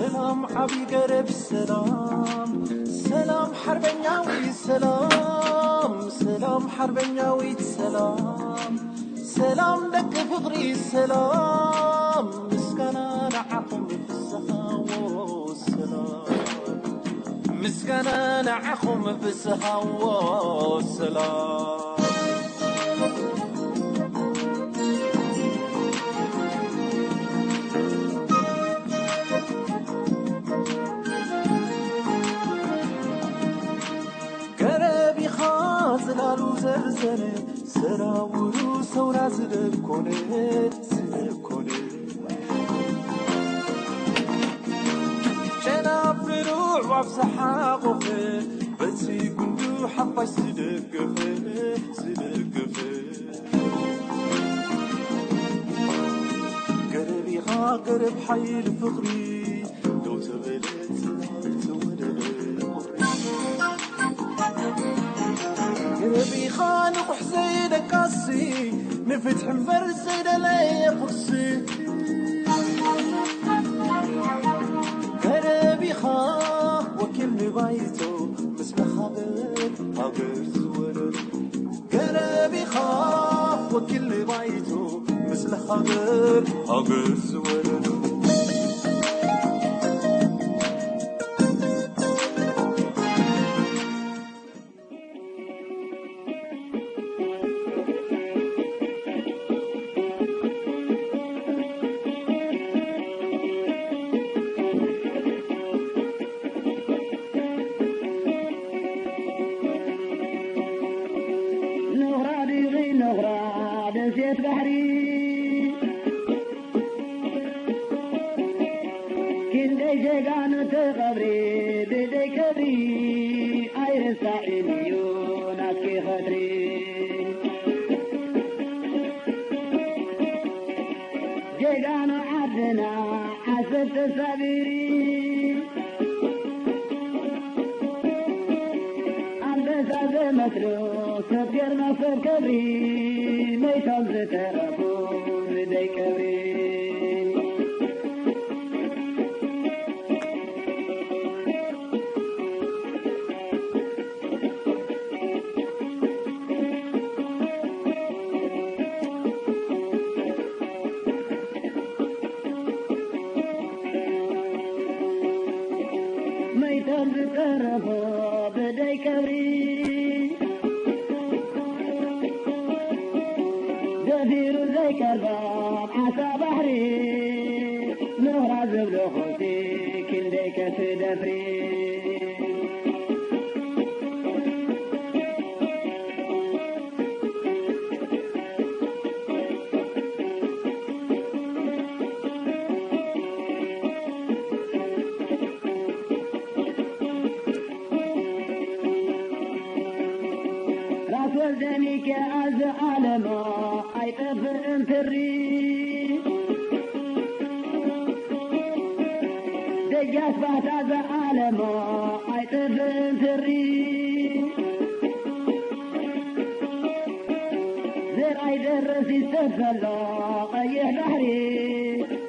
ሰላም ዓቢ ገረብ ሰላም፣ ሰላም ሓርበኛዊት ሰላም፣ ሰላም ሓርበኛዊት ሰላም፣ ሰላም ደቂ ፍቕሪ ሰላም፣ ምስጋና ንዓኹም ፍስሃዎ ሰላም፣ ምስጋና ንዓኹም ፍስሃዎ ሰላም። ገረብ ኢኻ ጽላሉ ዘርዘነ፣ ሰራውሩ ሰውራ ዝደኮነ፣ ዝደኮነ። ጨናፍሩ ኣዕዋፍ ዝሓቖፈ፣ በቲ ጉንዱ ሓፋሽ ዝደገፈ፣ ዝደገፈ። ገረብ ኢኻ ገረብ ሓይሊ ፍቕሪ፣ ደው ተበለ ጽላል ተወደበ ቁሪ። ገረብ ኢኻ ንቑሕ ዘይደቃሲ፣ ንፍትሒ እምበር ዘይደለየ ቁርሲ። ገረብ ኢኻ ወኪል ንባይቶ፣ ምስ መኻብር ሃገር ዝወረዶ። ገረብ ኢኻ ወኪል ንባይቶ፣ ምስ ለኻገር ሃገር ዝወረዶ። ኖኽራ ድኺ ኖኽራ ደሴት ባሕሪ፣ ክንደይ ጀጋኑ ተቐብሪ፣ ብዘይ ክብሪ ኣይርሳዕን እዩ ናትኪ ኸድሪ። ጀጋኑ ዓድና ዓሰብ ተሳቢሪ፣ ኣንበሳ ዘመስሉ ሰብ ግርማ ሰብ ክብሪ፣ መይቶም ዝተረፉ ብዘይ ክብሪ። መይቶም ዝተረፎ ብደይ ቀብሪ፣ ደፊሩ ዘይቀርቦም ዓሳ ባሕሪ፣ ኖራ ዝብሎ ኾሲ ክንደይ ከትደፍሪ። ራስ ወልደ ሚካኤል ዝዓለሞ ኣይጠፍእን ትሪ። ደጃች ባህታ ዝዓለሞ ኣይጠፍእን ትሪ። ዘርኣይ ደረስ ይሰፈሎ ቀይሕ ባሕሪ።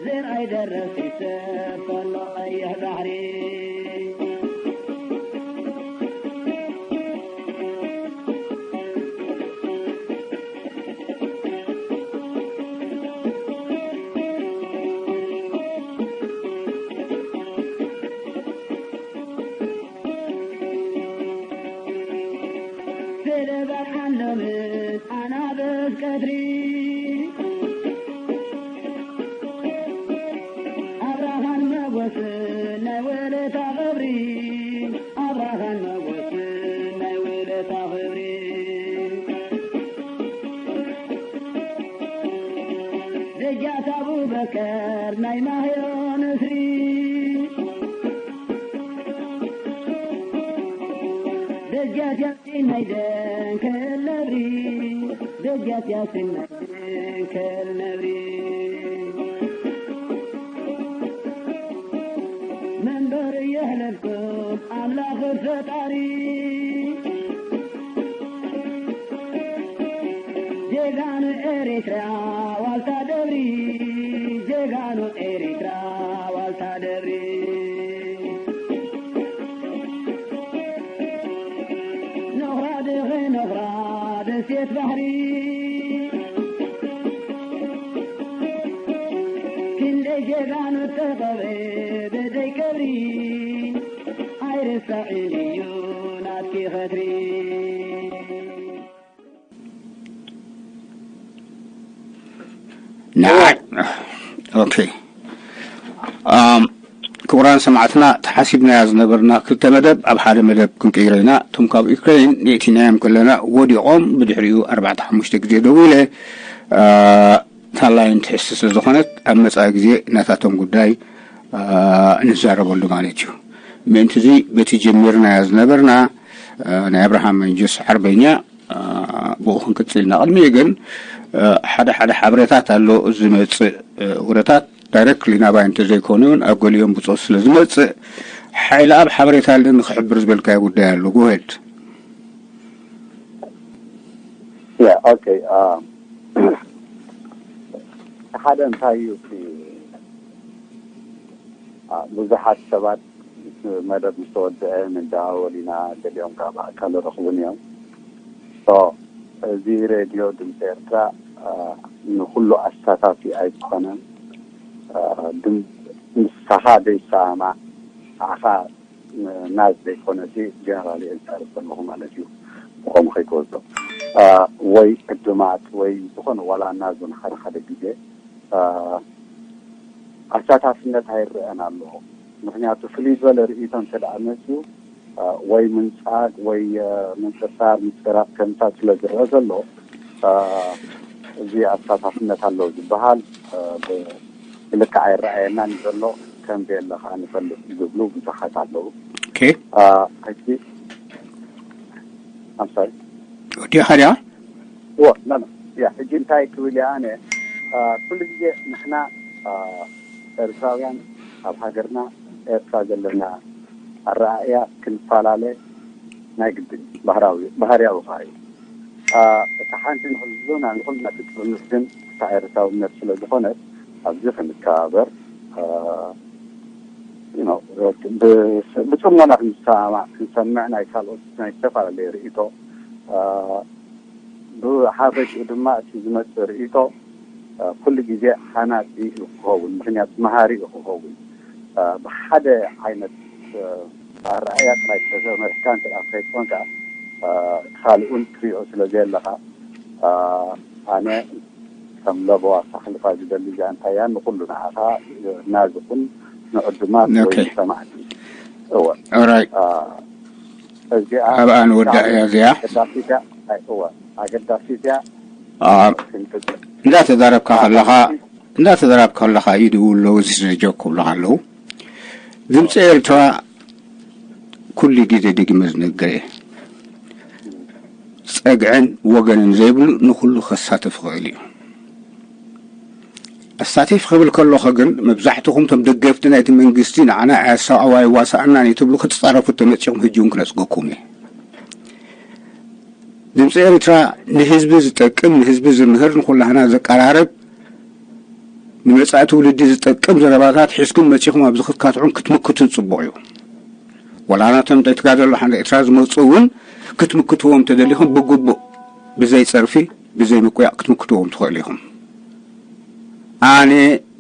ዘርኣይ ደረስ ይሰፈሎ ቀይሕ ባሕሪ። ስለ በርዓን ሎምን ኣናብስ ቀትሪ፣ ኣብራኻን መጎስን ናይ ውለታ ኽብሪ። ኣብራኻን መጎስን ናይ ውለታ ኽብሪ። ደጃት ኣቡበከር ናይ ማህዮ ንስሪ። ደጃት ያሲን ናይ ደንከል ነብሪ። ደጃት ያሲን ናይ ደንከል ነብሪ። መንበር የሕለፍኩም ኣምላኽ ፈጣሪ። ጀጋኑ ኤሪትራ ዋልታ ደብሪ። ጀጋኑ ኤሪትራ ዋልታ ደብሪ። ባሕሪ ክንደይ ጀጋኑ ተቐብረ ብዘይ ቀብሪ፣ ኣይርሳዕን እዩ ናትኪ ኸድሪ። ንዓ- ኦኬ። ኣም፣ ክቡራን ሰማዕትና፣ ተሓሲብናያ ዝነበርና ክልተ መደብ ኣብ ሓደ መደብ ክንቅይሮ ኢና። እቶም ካብ ዩክሬን የእቲናዮም ከለና ወዲቖም፣ ብድሕሪኡ ኣርባዕተ ሓሙሽተ ግዜ ደዊለ፣ እ፣ ታላይን ትሕዝቲ ስለ ዝኾነት ኣብ መጻኢ ግዜ ናታቶም ጉዳይ፣ እ፣ ንዛረበሉ ማለት እዩ። ምእንቲ እዚ በቲ ጀሚርናዮ ዝነበርና፣ እ፣ ናይ ኣብርሃም መንጁስ ዓርበኛ፣ እ፣ ብኡ ክንቅጽል ኢና። ቅድሚኡ ግን፣ እ፣ ሓደ ሓደ ሓበሬታት ኣሎ። ዝመጽእ፣ እ፣ ወረታት ዳይረክትሊ ናባይ እንተዘይኮነ እውን ኣብ ገሊኦም ብጾት ስለ ዝመጽእ፣ ሓይሊ ኣብ ሓበሬታ ኣለኒ ክሕብር ዝበልካዮ ጉዳይ ኣሎ። ጎሄድ። ያ ኦኬ። አ፣ ሓደ እንታይ እዩ እቲ፣ አ፣ ብዙሓት ሰባት መደብ ምስ ተወድአ ንደዋወል ኢና፣ ገሊኦም ከዓ ብኣካል ረኽቡን እዮም። ሶ፣ እዚ ሬድዮ ድምፂ ኤርትራ፣ አ፣ ንኩሉ ኣሳታፊ ኣይኮነን። አ፣ ድም-፣ ንስኻ ዘይሰማማዕ፣ ንዓኻ ናዝ ዘይኮነ፣ እቲ ጀነራል እየ ዝዛረብ ዘለኹ ማለት እዩ። ብኸምኡ ከይትወስዶ፣ አ፣ ወይ ዕዱማት ወይ ዝኾነ ዋላ ናዝ እውን ሓደ ሓደ ግዜ፣ አ፣ ኣሳታፍነት ኣይረኣን ኣሎ። ምክንያቱ ፍልይ ዝበለ ርእይቶ እንተ ደኣ መፅዩ፣ አ፣ ወይ ምንጻግ ወይ፣ አ፣ ምንጽርጻር፣ ምጽራፍ ከምታት ስለ ዝረአ ዘሎ፣ አ፣ እዚ ኣሳታፍነት ኣሎ ዝበሃል፣ አ፣ ብ-፣ ብልክዕ ኣይረኣየናን ዘሎ፣ ከም ዘየለ ከዓ ንፈልጥ ዝብሉ ብዙሓት ኣለዉ። ኦኬ። አ፣ ሕጂ፣ I'm sorry። ወዲኻ ድያ? ዎ፣ ኖ፣ ኖ። ያ፣ ሕጂ እንታይ ክብል እየ ኣነ፣ አ፣ ኩሉ ግዜ ንሕና፣ አ፣ ኤርትራውያን ኣብ ሃገርና ኤርትራ ዘለና ኣረኣእያ ክንፈላለ ናይ ግድን እዩ። ባህራዊ፣ ባህርያዊ ከዓ እዩ። አ፣ እታ ሓንቲ ንኹልና፣ ንኹልና ትጥርንፍ ግን እታ ኤርትራውነት ስለ ዝኾነት ኣብዚ ክንከባበር፣ አ፣ you know፣ ብ-፣ ብጽሞና ክንሰማማዕ፣ ክንሰምዕ ናይ ካልኦት ናይ ዝተፈላለየ ርእይቶ፣ አ፣ ብሓፈሽኡ ድማ እቲ ዝመጽእ ርእይቶ፣ አ፣ ኩሉ ግዜ ሃናጺ እዩ ክኸውን፣ ምኽንያቱ መሃሪ እዩ ክኸውን። አ፣ ብሓደ ዓይነት፣ አ፣ ኣረኣእያ ጥራይ ተመሪሕካ እንተ ደኣ ከይትኾን ከኣ፣ አ፣ እቲ ካልእ እውን ትሪኦ ስለ ዘየለኻ፣ አ፣ ኣነ ከም ለበዋ ከሕልፋ ዝደሊ እዚኣ እንታይ እያ፣ ንኹሉ ንዓኻ ናዚ ኩን ንዕዱማት ወይ ኦኬ። ንሰማዕቲ። እወ። ኦራይት። አ፣ እዚኣ ኣብኣ ንወዳእ እያ እዚኣ። ኣገዳሲት እያ። ኣይ፣ እወ፣ ኣገዳሲት እያ። አ፣ ክንቅጽል። እንዳተዛረብካ ከለኻ እንዳተዛረብካ ከለኻ ይድውሉ እዚ ስለ ጆክ ክብሉኻ ኣለዉ። ድምፂ ኤርትራ ኩሉ ግዜ ደጊመ ዝነግር እየ። ጸግዕን ወገንን ዘይብሉ ንኹሉ ከሳትፍ ይኽእል እዩ። ኣሳቲፍ ክብል ከለኹ ግን መብዛሕትኹም እቶም ደገፍቲ ናይቲ መንግስቲ ንዓና ኣያሳቕዋ ይዋሳኣናን እዩ ትብሉ ክትጻረፉ ተመጺኹም ሕጂ እውን ክነጽገኩም እየ። ድምፂ ኤርትራ ንህዝቢ ዝጠቅም፣ ንህዝቢ ዝምህር፣ ንኹላህና ዘቀራርብ፣ ንመጻኢ ትውልዲ ዝጠቅም ዘረባታት ሒዝኩም መጺኹም ኣብዚ ክትካትዑን ክትምክቱን ጽቡቕ እዩ። ወላ ናቶም ደቂ ተጋደሎ ሓንደ ኤርትራ ዝመጹ እውን ክትምክትዎም ተደሊኹም ብግቡእ ብዘይ ጸርፊ ብዘይ ምቁያቕ ክትምክትዎም ትኽእሉ ኢኹም። ኣነ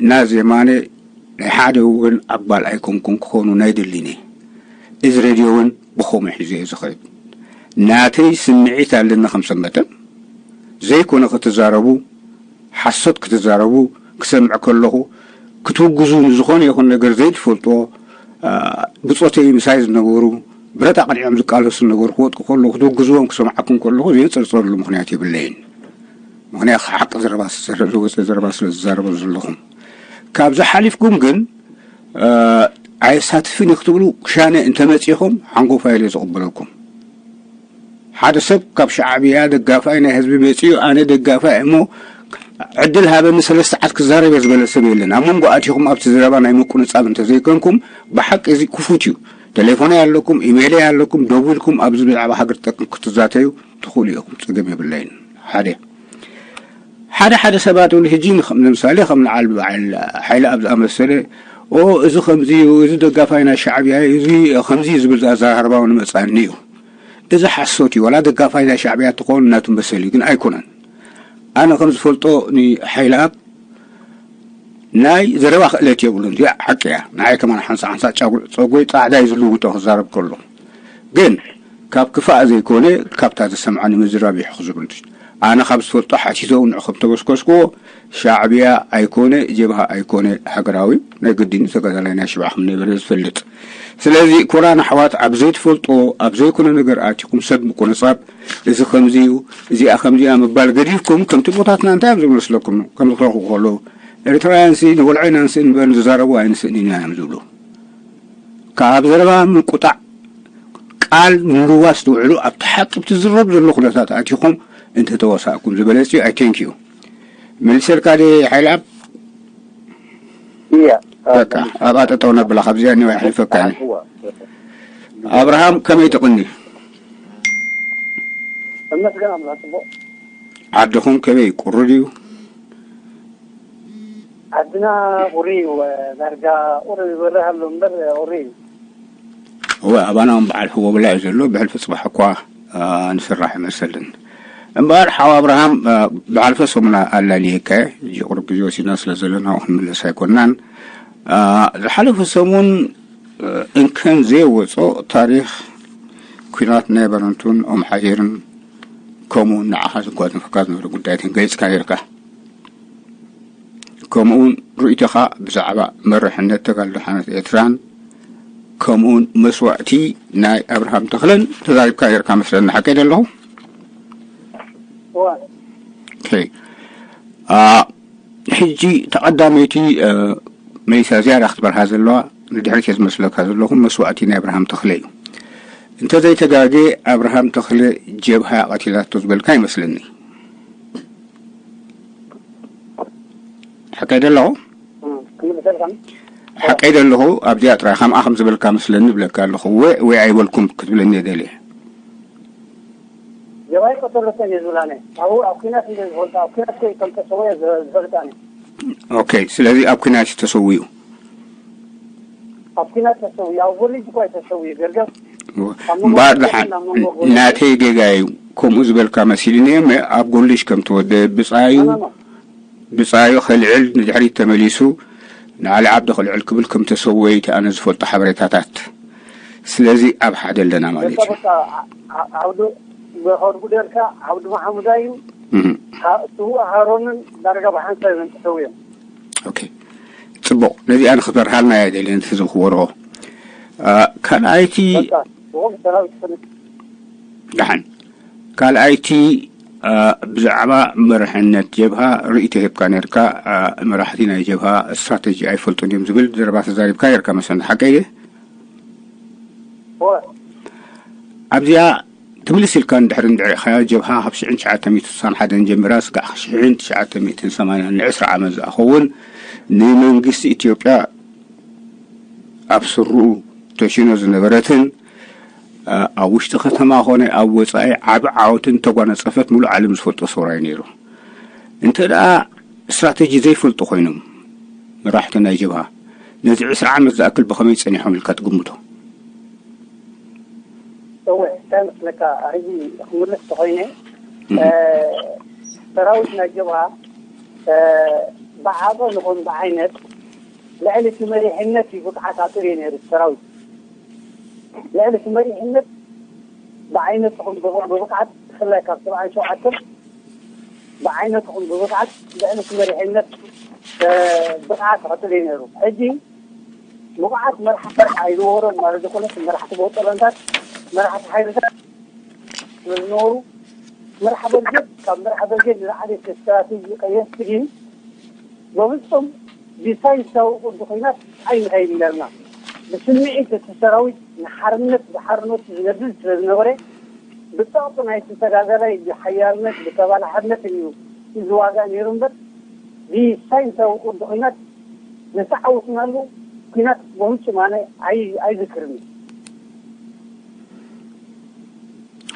ናዚ የማነ ናይ ሓደ እውን ኣባል ኣይኮንኩን ክኾኑ ናይ ድሊኒ። እዚ ሬድዮ እውን ብኸምኡ ሒዘ እየ ዝኸይድ። ናተይ ስምዒት ኣለኒ ከም ሰንበተን ዘይኮነ ክትዛረቡ ሓሶት ክትዛረቡ ክሰምዕ ከለኹ ክትውግዙ ንዝኾነ ይኹን ነገር ዘይትፈልጥዎ ብፆተይ ምሳይ ዝነበሩ ብረት ኣቕኒዖም ዝቃለሱ ዝነበሩ ክወድቁ ከለኹ ክትውግዝዎም ክሰምዓኩም ከለኹ ዘየንፀርፀረሉ ምኽንያት የብለይን። ምኽንያት ሓቂ ዘረባ ዝወፀ ዘረባ ስለ ዝዛረበ ዘለኹም ካብዚ ሓሊፍኩም ግን ኣየሳትፍን እዩ ክትብሉ ክሻነ እንተመፂኹም ሓንጎፋ ኢለ ዝቕበለኩም። ሓደ ሰብ ካብ ሻዕብያ ደጋፋይ ናይ ህዝቢ መፂኡ ኣነ ደጋፋይ እሞ ዕድል ሃበኒ ሰለስተ ዓት ክዛረብ እየ ዝበለ ሰብ የለን። ኣብ መንጎ ኣቲኹም ኣብቲ ዘረባ ናይ ምቁንፃብ እንተዘይኮንኩም ብሓቂ እዚ ክፉት እዩ። ቴሌፎነይ ኣለኩም፣ ኢሜይለይ ኣለኩም፣ ደዊልኩም ኣብዚ ብዛዕባ ሃገር ትጠቅም ክትዛተዩ ትኽእሉ ኢኹም። ፀገም የብለይን። ሓደ ሓደ ሓደ ሰባት እውን ሕጂ ንምሳሌ ከም ንዓል በዓል ሓይሊ ኣብ ዝኣመሰለ ኦ እዚ ከምዚ እዩ፣ እዚ ደጋፋይ ናይ ሻዕብያ እዩ፣ እዚ ከምዚ እዩ ዝብል ኣዘራርባ እውን መፃኒ እዩ። እዚ ሓሶት እዩ። ዋላ ደጋፋይ ናይ ሻዕብያ ትኾን እናትመሰል እዩ፣ ግን ኣይኮነን። ኣነ ከም ዝፈልጦ ንሓይለኣብ ናይ ዘረባ ክእለት የብሉን። እዚኣ ሓቂ እያ። ንዓይ ከማን ሓንሳ ሓንሳ ጫጉ-፣ ጸጉሪ ጻዕዳ እዩ ዝልውጦ ክዛረብ ከሎ። ግን ካብ ክፋእ ዘይኮነ፣ ካብታ ዝሰምዓ ንምዝራብ ይሕኹ ዝብል። ኣነ ካብ ዝፈልጦ ሓቲተ እውን ንዕኹም ተበስከስክዎ፣ ሻዕብያ ኣይኮነ፣ ጀብሃ ኣይኮነ፣ ሃገራዊ ናይ ግድን ተጋዳላይ ናይ ሽብዓ ከም ነበረ ዝፈልጥ። ስለዚ ኮራን ኣሕዋት ኣብ ዘይትፈልጦ፣ ኣብ ዘይኮነ ነገር ኣቲኹም ሰብ ምቁንጻብ፣ እዚ ከምዚ እዩ፣ እዚኣ ከምዚኣ ምባል ገዲፍኩም፣ ከምቲ ቦታትና እንታይ እዮም ዝመስለኩም? ከም ዝረኽቡ ከለዉ፣ ኤርትራውያንሲ ንወልዖ ኢና ንስእን እምበር ንዝዛረቡ ኣይንስእን ኢና እዮም ዝብሉ። ካብ ዘረባ ምንቁጣዕ፣ ቃል ንምልዋስ ትውዕሉ፣ ኣብቲ ሓቂ ብትዝረብ ዘሎ ኩነታት ኣቲኹም እንተተወሳእኩም ዝበለጽ እዩ። ኣይ ቴንክ ዩ። መልሰልካ ደ ሓይልኣብ? እያ በቃ ኣብኣ ጠጠው ነብላ፣ ካብዚኣ እኒዋ ይሕልፈካ እየ። ኣብርሃም ከመይ ትቕኒ? እመስገን ኣምላኽ ጽቡቕ። ዓድኹም ከመይ ቁሩ ድዩ? ዓድና ቁሪ እዩ። ዳርጋ ቁሪ ዝበርህ ኣሎ እምበር ቁሪ እዩ። እወ ኣባና እውን በዓል ሕወብላ እዩ ዘሎ። ብሕልፊ ጽባሕ እኳ አ፣ ንስራሕ ይመሰልን እምበኣር ሓው ኣብርሃም፣ አ፣ ብሓልፈ ሰሙን ኣላልየካ እየ። ሕጂ ቁሩብ ግዜ ወሲድና ስለ ዘለና ክንምለስ ኣይኮንናን። አ፣ ዝሓለፈ ሰሙን አ፣ እንከን ዘየወጾ ታሪኽ ኲናት ናይ በረንቱን ኦም ሓጀርን ከምኡ ንዓኻ ዝጓዝንፈካ ዝነበረ ጉዳያትን ገሊጽካ ነይርካ። ከምኡውን ርእይቶኻ ብዛዕባ መርሕነት ተጋድሎ ሓርነት ኤርትራን ከምኡውን መስዋእቲ ናይ ኣብርሃም ተኽለን ተዛሪብካ ነርካ መስለኒ። ሓቀይ ዶ ኣለኹ? እዋ ኦኬ። አ፣ ሕጂ ተቐዳመይቲ አ፣ መሊሳ ዝያዳ ክትበርሃ ዘለዋ ንድሕሪት እየ ዝመስለካ ዘለኹ መስዋእቲ ናይ ኣብርሃም ተኽለ እዩ። እንተዘይተጋጌ ኣብርሃም ተኽለ ጀብሃ ቀቲላቶ ዝበልካ ይመስለኒ። ሓቀይ ዶ ኣለኹ? ክምልሰልካ ሓቀይ ዶ ኣለኹ? ኣብዚኣ ጥራይ ከምኣ ከም ዝበልካ መስለኒ እብለካ ኣለኹ። ወ ወይ ኣይበልኩም ክትብለኒ እየ ደልየ። ጀባይ ቀተለተን እየ ዝብላነ ኣብኡ ኣብ ኩናት እንደ ዝፈልጡ ኣብ ኩናት ከይ ከም ተሰወየ ዝፈልጣነ። ኦኬ፣ ስለዚ ኣብ ኩናት እዩ ተሰዊኡ። ኣብ ኩናት ተሰውዩ ኣብ ጎሊጅ እኳ እዩ ተሰውዩ ገርገም እምበኣር ደሓን ናተይ ጌጋ እዩ ከምኡ ዝበልካ መሲሉኒ እየ። ኣብ ጎሊሽ ከም ተወደ ብጻዩ ብጻዩ ከልዕል ንድሕሪት ተመሊሱ ንዓሊ ዓብዲ ከልዕል ክብል ከም ተሰወየ እቲ ኣነ ዝፈልጦ ሓበሬታታት። ስለዚ ኣብ ሓደ ኣለና ማለት እዩ። በቃ ዓብዱ በኸድጉ ደርካ ዓብዱ ማሓሙዳ እዩ። እህ። ስዉእ ሃሮንን ዳርጋ ብሓንሳብ እዮም ተሰውዮም። ኦኬ፣ ጽቡቕ። ነዚኣ ንክትበርሃልና እያ ደልየ ነቲ ህዝቢ ክበርሆ። አ፣ ካልኣይቲ በቃ ብኦም ሰራዊት ክፍል ደሓን ካልኣይቲ አ፣ ብዛዕባ መርሕነት ጀብሃ ርእይቶ ሂብካ ነርካ። አ፣ መራሕቲ ናይ ጀብሃ ስትራተጂ ኣይፈልጡን እዮም ዝብል ዘረባ ተዛሪብካ ነርካ መሰኒ ሓቀይ ድየ? እወ ኣብዚኣ ትምልስ ኢልካ ንድሕሪ እንድዒኻዮ ጀብሃ ካብ ሽሕን ትሽዓተ ሚእትን ስሳን ሓደን ጀሚራ ስጋዕ ሽሕን ትሽዓተ ሚእትን ሰማንያን ንዕስራ ዓመት ዝኣኸውን ንመንግስቲ ኢትዮጵያ ኣብ ስርኡ ተሽኖ ዝነበረትን አ፣ ኣብ ውሽጢ ከተማ ኾነ ኣብ ወጻኢ ዓቢ ዓወትን ተጓነጸፈት ሙሉእ ዓለም ዝፈልጦ ሰውራ እዩ ነይሩ። እንተ ደኣ ስትራተጂ ዘይፈልጡ ኮይኖም መራሕቲ ናይ ጀብሃ ነዚ ዕስራ ዓመት ዝኣክል ብኸመይ ጸኒሖም ኢልካ ትግምቶ? እወ እንታይ መስለካ ሕጂ ክምልስ ተኾይነ ሰራዊት ናይ ጀብሃ ብዓቐን ይኹን ብዓይነት ልዕሊ እቲ መሪሕነት እዩ ብቕዓት ኣጥር እዩ ነይሩ ሰራዊት ልዕሊ እቲ መሪሕነት ብዓይነት ይኹን ብብቕዓት ብፍላይ ካብ ሰብዓን ሸውዓተን ብዓይነት ይኹን ብብቕዓት ልዕሊ እቲ መሪሕነት ብቕዓት ክቕፅል እዩ ነይሩ ሕጂ ብቑዓት መራሕቲ ኣይነበሮን ማለት ዝኾነ መራሕቲ ቦጠሎንታት መራሕቲ ሓይልታት ስለዝነበሩ መርሓ በልጌት ካብ መርሓ በልጌት ንላዕሊ ስትራቴጂ ቀየስቲ ግን በፍፁም ብሳይንሳዊ ቅዲ ኮይናት ኣይንኸይድ ኣለና ብስምዒት እቲ ሰራዊት ንሓርነት ብሓርነቱ ዝነብር ስለዝነበረ ብፀቕጢ ናይቲ ተጋዳላይ ብሓያልነት ብተባላሓነት እዩ ዝዋጋእ ነይሩ እምበር ብሳይንሳዊ ቅዲ ኮይናት ዝተዓወትናሉ ኩናት ብፍጹም ኣነ ኣይ ኣይዝክርን እዩ።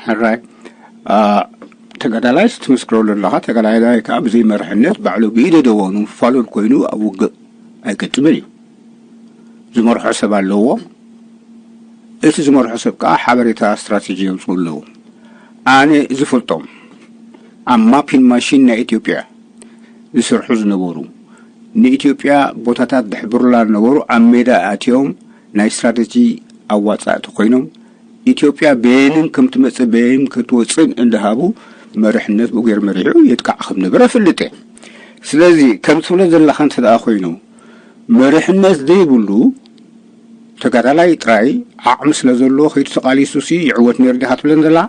ሕራይ አ፣ ተጋዳላይስ ትምስክረሉ ኣለኻ። ተጋዳላይ ከዓ ብዘይ መርሕነት ባዕሉ ብኢደ ደወኑ ፋሉል ኮይኑ ኣብ ውግእ ኣይገጥምን እዩ። ዝመርሖ ሰብ ኣለዎ። እቲ ዝመርሖ ሰብ ከዓ ሓበሬታ ስትራቴጂ የውፅኡ ኣለዉ። ኣነ ዝፈልጦም ኣብ ማፒን ማሽን ናይ ኢትዮጵያ ዝሰርሑ ዝነበሩ፣ ንኢትዮጵያ ቦታታት ዝሕብሩላ ዝነበሩ፣ ኣብ ሜዳ ኣትዮም ናይ ስትራቴጂ ኣዋፃእቲ ኮይኖም፣ ኢትዮጵያ በየንን ከም ትመፅእ በየን ክትወፅእን እንዳሃቡ መርሕነት ብኡ ገይሩ መሪሑ የጥቃዕ ከም ነበረ እፈልጥ እየ። ስለዚ ከም ትብሎ ዘለኻ እንተ ደኣ ኮይኑ፣ መርሕነት ዘይብሉ ተጋዳላይ ጥራይ ዓቕሚ ስለ ዘለዎ ከይዱ ተቓሊሱ ሲ ይዕወት ነይሩ ዲኻ ትብለን ዘላ?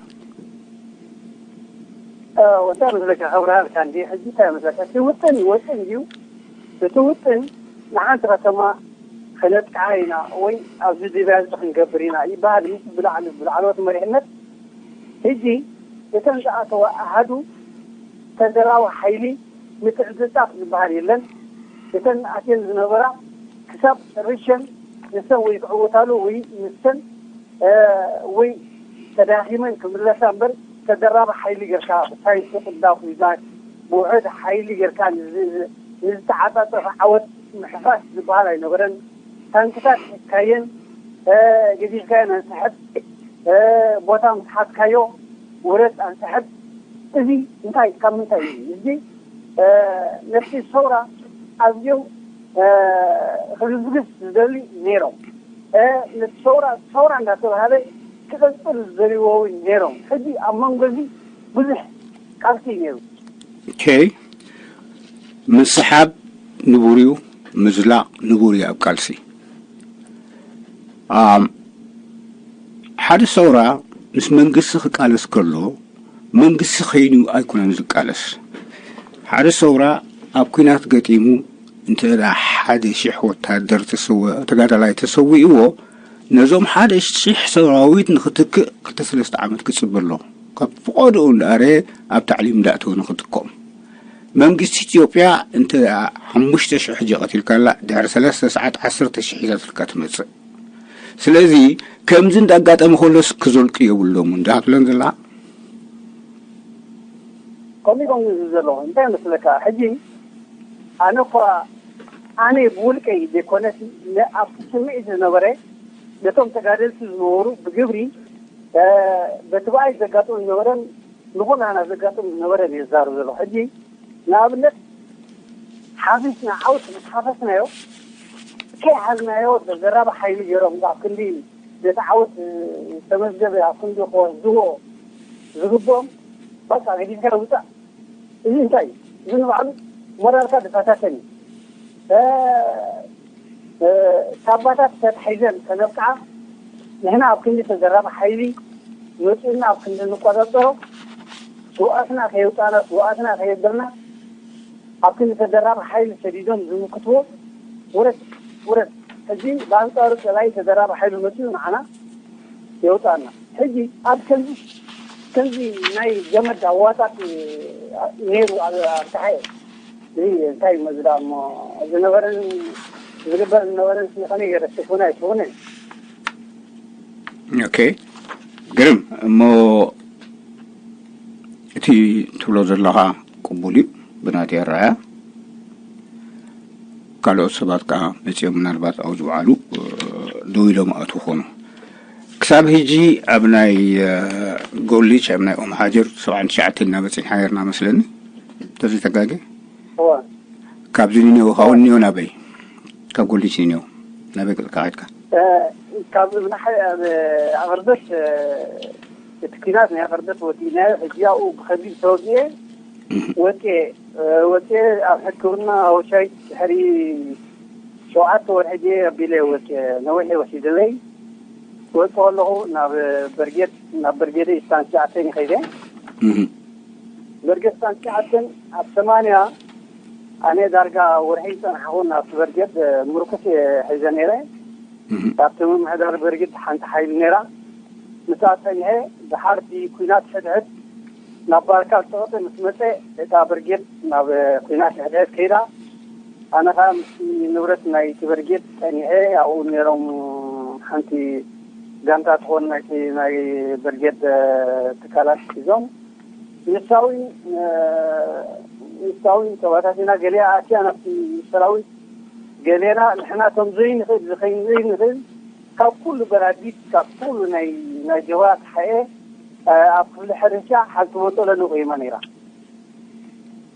ወንታ መስለካ ከብርሃልካ እንዲ ሕጂ እንታይ መስለካ? እቲ ውጥን ይወጥን እዩ። እቲ ውጥን ንሓንቲ ከተማ ከነጥቅዓ ኢና ወይ ኣብዚ ዲብያዚ ክንገብር ኢና ይበሃል ምስ ብላዕሊ ብላዕለዎት መሪሕነት። ሕጂ እተን ዝኣተዋ ኣሃዱ ተደራዊ ሓይሊ ምትዕጽጻፍ ዝበሃል የለን። እተን ኣትየን ዝነበራ ክሳብ ጨርሸን ንሰን ወይ ክዕወታሉ ወይ ንሰን ወይ ተዳኺመን ክምለሳ እምበር ተደራቢ ሓይሊ ጌርካ ብሳይንስ ቅዳው ሒዝና ብውሑድ ሓይሊ ጌርካ ንዝተዓጻጸፈ ዓወት ምሕፋስ ዝበሃል ኣይነበረን። ታንክታት ሒዝካየን ገዲፍካየን ኣንስሕብ፣ ቦታ ምስ ሓዝካዮ ውረድ ኣንስሕብ። እዚ እንታይ ካብ ምንታይ እዩ? እዚ ነቲ ሰውራ ኣዝዮም ክግዝግዝ ዝደሊ ነይሮም። ነቲ ሰውራ ሰውራ እንዳተባሃለ ክቐፅል ዝደልዎ እውን ነይሮም። ሕጂ ኣብ መንጎ እዚ ብዙሕ ቃልሲ እዩ ነይሩ። ኦኬ፣ ምስሓብ ንቡር እዩ፣ ምዝላቕ ንቡር እዩ ኣብ ቃልሲ። ሓደ ሰውራ ምስ መንግስቲ ክቃለስ ከሎ መንግስቲ ከይኑ ኣይኮነን ዝቃለስ። ሓደ ሰውራ ኣብ ኲናት ገጢሙ እንተ ሓደ ሺሕ ወታደር ተጋዳላይ ተሰዊእዎ፣ ነዞም ሓደ ሺሕ ሰራዊት ንክትክእ ክልተ ሰለስተ ዓመት ክጽበ ኣሎ። ካብ ፍቐድኡ እንዳኣረየ ኣብ ታዕሊም እንዳእተወ ንክትክኦም። መንግስቲ ኢትዮጵያ እንተ ሓሙሽተ ሽሕ ሕጂ ቀቲልካላ ድሕሪ ሰለስተ ሰዓት ዓሰርተ ሽሕ ሒዛትልካ ትመጽእ። ስለዚ ከምዚ እንዳጋጠመ ከሎስ ክዘልቁ የብሎም እንዳ ትብለን ዘላ። ከምኡ ኢሎም ዝብሉ ዘለዉ እንታይ መስለካ? ሕጂ ኣነ እኳ ኣነ ብውልቀይ ዘይኮነስ ኣብቲ ስምዒት ዝነበረ ነቶም ተጋደልቲ ዝነበሩ ብግብሪ በቲ ብኣይ ዘጋጥሙ ዝነበረን ንኹናና ዘጋጥሙ ዝነበረን የዛሩ ዘሎ። ሕጂ ንኣብነት ሓፊስና ዓወት ምስ ሓፈስናዮ ከይሓዝናዮ ዘራቢ ሓይሊ ገይሮም ኣብ ክንዲ ነቲ ዓወት ዝተመዝገበ ኣብ ክንዲ ክወስድዎ ዝግብኦም በቃ ገዲፍካ ውፃእ። እዚ እንታይ እዩ? እዚ ንባዕሉ ሞራልካ ዝፈታተን እዩ። ካባታት ተታሒዘን ከነብቅዓ ንሕና ኣብ ክንዲ ተዘራቢ ሓይሊ መፂኡና ኣብ ክንዲ ንቆፃፀሮ ስውኣትና ከየውፃና ስውኣትና ከየብልና ኣብ ክንዲ ተደራቢ ሓይሊ ሰዲዶም ዝምክትዎ ውረድ ውረድ። ሕጂ ብኣንፃሩ ፀላኢ ተደራቢ ሓይሊ መፂኡ ንዓና የውፃና። ሕጂ ኣብ ከምዚ ከምዚ ናይ ገመድ ኣዋጣጥ ነይሩ ኣብ ኣርትሓ እዚ እንታይ መዝዳ እሞ ዝነበረን ዝግበር ዝነበረን ስለ ከመይ ገይረ ሽፉን ኣይሽፉንን ኦኬ ግርም እሞ እቲ ትብሎ ዘለኻ ቅቡል እዩ ብናተይ ኣረኣያ ካልኦት ሰባት ከዓ መፂኦም ምናልባት ኣብኡ ዝውዓሉ ደው ኢሎም ኣእትዉ ኾኑ ክሳብ ሕጂ ኣብ ናይ ጎሊች ኣብ ናይ ኦም ሃጀር ሰብዓን ትሽዓተን እናበፅሕና ነርና መስለኒ ተዘይተጋገ ካብዚ ኒኔው ከዓ ኒዮ ናበይ ካብ ጎሊች ኒኔው ናበይ ክጥካ ከድካ ካብ ኣቕርደት እቲ ኲናት ናይ ኣቕርደት ወዲእናዮ ሕጂ ኣብኡ ብኸቢድ ተወጊኤ ወፅኤ ወፅኤ ኣብ ሕክምና ኣወሻይት ድሕሪ ሸውዓተ ወርሒ ድየ ኣቢለ ወፅኤ ነዊሕ ወሲድለይ ክወፅእ ከለኹ ናብ በርጌድ ናብ በርጌደ ኢስታን ትሽዓተን ይኸይደ በርጌድ ኢስታን ትሽዓተን ኣብ ሰማንያ ኣነ ዳርጋ ወርሒ ዝፀናሕኹ ናብቲ በርጌድ ምርኩስ እየ ሒዘ ነይረ ካብቲ ምምሕዳር በርጌድ ሓንቲ ሓይሊ ነይራ ምስኣ ፀኒሐ ድሓር እቲ ኲናት ሕድሕድ ናብ ባርካ ዝጠቐጠ ምስ መፀ እታ ብርጌድ ናብ ኲናት ሕድሕድ ከይዳ ኣነ ከዓ ምስ ንብረት ናይቲ ብርጌድ ፀኒሐ ኣብኡ ነይሮም ሓንቲ ጋንታ ትኾን ናይቲ ናይ ብርጌድ ትካላት ሒዞም ንሳዊን ንሳዊን ተባታቲና ገሊኣ ኣትያ ናብቲ ሰራዊት ገሌና ንሕና እቶም ዘይንኽእል ዝኸይን ዘይንኽእል ካብ ኩሉ በራዲት፣ ካብ ኩሉ ናይ ናይ ጀብሃ ተሓኤ ኣብ ክፍሊ ሕርሻ ሓንቲ ቦጦለኒ ቆይማ ነይራ።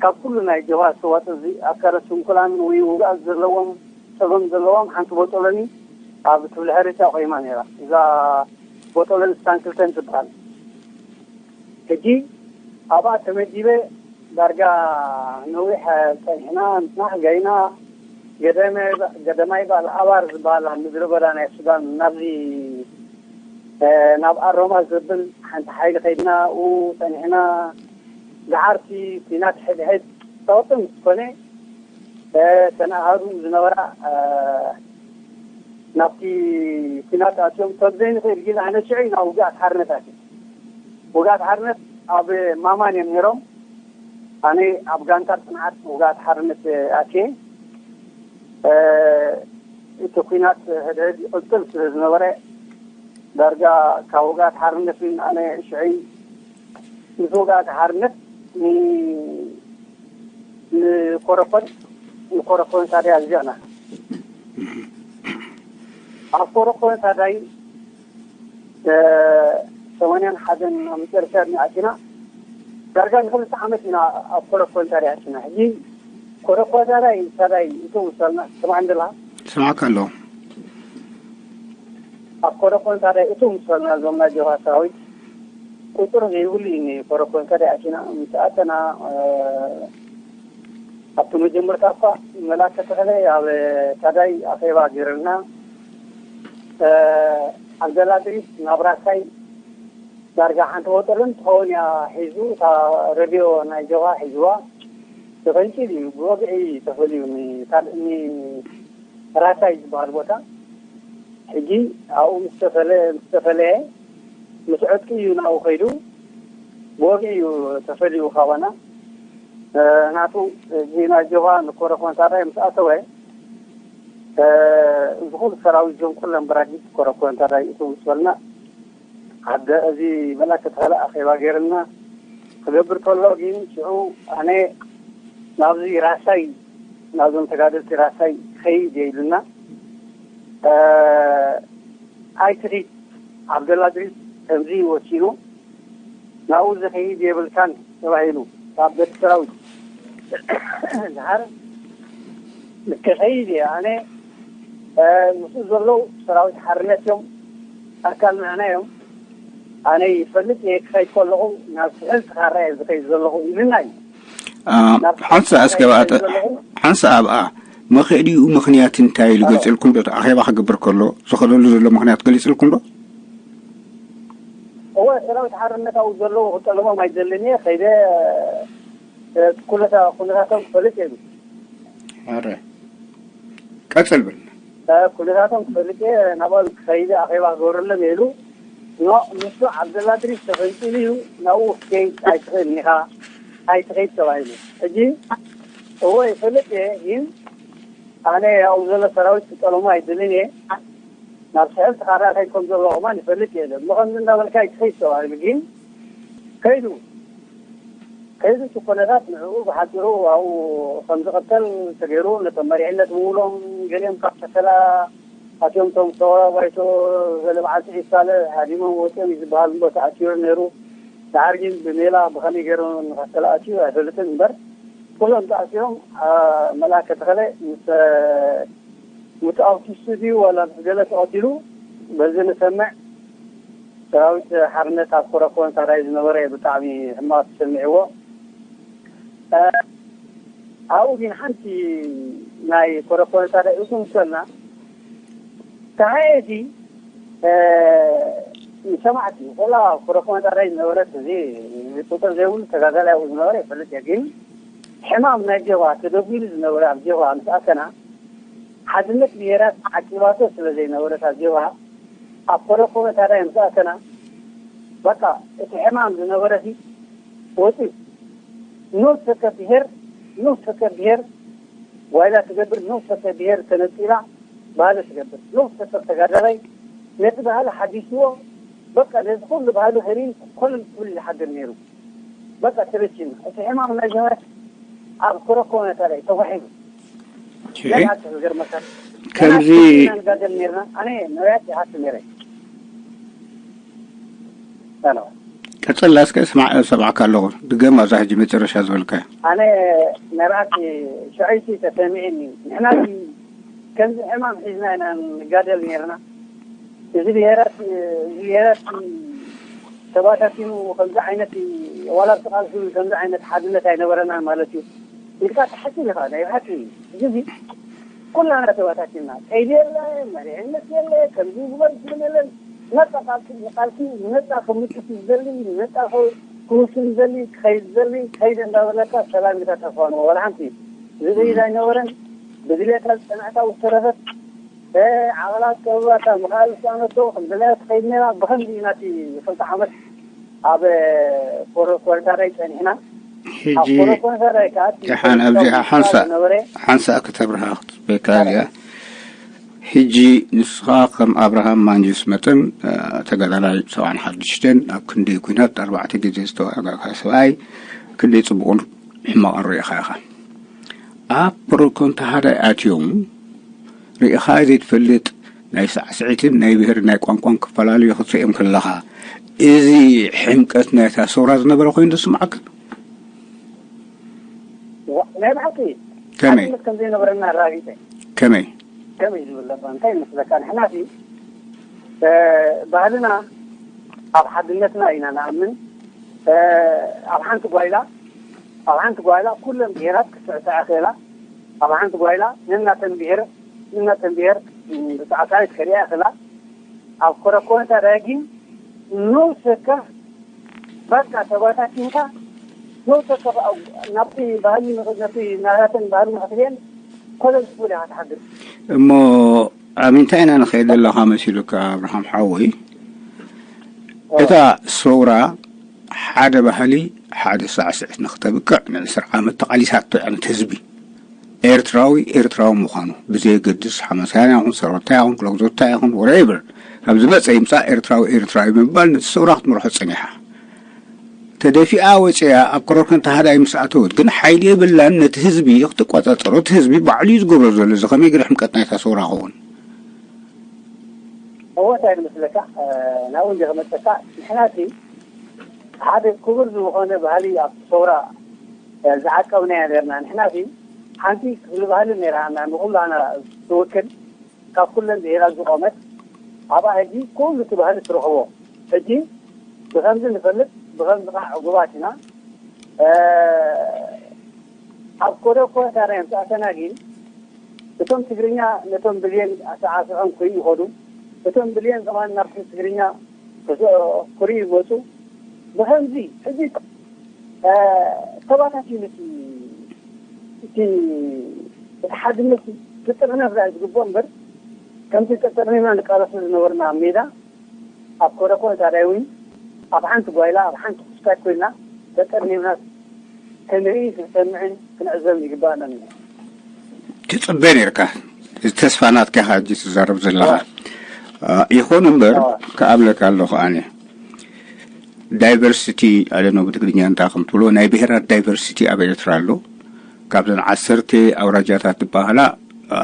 ካብ ኩሉ ናይ ጀብሃ ዝተዋፅእ እዚ ኣካለ ስንኩላን ወይ ውግኣት ዘለዎም፣ ፀገም ዘለዎም ሓንቲ ቦጦለኒ ኣብ ክፍሊ ሕርሻ ቆይማ ነይራ። እዛ ቦጦለኒ ስታን ክልተን ትበሃል። ሕጂ ኣብኣ ተመዲበ ዳርጋ ነዊሕ ጸኒሕና፣ ንሕና ገይና ገደመ-፣ ገደማይ በዓል ኣባር ዝበሃል ኣብ ምድረ በዳ ናይ ሱዳን ናብዚ፣ እ፣ ናብ ኣሮማ ዘብል ሓንቲ ሓይሊ ከይድና ኣብኡ ጸኒሕና። ደሓርቲ ኲናት ሕድሕድ ጠቕጥም ኮነ፣ እ፣ ተን ኣሃዱ ዝነበራ፣ እ፣ ናብቲ ኲናት ኣትዮም ሰብ ዘይንኽእል ግን ኣነ ሽዑ ናብ ውግኣት ሓርነት ኣትየ። ውግኣት ሓርነት ኣብ ማማን እዮም ነይሮም። ኣነ ኣብ ጋንታ ጽንዓት ውግኣት ሓርነት ኣትየ። እ፣ እቲ ኲናት ሕድሕድ ይቕጽል ስለ ዝነበረ ዳርጋ ካብ ውግኣት ሓርነት ኣነ ሽዑ ምስ ውግኣት ሓርነት ን-፣ ንኮረኮን፣ ንኮረኮን ሳዳይ ኣዚቕና። ኣብ ኮረኮን ሳዳይ፣ እ፣ ሰማንያን ሓደን ኣብ መጨረሻ ኣቲና፣ ዳርጋ ንክልተ ዓመት ኢና ኣብ ኮረኮን ሳዳይ ኣቲና። ሕጂ ኮረኮን ሳዳይ፣ ሳዳይ እቶም ውሰልና፣ ስማዕ እንደላ። ስማዕካ ኣለኹ። ኣብ ኮረኮን ሳዳይ እቶም ውሰልና፣ እዞም ናይ ጀብሃ ሰራዊት ቁጽሪ ዘይብሉ እዩ። ኮረኮን ሳዳይ ኣቲና፣ ምስ ኣተና፣ እ፣ ኣብቲ መጀመርታ እኳ መላከ ተኸለ ኣብ ታዳይ ኣኼባ ገይርና፣ እ፣ ዓብደላ ድሪስ ናብ ራሳይ ዳርጋ ሓንቲ ወጠርን ትኸውን እያ ሒዙ፣ እታ ረድዮ ናይ ጀብሃ ሒዝዋ ተፈንቂሉ እዩ፣ ብወግዒ ተፈልዩ ኒ-፣ ኒ-፣ ራሳይ ዝበሃል ቦታ። ሕጂ ኣብኡ ምስ ተፈለ-፣ ምስ ተፈለየ፣ ምስ ዕጥቂ እዩ ናብኡ ከይዱ። ብወግዒ እዩ ተፈልዩ ካባና። እ፣ ናቱ፣ እዚ ናይ ጀብሃ ንኮረኮንታራይ ምስ ኣተወ፣ እ፣ እዚ ኩሉ ሰራዊት እዞም ኩሎም በራጊት ኮረኮንታራይ እቶም ምስ በልና፣ ዓደ እዚ መላከ ተኸለ ኣኼባ ገይርና ክገብር ከሎ ግን ሽዑ ኣነ ናብዚ ራሳይ፣ ናብዞም ተጋደልቲ ራሳይ ኸይድ እየ ኢሉና። እ፣ ኣይትኺድ፣ ዓብደላ ድሪስ ከምዚ ወሲኑ ናብኡ ዝኸይድ የብልካን ተባሂሉ ካብ ቤት ሰራዊት። ድሓር ክኸይድ እየ ኣነ፣ እ፣ ምስኡ ዘለዉ ሰራዊት ሓርነት እዮም፣ ኣካል ንሕና እዮም። ኣነ ይፈልጥ እየ ክኸይድ ከለኹ ናብ ስሕል ተኻራ እየ ዝኸይድ ዘለኹ ኢሉና እዩ። አ፣ ናብ ሓንሳ ስሕል ኣስገባእተ-፣ ተኻራ እየ ዝኸይድ ዘለኹ። ሓንሳ ኣብኣ መኸዲኡ ምኽንያት እንታይ ኢሉ ገልጽልኩም ዶ? ኣኼባ ክገብር ከሎ ዝኸደሉ ዘሎ ምኽንያት ገሊጽልኩም ዶ? እወ፣ ሰራዊት ሓርነት ኣብኡ ዘለዉ ክጠልሞም ኣይደልን እየ። ከይደ፣ እ፣ ኩነታ-፣ ኩነታቶም ክፈልጥ እየ። ኣረ፣ ቀጽል ብል። እ፣ ኩነታቶም ክፈልጥ እየ። ናብኦም ክኸይደ ኣኼባ ክገብረሎም እየ ኢሉ። ኖ፣ ንሱ ዓብደላ ድሪስ ተፈንቂሉ እዩ፣ ናብኡ ክትከይድ ኣይትኽእልን ኢኻ፣ ኣይትኸይድ ተባሂሉ። ሕጂ፣ እወ፣ ይፈልጥ እየ፣ ግን ኣነ ኣብኡ ዘሎ ሰራዊት ክጠልሞ ኣይደልን እየ። ናብ ስሕል ተኻራ ከይድ ከም ዘለኹ ከማን ይፈልጥ እየ። እሞ ከምዚ እንዳበልካ ኣይትኸይድ ተባሂሉ፣ ግን ከይዱ። ከይዱ፣ እቲ ኩነታት ንዕኡ ብሓጺሩ ኣብኡ ከም ዝቐተል ተገይሩ፣ ነቶም መሪሕነት ምውሎም ገሊኦም ካብ ተከላ ኣትዮም፣ እቶም ሰውራ ባይቶ ገለ በዓል ስዒድ ሳልሕ ሃዲሞም ወጺኦም እዩ ዝበሃል እምበር ተኣሲሩ ነይሩ። ደሓር ግን ብሜላ ብኸመይ ገይሮም ንኸተላ ኣትዩ ኣይፈልጥን እምበር፣ ኩሎም ተኣሲሮም፣ አ፣ መልኣከ ተኸለ ምስ፣ ምስ ኣውቲስቱ ድዩ ዋላ ምስ ገለ ተቐቲሉ፣ በዚ ንሰምዕ። ሰራዊት ሓርነት ኣብ ኮረኮን ሳዳይ ዝነበረ ብጣዕሚ ሕማቕ ተሰሚዕዎ። እ፣ ኣብኡ ግን ሓንቲ ናይ ኮረኮን ሳዳይ እሱ ምሰልና ተሓየቲ፣ እ፣ ንሰማዕቲ፣ ኮላ ኮረኮን ሳዳይ ዝነበረት እዚ ቁጽሪ ዘይብሉ ተጋዳላይ ኣብኡ ዝነበረ ይፈልጥ እየ። ግን ሕማም ናይ ጀብሃ ተደጒሉ ዝነበረ ኣብ ጀብሃ ምስ ኣተና፣ ሓድነት ብሄራት ዓቂባቶ ስለ ዘይነበረት ኣብ ጀብሃ፣ ኣብ ኮረኮ መታዳይ ምስ ኣተና፣ በቃ እቲ ሕማም ዝነበረ ሲ ወፂኡ። ንኡስ ተከ ብሄር፣ ንኡስ ተከ ብሄር ዋይላ ትገብር፣ ንኡስ ተከ ብሄር ተነፂላ ባህሊ ትገብር። ንኡስ ተከ ተጋዳላይ ነቲ ባህሊ ሓዲስዎ፣ በቃ ነዚ ኩሉ ባህሊ ከሪን ኮለል ክብል ዝሓድር ነይሩ። በቃ ተበቲኑ። እቲ ሕማም ናይ ጀብሃ ኣብ ኮረኮ መታዳይ ተዋሒዱ። እሺ። ናይ ሓቂ ዝገርመካ። ከምዚ ንጋደል ነርና። ኣነ ነብያት ይሓስብ ነረ። ሰላም። ቀጽላ እስከ ስማዕ፣ ሰማዕካ ኣለኹ። ድገም ኣብዛ ሕጂ መጨረሻ ዝበልካዮ። ኣነ ነብያት ሽዐይቲ ተሰሚዕኒ። ንሕና ከምዚ ሕማም ሒዝና ኢና ንጋደል ነርና። እዚ ብሄራት፣ እዚ ብሄራት ተባታቲኑ ከምዚ ዓይነት፣ ዋላ ኣብቲ ቃልሲ እውን ከምዚ ዓይነት ሓድነት ኣይነበረናን ማለት እዩ። ኢልካ ትሓስብ ኢኻ፣ ናይ ብሓቂ እዩ። እዚ ኩላና ተባታቲና፣ ቀይዲ የለ፣ መሪሕነት የለ፣ ከምዚ ግበር ዝብል የለን። ነጻ ቃልሲ፣ ንቃልሲ ነጻ ክምልስ ዝደሊ፣ ነጻ ክውስን ዝደሊ፣ ክኸይድ ዝደሊ፣ ክኸይድ እንዳበለካ ሰላም ኢልካ ተፋኑ። ዋላ ሓንቲ ዝብይድ ኣይነበረን። ብድሌታ ዝጸንዐታ ውስተረፈት ዓቕላት ከብባታ ምኽኣል ዝሰኣነቶ ከም ድላያ ትኸይድ ነይራ። ብኸምዚ ኢና እቲ ክልተ ዓመት ኣብ ኮረ-፣ ኮረታራይ ጸኒሕና። ኣብ ሕጂ ኮረ-፣ ኮረታራይ ከኣ እቲ ደሓን ኣብዚኣ ሓንሳእ ዝነበረ ሓንሳእ ከተብርሃ ክትጽበየካ እዚኣ። ሕጂ ንስኻ ከም ኣብርሃም ማንጁስ መጠን፣ እ፣ ተጋዳላይ ሰብዓን ሓሙሽተን ኣብ ክንደይ ኲናት ኣርባዕተ ግዜ ዝተዋጋእካ ሰብኣይ ክንደይ ጽቡቕን ሕማቕን ርኢኻ ኢኻ። ኣብ ፕሮኮን ተሃዳይ ኣትዮም ርኢኻ ዘይትፈልጥ ናይ ሳዕስዒትን ናይ ብሄርን ናይ ቋንቋን ክፈላለዩ ክትርእዮም ከለኻ፣ እዚ ሕምቀት ናይታ ሰውራ ዝነበረ ኮይኑ ዝስምዓካ? ዋ-፣ ናይ ብሓቂ ከመይ? ሓድነት ከም ዘይነበረና ኣረጋጊጸ። ከመይ? ከመይ ዝብል ለባ? እንታይ ይመስለካ? ንሕና ሲ፣ እ፣ ባህልና ኣብ ሓድነትና ኢና ንኣምን። እ፣ ኣብ ሓንቲ ጓይላ፣ ኣብ ሓንቲ ጓይላ ኩለን ብሄራት ክስዕስዓ ይኽእላ። ኣብ ሓንቲ ጓይላ ነናተን ብሄር፣ ነናተን ብሄር ብሳዕሳዒት ከርእያ ይኽእላ። ኣብ ኮረኮንታ ዳጊን ነውሰካ በቃ ተባታቲንካ ነውሰካ ናብቲ ባህሊ ንኽ-፣ ነቲ ናታተን ባህሊ ንኽትርእየን ኮለል ትብል ኢኻ ትሓድር። እሞ ኣብ እንታይ ኢና ንኸይድ ዘለኻ መሲሉካ ኣብርሃም ሓወይ? እታ ሰውራ ሓደ ባህሊ፣ ሓደ ሳዕስዒት ንክተብቅዕ ንዕስራ ዓመት ተቓሊሳቶ እያ ነቲ ህዝቢ። ኤርትራዊ ኤርትራዊ ምዃኑ ብዘየገድስ ሓመሳያን ይኹን ሰሮታ ይኹን ክሎግዞታ ይኹን ወሬቨር ኣብ ዝመጸ ይምጻእ ኤርትራዊ ኤርትራዊ ብምባል ነቲ ሰውራ ክትመርሖ ጸኒሓ። ተደፊኣ ወጺኣ ኣብ ኮረኮን ተሃዳይ ምስ ኣተወት ግን ሓይሊ የብላን ነቲ ህዝቢ ክትቆጻጸሮ። እቲ ህዝቢ ባዕሉ እዩ ዝገብሮ ዘሎ። እዚ ከመይ ገለ ሕምቀት ናይታ ሰውራ ክኸውን? እወ፣ እንታይ ይመስለካ፣ እ፣ ናብኡ እንደ ከመጸካ፣ ንሕና እቲ ሓደ ክቡር ዝኾነ ባህሊ ኣብቲ ሰውራ፣ እ፣ ዝዓቀብናዮ ነርና። ንሕና እቲ ሓንቲ ክፍሊ ባህሊ ነይራና፣ ንኹላና ትውክል፣ ካብ ኩለን ብሄራት ዝቖመት፣ ኣብኣ ሕጂ ኩሉ እቲ ባህሊ ትረኽቦ። ሕጂ ብኸምዚ ንፈልጥ፣ ብኸምዚ ከዓ ዕጉባት ኢና። እ፣ ኣብ ኮደ ኮታርያ ምስ ኣተና ግን እቶም ትግርኛ ነቶም ብልየን ኣሰዓስዖም ክርእዩ ይኸዱ። እቶም ብልየን ከማን ናብቲ ትግርኛ ክስ-፣ ክርእዩ ይመጹ። ብኸምዚ ሕጂ፣ እ፣ ተባታቲኑ እቲ፣ እቲ፣ እቲ ሓድነት ክጥርነፍ ዳኣ ዝግብኦ እምበር፣ ከምቲ ተጠርኒፍና ንቃለሶ ዝነበርና ኣብ ሜዳ፣ ኣብ ኮረኮ ዛዳይ እውን ኣብ ሓንቲ ጓይላ፣ ኣብ ሓንቲ ኩስካት ኮይንና ተጠርኒፍና ክንርኢ፣ ክንሰምዕን ክንዕዘብን ይግባእ ኣለና። ትጽበ ነርካ። እዚ ተስፋ ናትካ ኢኻ ሕጂ ትዛረብ ዘለኻ። አ፣ ይኹን እምበር፣ አ። ክኣብለካ ኣለኹ ኣነ። ዳይቨርሲቲ፣ ኣደኖ ብትግርኛ እንታይ ከም ትብሎ፣ ናይ ብሄራት ዳይቨርሲቲ ኣብ ኤርትራ ኣሎ። ካብዘን ዓሰርተ ኣውራጃታት ዝበሃላ፣ አ፣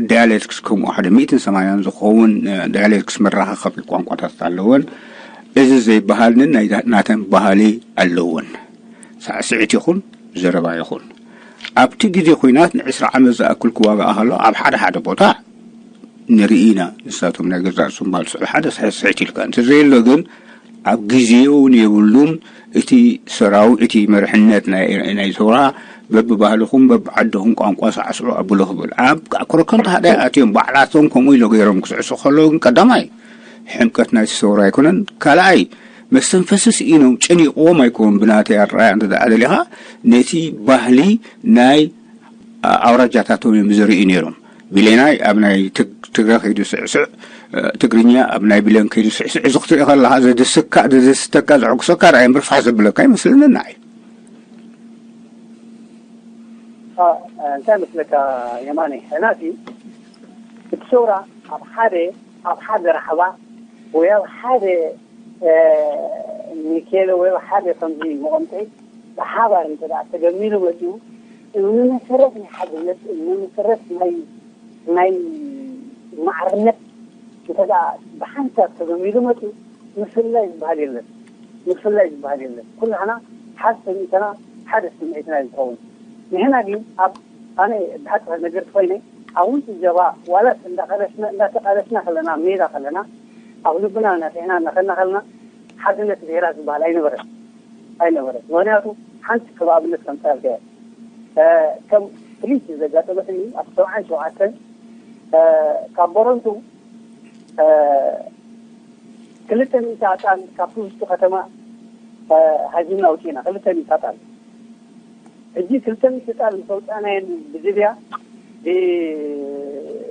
ዳያሌክትስ ከምኡ ሓደ ሚእትን ሰማንያን ዝኸውን፣ አ፣ ዳያሌክትስ መራኻኸቢ ቋንቋታት ኣለወን። እዚ ዘይበሃልንን ናይ ናተን ባህሊ ኣለወን። ሳዕስዒት ይኹን ዘረባ ይኹን። ኣብቲ ግዜ ኲናት ንዕስራ ዓመት ዝኣክል ክዋጋእ ከሎ ኣብ ሓደ ሓደ ቦታ ንርኢ ኢና። ንሳቶም ናይ ገዛእ ርእሶም በዓል ስዑ ሓደ ሳዕስዒት ኢልካ እንተዘየሎ ግን ኣብ ግዜኡ እውን የብሉን። እቲ ሰራዊ-፣ እቲ መርሕነት ናይ፣ ናይ ሰውራ በብባህልኹም በብዓድኹም ቋንቋ ሳዕስዑ ኣብሎ ክብል። ኣብ ኮረኮንታ ሓደ ኣትዮም ባዕላቶም ከምኡ ኢሎ ገይሮም ክስዕሱ ከለዉ ግን ቀዳማይ ሕምቀት ናይቲ ሰውራ ኣይኮነን። ካልኣይ መስተንፈሲ ስኢኖም ጨኒቕዎም ኣይኮን። ብናተይ ኣረኣያ እንተ ደኣ ደሊኻ ነቲ ባህሊ ናይ ኣ-፣ ኣውራጃታቶም እዮም ዘርእዩ ነይሮም። ቢሌናይ ኣብ ናይ ትግ-፣ ትግረ ከይዱ ስዕስዕ፣ እ፣ ትግርኛ ኣብ ናይ ቢሌን ከይዱ ስዕስዕ፣ እዚ ክትርኢ ከለኻ ዘደስካ-፣ ዘደስተካ፣ ዘዕጉሰካ ርኣይ እምበር ፋሕ ዘብለካ ኣይመስለንን ንዓይ። አ፣ እንታይ መስለካ የማነ? ሕናሲ እቲ ሰውራ ኣብ ሓደ፣ ኣብ ሓደ ራሕባ ወይ ኣብ ሓደ፣ እ፣ ኒኬለ ወይ ኣብ ሓደ ከምዚ መቐምጥዒ ብሓባር እንተ ደኣ ተገሚሉ መጺኡ፣ እምኒ መሰረት ናይ ሓድነት፣ እምኒ መሰረት ናይ፣ ናይ ማዕርነት እንተ ደኣ ብሓንሳብ ተገሚዱ መፅዩ፣ ምፍላይ ዝበሃል የለን። ምፍላይ ዝበሃል የለን። ኩላህና ሓደ ስምዒትና፣ ሓደ ስምዒትና እዩ ዝኸውን። ንሕና ግን ኣብ፣ ኣነ ብሓቂ ነገር ኮይነ፣ ኣብ ውሽጢ ጀባ ዋላስ እንዳቐለስና፣ እንዳተቓለስና ከለና፣ ሜዳ ከለና፣ ኣብ ልብና እናትሕና እናኸድና ከለና፣ ሓድነት ብሄራት ዝበሃል ኣይነበረን። ኣይነበረን። ምኽንያቱ ሓንቲ ከም ኣብነት ከምፃልከ፣ እ፣ ከም ፍልይቲ ዘጋጠመትኒ ኣብ ሰብዓን ሸውዓተን፣ እ፣ ካብ ቦረንቱ፣ እ፣ ክልተ ሚእቲ ኣጣል ካብቲ ውሽጢ ከተማ፣ እ፣ ሃዚምና ኣውፂእና። ክልተ ሚእቲ ኣጣል። ሕጂ ክልተ ሚእቲ ኣጣል ምስ ኣውፃእናየን ብዝብያ፣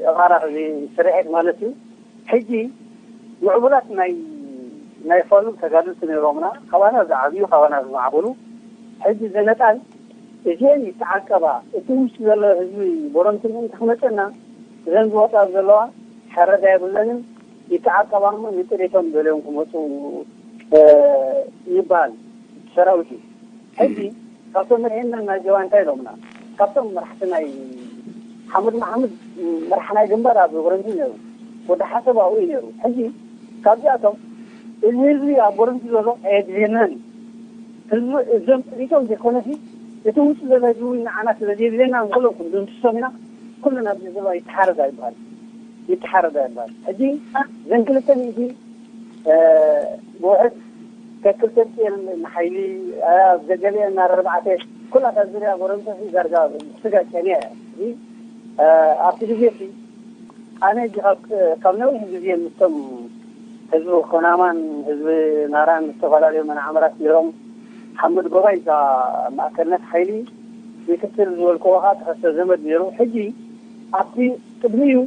ብኣባራኽ፣ ብስርዒት ማለት እዩ። ሕጂ ምዕቡላት ናይ፣ ናይ ፋሉል ተጋደልቲ ነይሮምና፣ ካባና ዝዓብዩ፣ ካባና ዝማዕበሉ። ሕጂ ዘነጣል እዚአን ይተዓቀባ። እቲ ውሽጢ ዘሎ ህዝቢ ቦረንቱ ምእንቲ ክመፀና፣ እዘን ዝወፃ ዘለዋ ሕረዳ የብለንን፣ ይተዓቀባ እሞ ንጥሪቶም ደልዮም ክመፁ፣ እ፣ ይበሃል ሰራዊት እዩ። ሕጂ ካብቶም መርሒና ናይ ጀባ እንታይ ኢሎምና? ካብቶም መራሕቲ ናይ ሓመድ መሓመድ፣ መራሕ ናይ ግንባር ኣብ ቦረንቱ ነይሩ፣ ወዲ ሓሰብ ኣብኡ እዩ ነይሩ። ሕጂ ካብዚኣቶም እዚ ህዝቢ ኣብ ቦረንቱ ዘሎ ኣየድልየናን እዩ። ህዝቢ እዞም ጥሪቶም ዘይኮነሲ እቲ ውጭ ዘሎ ህዝቢ እውን ንዓና ስለ ዘየድልየና ንኩሎም ክንድምስሶም ኢና። ኩሉ ናብዚ ዘሎ ይተሓረድ ኣይበሃል፣ ይተሓረድ ኣይበሃል። ሕጂ እዘን ክልተ ሚእቲ እ፣ ብውሕድ ከክል ተንጤል ንሓይሊ፣ እ፣ ኣብ ዘገሊአን ኣርባዕተ ኩላታ ዙርያ ጎረምሶ ዳርጋ ስጋ ጨንየ። እዚ፣ እ፣ ኣብቲ ግዜ እቲ ኣነ ሕጂ ካብ፣ ካብ ነዊሕ ግዜ ምስቶም ህዝቢ ኮናማን ህዝቢ ናራን ዝተፈላለዩ መናዕመራት ነይሮም። ሓመድ ጎባይ እዛ ማእከልነት ሓይሊ ምክትል ዝበልክዎ ከዓ ተኸስተ ዘመድ ነይሩ። ሕጂ ኣብቲ ቅድሚኡ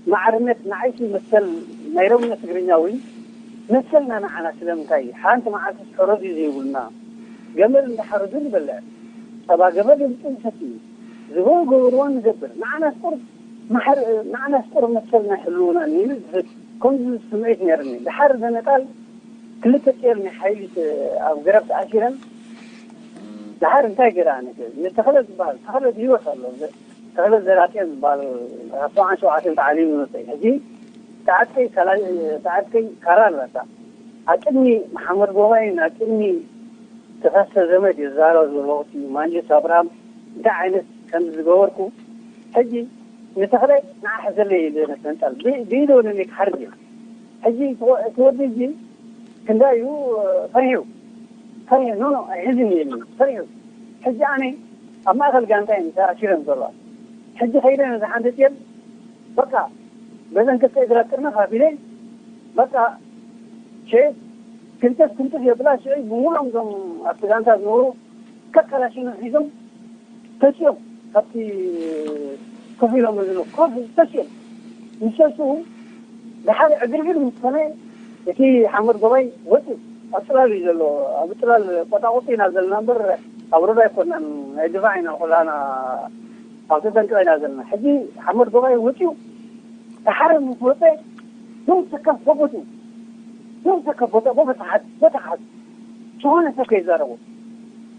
ማዕርነት ንዓይሲ መሰል ናይ ሎምነ ትግርኛ እውን መሰልና ንዓና ስለምንታይ ሓንቲ መዓልቲ ሕረዱ ዘይብሉና? ገመል እንዳሓረዱ ንበልዕ፣ ጸባ ገመል የምጽኡ ንሰቲ፣ ዝገበርዎ ንገብር፣ ንዓናስ ቁር ማሕር-፣ ንዓናስ ቁር መሰልና ይሕልውና ነይሩ ዝብል ከምዚ ስምዒት ነይርኒ። ድሓር ዘነጣል ክልተ ጤል ናይ ሓይሊ ተ-፣ ኣብ ገረብ ተኣሲረን። ድሓር እንታይ ገይራ? ንተኽለ ዝበሃል፣ ተኽለ ብህይወት ኣሎ። ተኽለ ዘራጥዮን ዝበሃል ኣብ ሰብዓን ሸውዓተን ተዓሊሙ መጸ። ሕጂ ተዓጥቀይ ካላ-፣ ተዓጥቀይ ካራ ኣለታ። ኣብ ቅድሚ መሓመድ ጎባይን ኣብ ቅድሚ ተኸስተ ዘመድ ይዛረብ ዘሎ እቲ ማንጁስ ኣብርሃም እንታይ ዓይነት ከም ዝገበርኩ። ሕጂ ንተኽለ ንዓ ሕዘለይ ኢሉ ነተንጠል። ብ-፣ ብኢዶ ነኒ ክሓርድ እዩ። ሕጂ እቲ ወ-፣ እቲ ወዲ እዚ ክንዳዩ ፈሪሑ፣ ፈሪሑ፣ ኖ፣ ኖ፣ ኣይሕዝን እዩ ኢሉኒ፣ ፈሪሑ። ሕጂ ኣነ ኣብ ማእከል ጋንታ እየን ተኣሲረን ዘለዋ። ሕጂ ከይደ ነዛ ሓንቲ ጤል፣ በቃ፣ በዘን ክልተ እግራ ጥርንፍ ኣቢለ፣ በቃ፣ ሸየት ክንጥፍ፣ ክንጥፍ የብላ፣ ሽዑ ብምሉኦም እዞም ኣብቲ ጋንታ ዝነበሩ ከከላሽኖም ሒዞም ተሲኦም፣ ካብቲ ኮፍ ኢሎም ዝነበሩ ኮፍ ተሲኦም ምስ ተስኡ፣ ድሓር ዕግርግር ምስ ኮነ፣ እቲ ሓመድ ጎባይ ወፂኡ ኣብ ፅላል እዩ ዘሎ። ኣብ ፅላል ቆጣቁጢ ኢና ዘለና እምበር ኣብ ሩባ ኣይኮናን። ናይ ድፋዕ ኢና ኩላና ኣብ ተጠንቀቕ ኢና ዘለና። ሕጂ ሓመድ ጎባይ ወፂኡ ድሓር ምስ ወፀ፣ ደው ተከፍ ቦቦቱ፣ ደው ተከፍ ቦታ፣ ቦታ ተሓዝ፣ ቦታ ሓዝ። ዝኾነ ሰብ ከይዛረቡ፣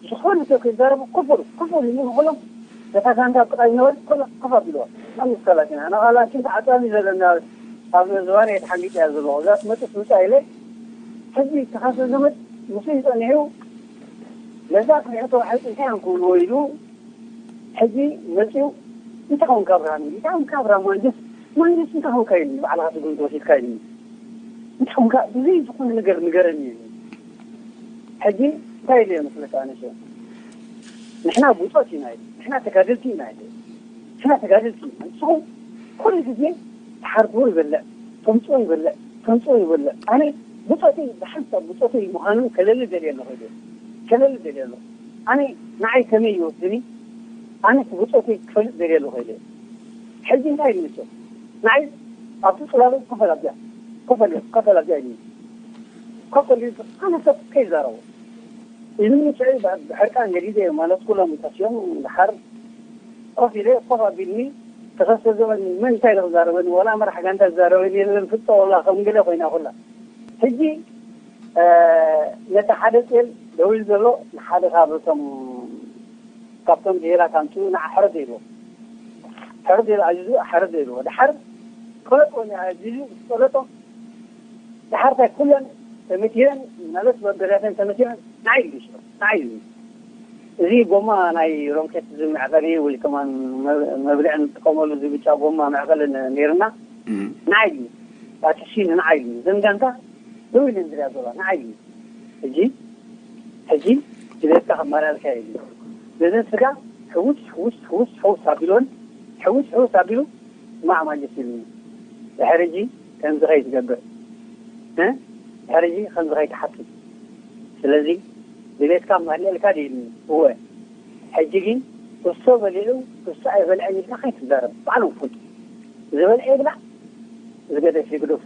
ዝኾነ ሰብ ከይዛረቡ፣ ኮፍ በሉ፣ ኮፍ በሉ ይብሉ ከሎም፣ ነታ ጋንታ ኣብ ጥቓ ዝነበረት ኮላ ኮፍ ኣቢልዋ። ኣብ ምስካላት ኢና። ኣነ ኻላ ሽንቲ ዓጻሚ ዘለና ኣብ ዝባነይ ተሓንጊጠ እያ ዘለኹ። እዛ ትመጽእ ትምጻእ ኢለ፣ ሕጂ ተኻሰ ዘመድ ምስኡ ጸኒሑ፣ ነዛ ክሪኦ ተባሂሉ እንታይ እዮም ክብልዎ ኢሉ፣ ሕጂ መጺኡ፣ እንታይ ኾንካ ኣብርሃም? እንታይ ኾንካ ኣብርሃም? ማንጀስ፣ ማንጀስ እንታይ ኾንካ ኢሉኒ፣ ባዕልኻ ስጉምቲ ወሲድካ ኢሉኒ። እንታይ ኾንካ? ብዘይ ዝኾነ ነገር ንገረኒ ኢሉኒ። ሕጂ እንታይ ኢለ መስለካ ኣነ ሸ-? ንሕና ብጾት ኢና ኢለ፣ ንሕና ተጋደልቲ ኢና ኢለ፣ ንሕና ተጋደልቲ ኢና። ንስኹም ኩሉ ግዜ ተሓርድዎ ይበልዕ፣ ተምጽኦ ይበልዕ፣ ተምጽኦ ይበልዕ። ኣነ ብጾተይ፣ ብሓንሳብ ብጾተይ ምዃኑ ከለሊ ደልየ ኣለኹ ኢለ፣ ከለሊ ደልየ ኣለኹ። ኣነ ንዓይ ከመይ ይወስድኒ? ኣነስ ብጾተይ ክፈልጥ ደልየ ኣለኹ ኢለ። ሕጂ እንታይ ኢሉ ንሱ? ንዓይ ኣብቲ ጽላሎት ኮፈል ኣብዚኣ፣ ኮፈል፣ ኮፈል ኣብዚኣ ኢሉኒ። ኮፈል ኢሉ ኣነ ሰብ ከይዛረቡ ኢሉኒ። ሽዑ ብ-፣ ብሕርቃን ገዲደ ማለት ኩሎም ተሲኦም ድሓር ኮፍ ኢለ ኮፍ ኣቢልኒ። ተኸስተ ዘበን መን እንታይ ኢሉ ክዛረበኒ? ወላ መራሕ ጋንታ ዝዛረበኒ የለን። ፍጦ ወላ ከም ገለ ኮይና ኩላ። ሕጂ፣ እ፣ ነቲ ሓደ ጤል ደው ኢሉ ዘሎ ንሓደ ካብ እቶም፣ ካብቶም ብሄራት ኣምፅኡ ንዓ ሕረድ ኢልዎ። ሕረድ ኢሉ ኣዚዙ ሕረድ ኢልዎ። ድሓር ፈለጦ ዚዙ ፈለጦ ድሓርታይ ኩለን ተመቲረን፣ ማለት መበገሪያተን ተመቲረን ንዓይ ኢሉ ንዓይ ኢሉ። እዚ ጎማ ናይ ሮኬት ዝመዕቐኒ ወይ ከማን መብልዒ ንጥቀመሉ እዚ ብጫ ጎማ መዕቐሊ ነይርና። ንዓይ ኢሉ ኣትሲ ንዓይ ኢሉ ዘንጋንታ ደው ኢለን ዝሪያ ዞላ ንዓይ ኢሉ። ሕጂ ሕጂ ድሌትካ ከማላልካ ኢሉ ነዘን ስጋ ሕውስ ሕውስ ሕውስ ሕውስ ኣቢሎን ሕውስ ሕውስ ኣቢሉ ማዕማጀት ኢሉኒ። ድሕሪ ሕጂ ከምዚ ከይትገብር፣ እ? ድሕሪ ሕጂ ከምዚ ከይትሓትት። ስለዚ ድሌትካ ማልእልካ ድኢሉኒ። እወ። ሕጂ ግን እሶ በሊዑ እሶ ኣይበልዐን ኢልካ ከይትዛረብ። ባዕሉ ፍል ዝበልዐ ይብላዕ፣ ዝገደፍ ይግደፉ።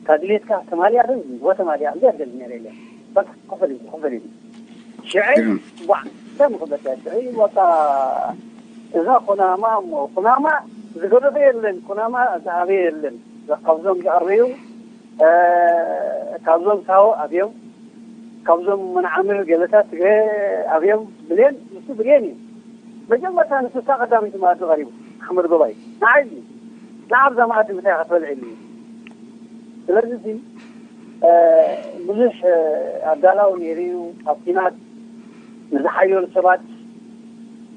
ካብ ድሌትካ ተማሊኣ ዶ? እወ ተማሊኣ። እንዲ ኣደል ነረ የለ። በቃ ክፈል እዩ፣ ክፈል እዩ። ሽዐይ ግርም። ቧዕ፣ ከም ክበልዕ ሽዐይ በቃ እዛ ኩናማ እሞ፣ ኩናማ ዝገደፈ የለን። ኩናማ ዝኣበየ የለን። ካብዞም ዝኣበዩ፣ እ፣ ካብዞም ሳሆ ኣብዮም፣ ካብዞም መናዓምር ገለታት ትግረ ኣብዮም። ብሌን፣ ንሱ ብሌን እዩ። መጀመርታ ንሱ እታ ቀዳመይቲ መኣዲ ቀሪቡ፣ ኣሕመድ ጎባይ። ንዓይ እዩ። ንዓብ እዛ መኣዲ ምሳይ ክትበልዕ ኢሉ እዩ። ስለዚ እዚ፣ እ፣ ብዙሕ፣ እ፣ ኣዳላዊ ነይሩ እዩ። ኣብ ኲናት ንዝሓየሉ ሰባት፣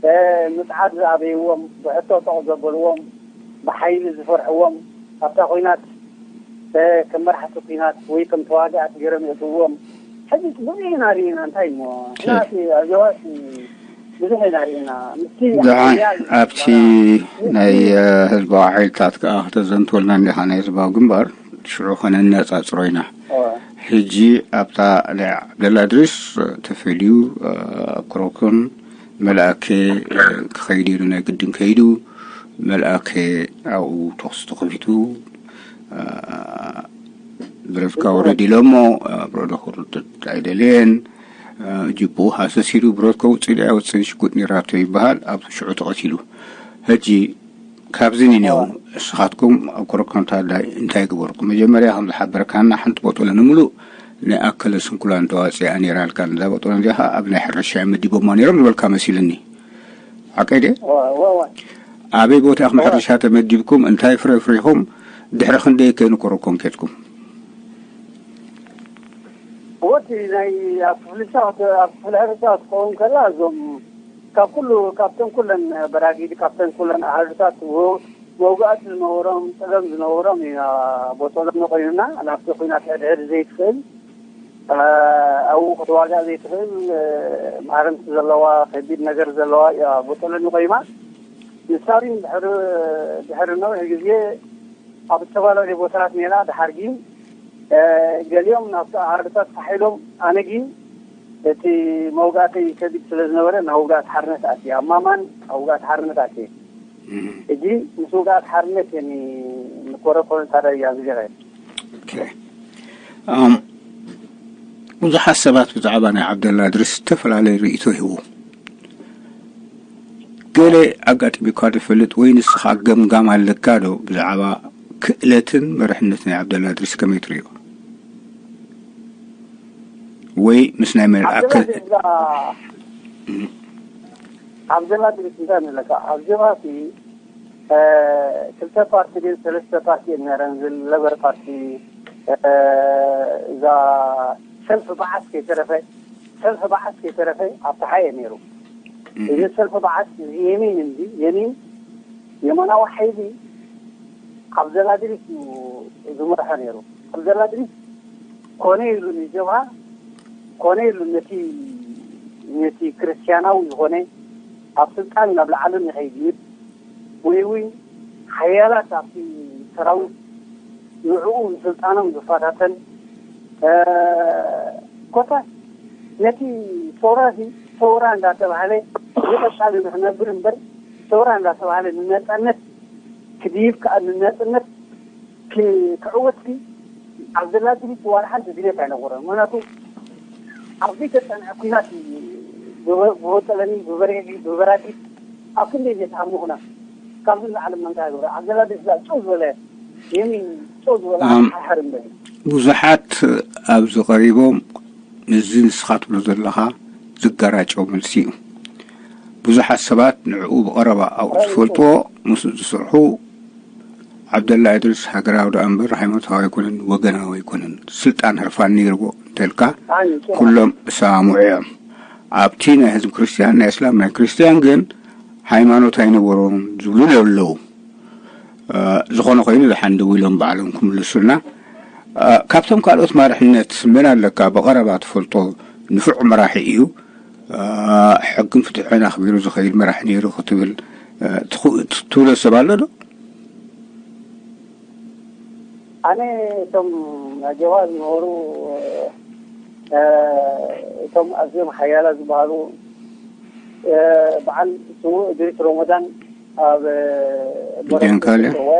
እ፣ ምጽዓት ዝኣበይዎም፣ ብሕቶ ጠቕ ዘበልዎም፣ ብሓይሊ ዝፈርሕዎም፣ ኣብታ ኲናት፣ እ፣ ከም መራሕቲ ኲናት ወይ ከም ተዋጋእቲ ገይሮም የእትውዎም። ሕጂ ብዙሕ ኢና ርኢና። እንታይ እሞ? ሕጂ ናቲ ኣጆዋሲ ብዙሕ ኢና ርኢና። ምስቲ ደሓን ሓያል ኣብቲ ናይ፣ እ፣ ህዝባዊ ሓይልታት ከኣ ከተዘንትወልና እንዲኻ፣ ናይ ህዝባዊ ግንባር ሽዑ ከነነጻጽሮ ኢና። እወ። ሕጂ ኣብታ ናይ ዓብደላ እድሪስ ተፈልዩ፣ እ፣ ክሮኮን መልኣከ፣ እ፣ ክኸይድ ኢሉ ናይ ግድን ከይዱ፣ መልኣከ ኣብኡ ተኹሲ ተኸፊቱ፣ እ፣ ብረትካ ውረድ ኢሎሞ፣ እ፣ ብረዶ ክውርድ ኣይደለየን። እ፣ ጅቡኡ ሃሰስ ኢሉ ብረትካ ውፅእ ድያ ውፅእ ሽጉጥ ኔራቶ ይበሃል። ኣብ ሽዑ ተቐቲሉ። ሕጂ ካብዚ ንኔው እወ። ንስኻትኩም ኣብ ኮረኮንታ ዳይ እንታይ ግበርኩም? መጀመርያ ከም ዝሓበርካና ሓንቲ ቦጦለ ንምሉእ ናይ ኣከለ ስንኩላን ተዋፂኣ ኔራ ኣልካ። ነዛ ቦጦለ እዚኣ ኸዓ ኣብ ናይ ሕርሻ እዮም መዲቦማ ኔሮም ዝበልካ መሲልኒ። ሓቀይ ድየ? እወ፣ እወ፣ እወ። ኣበይ ቦታ ኢኹም እወ። ሕርሻ ተመዲብኩም? እንታይ ፍረ ፍሪኹም? ድሕሪ ክንደይ ከ ንኮረኮን ኬድኩም? እወ፣ እቲ ናይ ኣብ ክፍሊ ሻ-፣ ኣብ ክፍሊ ሕርሻ ክትከውን ከላ እዞም ካብ ኩሉ፣ ካብተን ኩለን በራጊድ፣ ካብተን ኩለን ኣሃዱታት ው-፣ መውጋእቲ ዝነበሮም፣ ጸገም ዝነበሮም ኢና ቦጦሎኒ ኮይኑና። ናብቲ ኲናት ሕድሕድ ዘይትኽእል፣ እ፣ ኣብኡ ክትዋጋእ ዘይትኽእል፣ እ፣ ማህረምቲ ዘለዋ፣ ከቢድ ነገር ዘለዋ እያ ቦጦሎኒ ኮይማ። ንሳ ግን ድሕሪ፣ ድሕሪ ነዊሕ ግዜ ኣብ ዝተፈላለዩ ቦታታት ኔራ። ድሓር ግን፣ እ፣ ገሊኦም ናብቲ ኣሃዱታት ፋሕ ኢሎም፣ ኣነ ግን እቲ መውጋእተይ ከቢድ ስለ ዝነበረ ናብ ውግኣት ሓርነት ኣትየ። ኣብ ማማን ኣብ ውግኣት ሓርነት ኣትየ። እም። ሕጂ ምስ ውግኣት ሓርነት እየ ኒ-፣ ንኮረኮረ ታዲያ እያ ዝገረ። ኦኬ። ኣም፣ ብዙሓት ሰባት ብዛዕባ ናይ ዓብደላ እድሪስ ዝተፈላለየ ርእይቶ ይህቡ። ገለ ኣጋጢሙካ ዝፈልጥ ወይ ንስኻ ገምጋም ኣለካ ዶ ብዛዕባ ክእለትን መርሕነት ናይ ዓብደላ እድሪስ ከመይ ትርእዮ? ወይ ምስ ናይ መልኣከ ዓብደላ እዛ፣ እም። ዓብደላ እድሪስ እንታይ ንብለካ? ኣብ ጀብሃ እቲ፣ እ፣ ክልተ ፓርቲ ድዩ ሰለስተ ፓርቲ እየን ነይረን፣ እዚ ለበር ፓርቲ፣ እ፣ እዛ ሰልፊ በዓስ ከይተረፈ፣ ሰልፊ በዓስ ከይተረፈ ኣብቲ ሓየ ነይሩ። እም። እዚ ሰልፊ በዓስ እዚ የሚን እንዲ፣ የሚን የማናዊ ሓይሊ ዓብደላ እድሪስ እዩ ዝመርሖ ነይሩ። ዓብደላ እድሪስ ኮነ ኢሉ ንጀብሃ፣ ኮነ ኢሉ ነቲ፣ ነቲ ክርስትያናዊ ዝኾነ ኣብ ስልጣን ናብ ላዕልን ይኸይድ እዩ። ወይ እውን ሓያላት ኣብቲ ሰራዊት ንዕኡ ንስልጣኖም ዝፈታተን፣ እ፣ ኮታስ ነቲ ሰውራ እዚ ሰውራ እንዳተባህለ ንቐጻሊ ንኽነብር እምበር፣ ሰውራ እንዳተባህለ ንነጻነት ክድይብ ከኣ ንነጻነት ክ-፣ ክዕወት ሲ ዓብደላ እድሪስ ዋላ ሓንቲ ድሌት ኣይነበሮን። ምኽንያቱ ኣብ ዘይተጸንዐ ኲናት እዩ ብበ-፣ ብበጠለኒ፣ ብበሬሊ፣ ብበራጊድ ኣብ ክንደይ ዘይተሃሙ ኹና። ካብዚ ንላዕሊ መን ከ ይገብሮ? ዓብደላ እድሪስ ዳኣ ጨው ዝበለ የሚን፣ ጨው ዝበለ ኣም፣ ሓርሓር እምበር እዩ። ብዙሓት ኣብዚ ቀሪቦም፣ እዚ ንስኻ ትብሎ ዘለኻ ዝጋራጨው መልሲ እዩ። ብዙሓት ሰባት ንዕኡ ብቐረባ ኣብኡ ዝፈልጥዎ፣ ምስኡ ዝሰርሑ ዓብደላ እድሪስ ሃገራዊ ደኣ እምበር ሃይማኖታዊ ኣይኮነን፣ ወገናዊ ኣይኮነን። ስልጣን ህርፋን ነይርዎ እንተልካ፣ ኣይ፣ ጭራሽ። ኩሎም እሳምዑ እዮም። ኣብቲ ናይ ህዝቢ ክርስትያን፣ ናይ እስላም፣ ናይ ክርስትያን ግን ሃይማኖት ኣይነበሮም ዝብሉ ኣለዉ። እ፣ ዝኾነ ኮይኑ ደሓን ደው ኢሎም ባዕሎም ክምልሱልና። እ፣ ካብቶም ካልኦት መራሕነት መን ኣለካ ብቐረባ ትፈልጦ ንፉዕ መራሒ እዩ፣ እ፣ ሕግን ፍትሕን ኣኽቢሩ ዝኸይድ መራሒ ነይሩ ክትብል፣ እ፣ ትኹ-፣ ትብሎ ሰብ ኣሎ ዶ? ኣነ እቶም ኣጀዋ ዝነበሩ፣ እ፣ እቶም ኣዝዮም ሓያላት ዝበሃሉ፣ እ፣ በዓል ስዉእ እድሪስ ሮሞዳን ኣብ፣ እ፣ ቦረንቱ ጃንካልያ። ዝተሰወ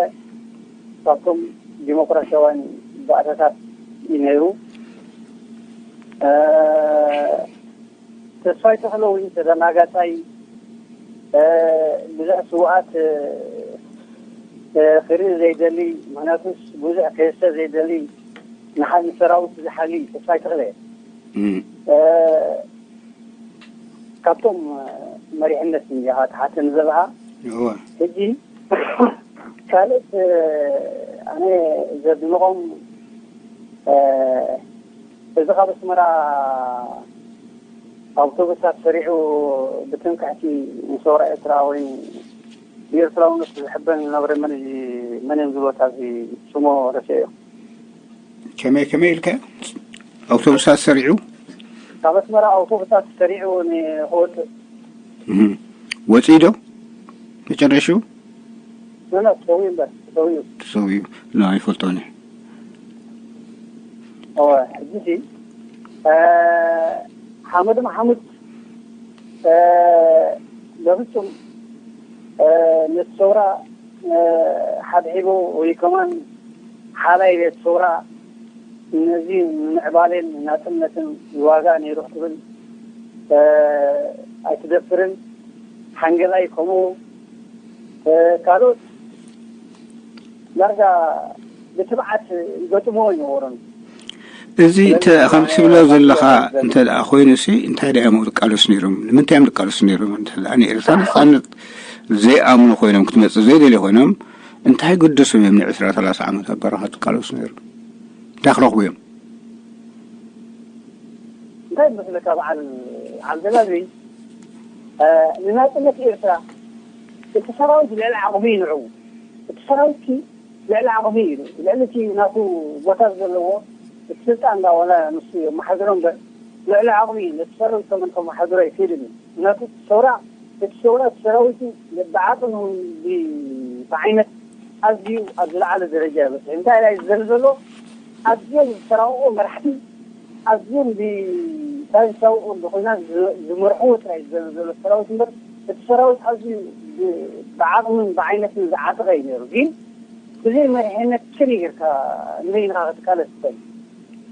ካብቶም ዲሞክራሲያውያን ባእታታት እዩ ነይሩ። እ፣ ተስፋይ ተኽለ እውን ተደናጋጻይ፣ እ፣ ብዙሕ ስውኣት፣ እ፣ እ፣ ክርኢ ዘይደሊ፣ ምኽንያቱስ ብዙሕ ክህሰ ዘይደሊ፣ ንሓ-፣ ንሰራዊት ዝሓሊ ተስፋይ ተኽለ። እም። እ፣ ካብቶም፣ እ፣ መሪሕነት እንዲኻ ትሓተኒ ዘለኻ። እወ። ሕጂ ካልኦት፣ እ፣ ኣነ ዘድንቖም፣ እ፣ እዚ ካብ ኣስመራ ኣውቶቡሳት ሰሪዑ ብትምክሕቲ ንሰውራ ኤርትራ ወይ ብኤርትራውነት ዝሕበን ዝነበረ መን እዩ፣ መን እዮም ዝብሎ፣ ኣብዚ ስሙ ረሲዐዮ። ከመይ፣ ከመይ ኢልካ? ኣውቶቡሳት ሰሪዑ? ካብ ኣስመራ ኣውቶቡሳት ሰሪዑ ንክወፅእ። እህ። ወፂኡ ዶ? መጨረሽኡ? ኖ፣ ኖ፣ ተሰዊኡ እምበር፣ ተሰዊኡ። ተሰዊኡ። ኖ፣ ኣይፈልጦን እየ። እወ፣ ሕጂ ሲ፣ እ፣ ሓመድ ማሕሙድ፣ እ፣ በፍጹም፣ እ፣ ነቲ ሰውራ፣ እ፣ ሓብሒቡ ወይ ከማን ሓላይ ቤት ሰውራ ነዚ ንምዕባሌን ናጽነትን ይዋጋእ ነይሩ ክትብል፣ እ፣ ኣይትደፍርን። ሓንገላይ ከምኡ፣ እ፣ ካልኦት ዳርጋ ብትብዓት ይገጥምዎ ይነበሩን። እዚ ተ-፣ ስለዚ ከም ትብሎ ዘለኻ እንተ ደኣ ኮይኑሲ፣ እንታይ ደኣ እዮም ዝቃለሱ ነይሮም? ንምንታይ እዮም ዝቃለሱ ነይሮም? እንተ ደኣ ንኤርትራ ነጻነት ዘይኣምኑ ኮይኖም፣ ክትመጽእ ዘይደልዩ ኮይኖም፣ እንታይ ግደሶም እዮም ንዕስራ ሰላሳ ዓመት ኣብ በረኻ ዝቃለሱ ነይሮም? እንታይ ክረኽቡ እዮም? እንታይ መስለካ በዓል ዓብደላዝሪ፣ እ፣ ንናጽነት ኤርትራ እቲ ሰራዊት ልዕሊ ዓቕሙ እዩ ንዕኡ። እቲ ሰራዊትኪ ልዕሊ ዓቕሚ እዩ። ልዕሊ እቲ ናቱ ቦታ ዘለዎ እቲ ስልጣን እንዳ ዋላ ንሱ የመሓድሮ እምበር ልዕሊ ዓቕሚ እዩ። ነቲ ሰራዊት ከመን ከመሓድሮ ኣይክእልን እዩ። ምክንያቱ ሰውራ፣ እቲ ሰውራ፣ እቲ ሰራዊቱ ብዓቕሚ እውን ብ-፣ ብዓይነት ኣዝዩ ኣብ ዝለዓለ ደረጃ ይበጽሕ። እንታይ ኢላ እዩ ዝደሊ ዘሎ? ኣዝዮም ዝተራቐቑ መራሕቲ፣ ኣዝዮም ብሳይንሳዊ ቅዲ ኮይና ዝ-፣ ዝመርሕዎ ጥራይ እዩ ዝደሊ ዘሎ ሰራዊት እምበር፣ እቲ ሰራዊት ኣዝዩ ብ-፣ ብዓቕምን ብዓይነትን ዝዓጠቐ እዩ ነይሩ። ግን ብዘይ መሪሕነት ከመይ ጌርካ ንበይንኻ ክትቃለስ ትኽእል?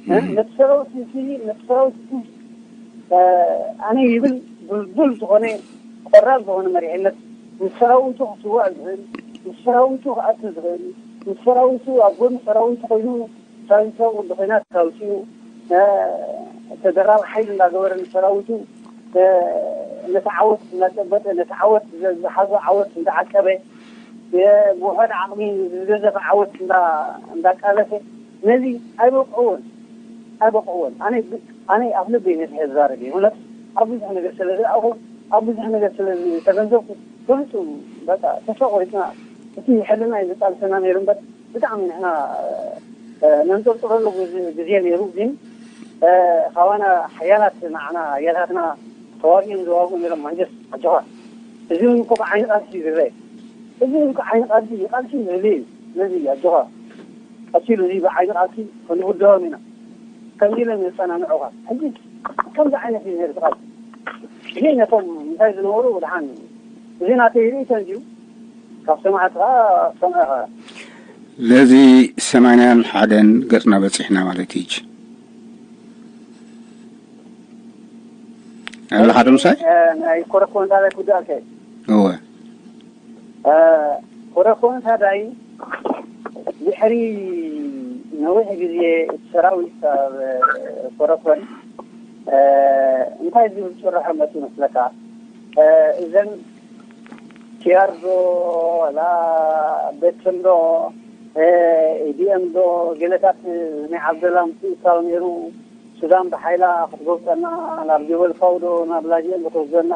እ? እም። ነቲ ሰራዊት እዚ፣ ነቲ ሰራዊት እዚ፣ እ፣ ኣነ ይብል ብልቡል ዝኾነ ቆራር ዝኾነ መሪሕነት ምስ ሰራዊቱ ክስዋእ ዝኽእል፣ ምስ ሰራዊቱ ክኣቱ ዝኽእል፣ ምስ ሰራዊቱ ኣብ ጎኒ ሰራዊቱ ኮይኑ ሳይንሳዊ ቅዲ ኮይና ተውፅኡ፣ እ፣ ተደራቢ ሓይሊ እንዳገበረ ንሰራዊቱ፣ እ፣ ነቲ ዓወት እናጨበጠ፣ ነቲ ዓወት ዘ-፣ ዝሓዞ ዓወት እንዳዓቀበ፣ የብውሑድ ዓቕሚ ዝገዘፈ ዓወት እንዳ-፣ እንዳቃለሰ፣ ነዚ ኣይበቕዕዎን፣ ኣይበቕዕዎን። ኣነ ብ-፣ ኣነ ኣብ ልበይ ነፊሐ ዝዛረብ እየ። ምክንያቱ ኣብ ብዙሕ ነገር ስለ ዝረኣኹ፣ ኣብ ብዙሕ ነገር ስለ ዝተገንዘብኩ፣ ብፍጹም በቃ ተስፋ ቆሪጽና፣ እቲ ሕልና እዩ ዘቃልሰና ነይሩ እምበር፣ ብጣዕሚ ንሕና፣ እ፣ ነንጠርጥረሉ ግዜ፣ ግዜ ነይሩ። ግን፣ እ፣ ካባና ሓያላት ንዓና ኣያታትና ተዋጊኦም ዝዋግኡ ነይሮም። ማንጀስ ኣጆኻ፣ እዚ እውን እኮ ብዓይኒ ቃልሲ እዩ ዝረአ። እዚ እውን እኮ ዓይኒ ቃልሲ እዩ፣ ቃልሲ ንህዝቢ እዩ። ስለዚ ኣጆኻ፣ ቀፂሉ፣ እዚ ብዓይኒ ቃልሲ ክንውድኦም ኢና። ከምዚ ኢለ ነፀናንዑኻ። ሕጂ ከምዚ ዓይነት እዩ ነይሩ እቲ ቃልሲ። ግን ነቶም እንታይ ዝነበሩ ደሓን፣ እዚ ናተይ ርእይቶ እንድዩ። ካብ ሰማዕትኻ ክሰምዐኻ። ለዚ ሰማንያን ሓደን ገጽና በጺሕና ማለት እዩ። ኣለኻ ዶ ምሳይ? እ፣ ናይ ኮረኮንታ ላይ ጉዳይ። እወ። እ፣ ኮረኮንታ ዳይ ድሕሪ ነዊሕ ግዜ እቲ ሰራዊት ኣብ ኮረኮን፣ እ፣ እንታይ ዝብል ጭርሖ መጽኡ መስለካ? እ፣ እዘን ቲያርዶ ወላ ቤት ጽምዶ ኢዲኤም ዶ ገለታት ናይ ዓብደላ ምትእትታው ነይሩ። ሱዳን ብሓይላ ክትጎብጠና ናብ ጀበል ፋው ዶ ናብ ላጅኤን ዶ ክትወስደና፣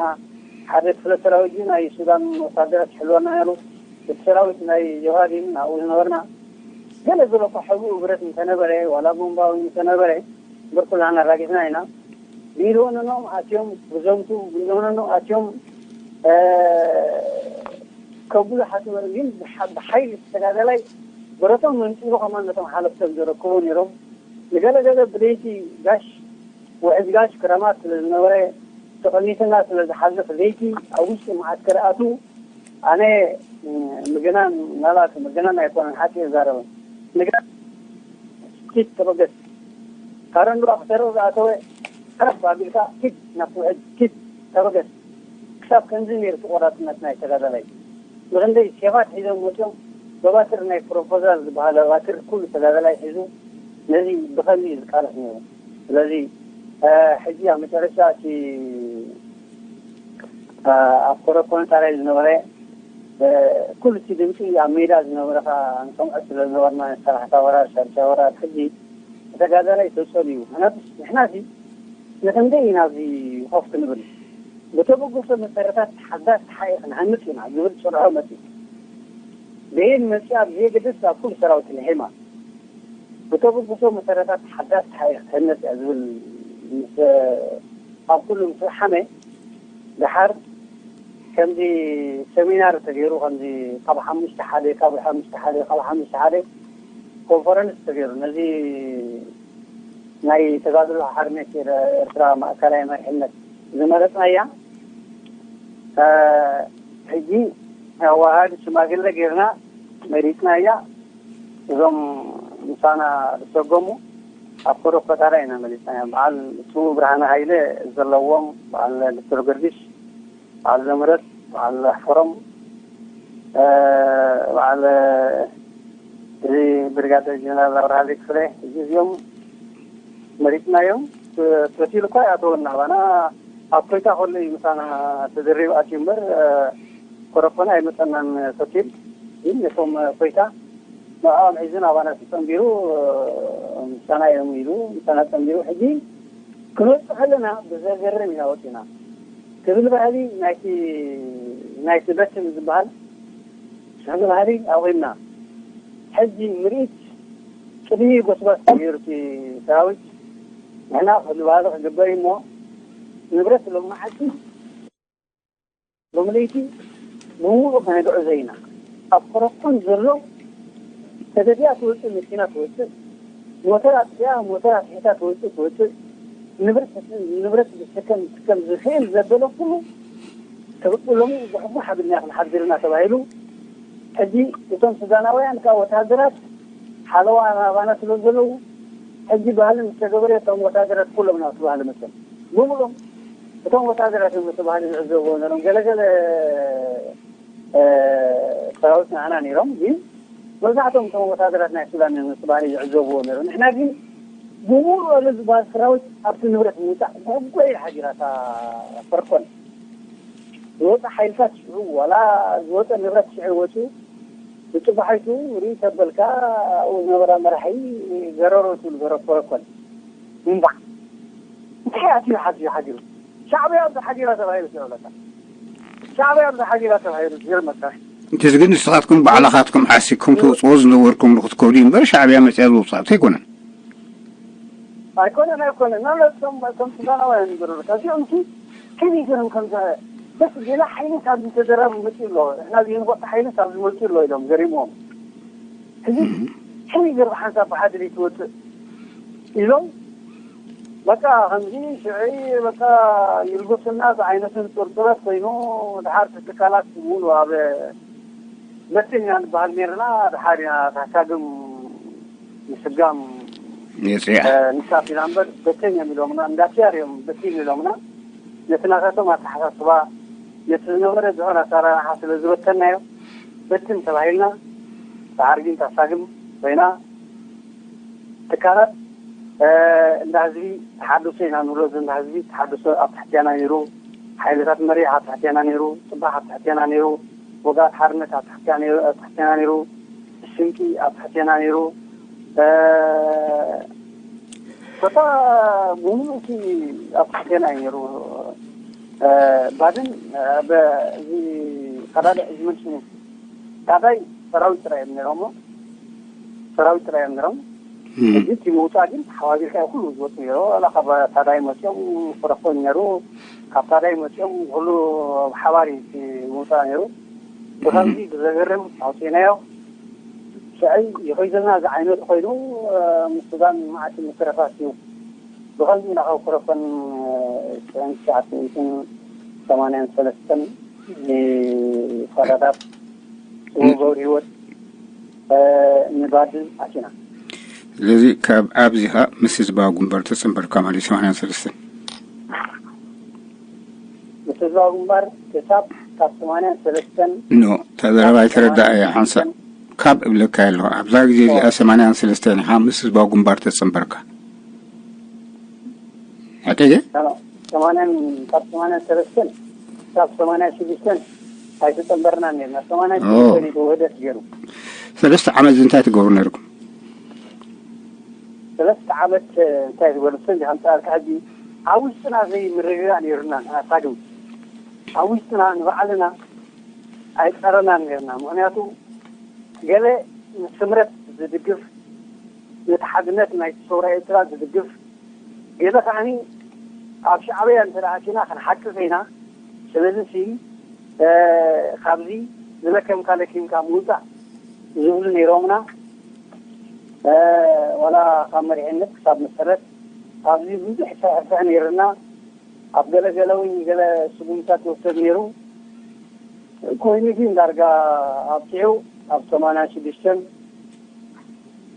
ሓደ ክፍለ ሰራዊት እዩ ናይ ሱዳን ወታደራት ይሕልወና ነይሩ። እቲ ሰራዊት ናይ ጀብሃ ድዩ ኣብኡ ዝነበርና። ገለ ዝበለ እኳ ሕብኡ ብረት እንተነበረ ዋላ ቦምባዊ እንተነበረ እምበር ኩላና ኣራጊፍና ኢና። ቢልወነኖም ኣትዮም ክዘምቱ ቢልወነኖም ኣትዮም ከብሉ ሓትመ ግን ብሓይሊ ተጋዳላይ ብረቶም መንፂሩ ከማን ነቶም ሓለፍቶም ዘረክቡ ነይሮም። ንገለገለ ብለይቲ ጋሽ ውሕጅ ጋሽ ክረማት ስለ ዝነበረ ተቐኒትና ስለ ዝሓልፍ ለይቲ ኣብ ውሽጢ መዓስከር ኣትዉ። ኣነ ምግናን ናላት ምግናን ኣይኮነን ሓቂ የዛረበ። ምግናን ኪድ ተበገስ ካረንዱዋ ክሰርቕ ዝኣተወ ዕረፍ ኣቢልካ ኪድ ናብቲ ውሕጅ ኪድ ተበገስ። ክሳብ ከምዚ ነይሩ እቲ ቆራፅነት ናይ ተጋዳላይ። ብክንደይ ሴፋት ሒዞም መፅዮም በባትር ናይ ፕሮፖዛል ዝበሃለ ባትር ኩሉ ተጋዳላይ ሒዙ ነዚ ብከምዚ እዩ ዝቃለስ ነይሩ። ስለዚ ሕጂ ኣብ መጨረሻ እቲ ኣብ ኮረኮንታራይ ዝነበረ ኩሉ እቲ ድምፂ ኣብ ሜዳ ዝነበረ ከዓ ንሰምዖ ስለ ዝነበርና ሰራሕታ ወራር ሻርሻ ወራር ሕጂ ተጋዳላይ ተፀልዩ ምክንያቱ ንሕና እዚ ንክንደይ ኢና ኣብዚ ኮፍ ክንብል ብተበገሶ መሰረታት ሓዳስ ተሓኤ ክንሃንፅ ኢና ዝብል ፅርሖ መፅኡ። ብሄን መፅኣ ብዘየገድስ ኣብ ኩሉ ሰራዊት ልሒማ ብተበግሶ መሰረታት ሓዳስ ተሓኤ ክትህነፅ እያ ዝብል ምስ ኣብ ኩሉ ምስ ለሓመ ደሓር ከምዚ ሰሚናር ተገይሩ ከምዚ ካብ ሓሙሽተ ሓደ ካብ ሓሙሽተ ሓደ ካብ ሓሙሽተ ሓደ ኮንፈረንስ ተገይሩ ነዚ ናይ ተጋድሎ ሓርነት ኤርትራ ማእከላይ መሪሕነት ዝመረፅናያ ሕጂ ኣዋሃድ ሽማግለ ጌርና መሪፅናያ። እዞም ምሳና ዝሰጎሙ ኣብ ኮረኮታራ ኢና መሪፅናያ። በዓል ስሙ ብርሃነ ሃይለ ዘለዎም በዓል ዶክተር ገርጊሽ በዓል ዘምረት በዓል ኣሕፈሮም በዓል እዚ ብሪጋደር ጀነራል ኣብርሃ ክፍለ እዚ እዚኦም መሪፅናዮም። ቶቲል እኳ ይኣተወና ኣባና ኣብ ኮይታ ከሎ እዩ ምሳና ተደሪብ ኣትዩ እምበር ኮረኮና ኣይመፀናን። ቶቲል ግን ነቶም ኮይታ ንዕኦም ሒዙ ናባና ተፀንቢሩ ምሳና እዮም ኢሉ ምሳና ፀንቢሩ ሕጂ ክንወፅእ ከለና ብዘገርም ኢና ወፂና። ክብል ባህሊ ናይቲ ናይቲ በትሪ ዝበሃል ክብል ባህሊ ኣቑምና። ሕጂ ምርኢት ቅድሚ ጎስጓስ ተገይሩ እቲ ሰራዊት ንሕና ክብል ባህሊ ክግበር እዩ እሞ ንብረት ሎም መዓልቲ ሎም ለይቲ ብምሉእ ከነግዕዞ ኢና። ኣብ ኮረኮን ዘሎ ተገዲኣ ትወፅእ መኪና ትወፅእ ሞተር ኣጥፊኣ ሞተር ኣትሒታ ትወፅእ ትወፅእ ንብረት ንብረት ዝስከም ዝስከም ዝኽእል ዘበለ ኩሉ ተበቅሎሚ ብሕጉ ሓቢርና ክንሓድር ኢና ተባሂሉ። ሕጂ እቶም ሱዳናውያን ከዓ ወታደራት ሓለዋ ናባና ስለ ዘለዉ ሕጂ ባህሊ ምስ ተገበረ እቶም ወታደራት ኩሎም ናብቲ ባህሊ መፅኦም ብምሎም እቶም ወታደራት እዮም እቲ ባህሊ ዝዕዘብዎ ነሮም ገለገለ ሰራዊት ንዓና ነይሮም ግን መብዛሕቶም እቶም ወታደራት ናይ ሱዳን እዮም እቲ ባህሊ ዝዕዘብዎ ነይሮም። ንሕና ግን ብምሉእ ዝበሃል ሰራዊት ኣብቲ ንብረት ምውፃእ ጉዕጎይ ሓጊራታ ፈርኮን ዝወፀ ሓይልታት ሽዑ ዋላ ዝወፀ ንብረት ሽዑ ወፂኡ ብፅባሒቱ ርኢ ተበልካ ኣብኡ ዝነበራ መራሒ ገረሮ ትብል ገረ ፈርኮን እምባዕ እንታይ ኣትዩ ሓትዩ ሓዲሩ ሻዕብያ ኣብዚ ሓዲራ ተባሂሉ ትብለካ ሻዕብያ ኣብዚ ሓዲራ ተባሂሉ ዝገርመካ እንቲዚ ግን ንስኻትኩም ባዕልኻትኩም ሓሲብኩም ትወፅዎ ዝነበርኩም ንክትከዱ እምበር ሻዕብያ መፅያ ዝወፅኣቶ ኣይኮነን። ኣይኮነን ኣይኮነን ናብቶም ሱዳናውያን ይገርመካ እዚኦም ሲ ከመይ ገይሮም ከምዚ በስ ሌላ ሓይሊ ካብዚ ተደራቢ መፅኡ ኣሎ ንሕና ዘይንፈልጦ ሓይሊ ካብዚ መፅኡ ኣሎ ኢሎም ገሪምዎም ሕዚ ከመይ ገይሩ ሓንሳብ ብሓደ ዘይትወፅእ ኢሎም በቃ ከምዚ ሽዒ በቃ ይልጎሰና ዝዓይነትን ጥርጥረት ኮይኑ ድሓር ትካላት ሙሉ ኣብ በትን ኢና ንበሃል ነርና ድሓር ኢና ታሳግም ምስጋም የፅያ ንሳብ ኢና እምበር በትን እዮም ኢሎምና እንዳትያር እዮም በትን ኢሎምና ነቲ ናታቶም ኣተሓሳስባ ነቲ ዝነበረ ዝኾነ ኣሰራርሓ ስለ ዝበተናዮ በትን ተባሂልና ድሓር ግን ታሳግም ኮይና ትካላት እንዳ ህዝቢ ተሓድሶ ኢና ንብሎ እዚ እንዳ ህዝቢ ተሓድሶ ኣብ ትሕትያና ነይሩ ሓይልታት መሪሕ ኣብ ትሕትያና ነይሩ ፅባሕ ኣብ ትሕትያና ነይሩ ወጋት ሓርነት ኣብ ትሕትያና ነይሩ ስንቂ ኣብ ትሕቴና ነይሩ። ኮታ ብምሉእቲ ኣብ ትሕቴና እዩ ነይሩ። ባድን በዚ ቀዳዳይ ዝመልሱ ቀዳይ ሰራዊት ጥራይ እዮም ነይሮም። ሰራዊት ጥራይ እዮም ነይሮም። ሕጂ እቲ ምውፃእ ግን ሓዋቢርካ ኩሉ ዝወፁ ነይሩ። ዋላ ካብ ታዳይ መፅኦም ክረኮን ነይሩ። ካብ ታዳይ መፅኦም ኩሉ ሓባሪ ምውፃእ ነይሩ። ብከምዚ ብዘገርም ኣውፅእናዮ። ሽዐይ ይኸይደልና ዝዓይነቱ ኮይኑ ምስ ሱዳን መዓልቲ ምትረፋት እዩ። ብኸምዚ ኢና ካብ ኮረኮን ሽሕን ትሽዓተ ሚእትን ሰማንያን ሰለስተን ንፈረዳት ወገር ህይወት ንባድል ኣቲና። ስለዚ ካብ ኣብዚኻ ምስ ህዝባዊ ግንባር ተጸንበርካ ማለት እዩ። ሰማንያን ሰለስተን ምስ ህዝባዊ ግንባር ክሳብ ካብ ሰማንያን ሰለስተን ኖ ተዘረባ ኣይተረዳእ እያ ሓንሳብ ካብ እብለካ ኣለኹ ኣብዛ ግዜ እዚኣ ሰማንያን ሰለስተን ኢኻ ምስ ህዝባዊ ግንባር ተጸንበርካ። ኣቀየ ሰማንያን ካብ ሰማንያን ሰለስተን ካብ ሰማንያን ሽዱሽተን ኣይተጸንበርናን ነርና። ሰማንያን ሽዱሽተን እዩ ውህደት ገይሩ። ሰለስተ ዓመት እዚ እንታይ ትገብሩ ነርኩም? ሰለስተ ዓመት እንታይ ዝበሉ ሰ ከምፃልካ ሕጂ ኣብ ውሽጥና ዘይምርግጋእ ነይሩና። ንኣሳግም ኣብ ውሽጥና ንባዕልና ኣይፀረናን ነርና። ምክንያቱ ገለ ንስምረት ዝድግፍ ነቲ ሓድነት ናይ ሰውራ ኤርትራ ዝድግፍ ገለ ከዓኒ ኣብ ሻዕብያ እንተ ኣቲና ክንሓቅፍ ኢና። ስለዚ ሲ ካብዚ ዝለከምካ ለኪምካ ምውፃእ ዝብሉ ነይሮምና። ዋላ ካብ መሪሕነት ክሳብ መሰረት ኣብዚ ብዙሕ ይሰርሕርሕ ነይርና። ኣብ ገለገለ እውን ገለ ስጉምታት ይወሰድ ነይሩ። ኮይኑ ግን ዳርጋ ኣብቂዑ ኣብ ሰማንያ ሽዱሽተን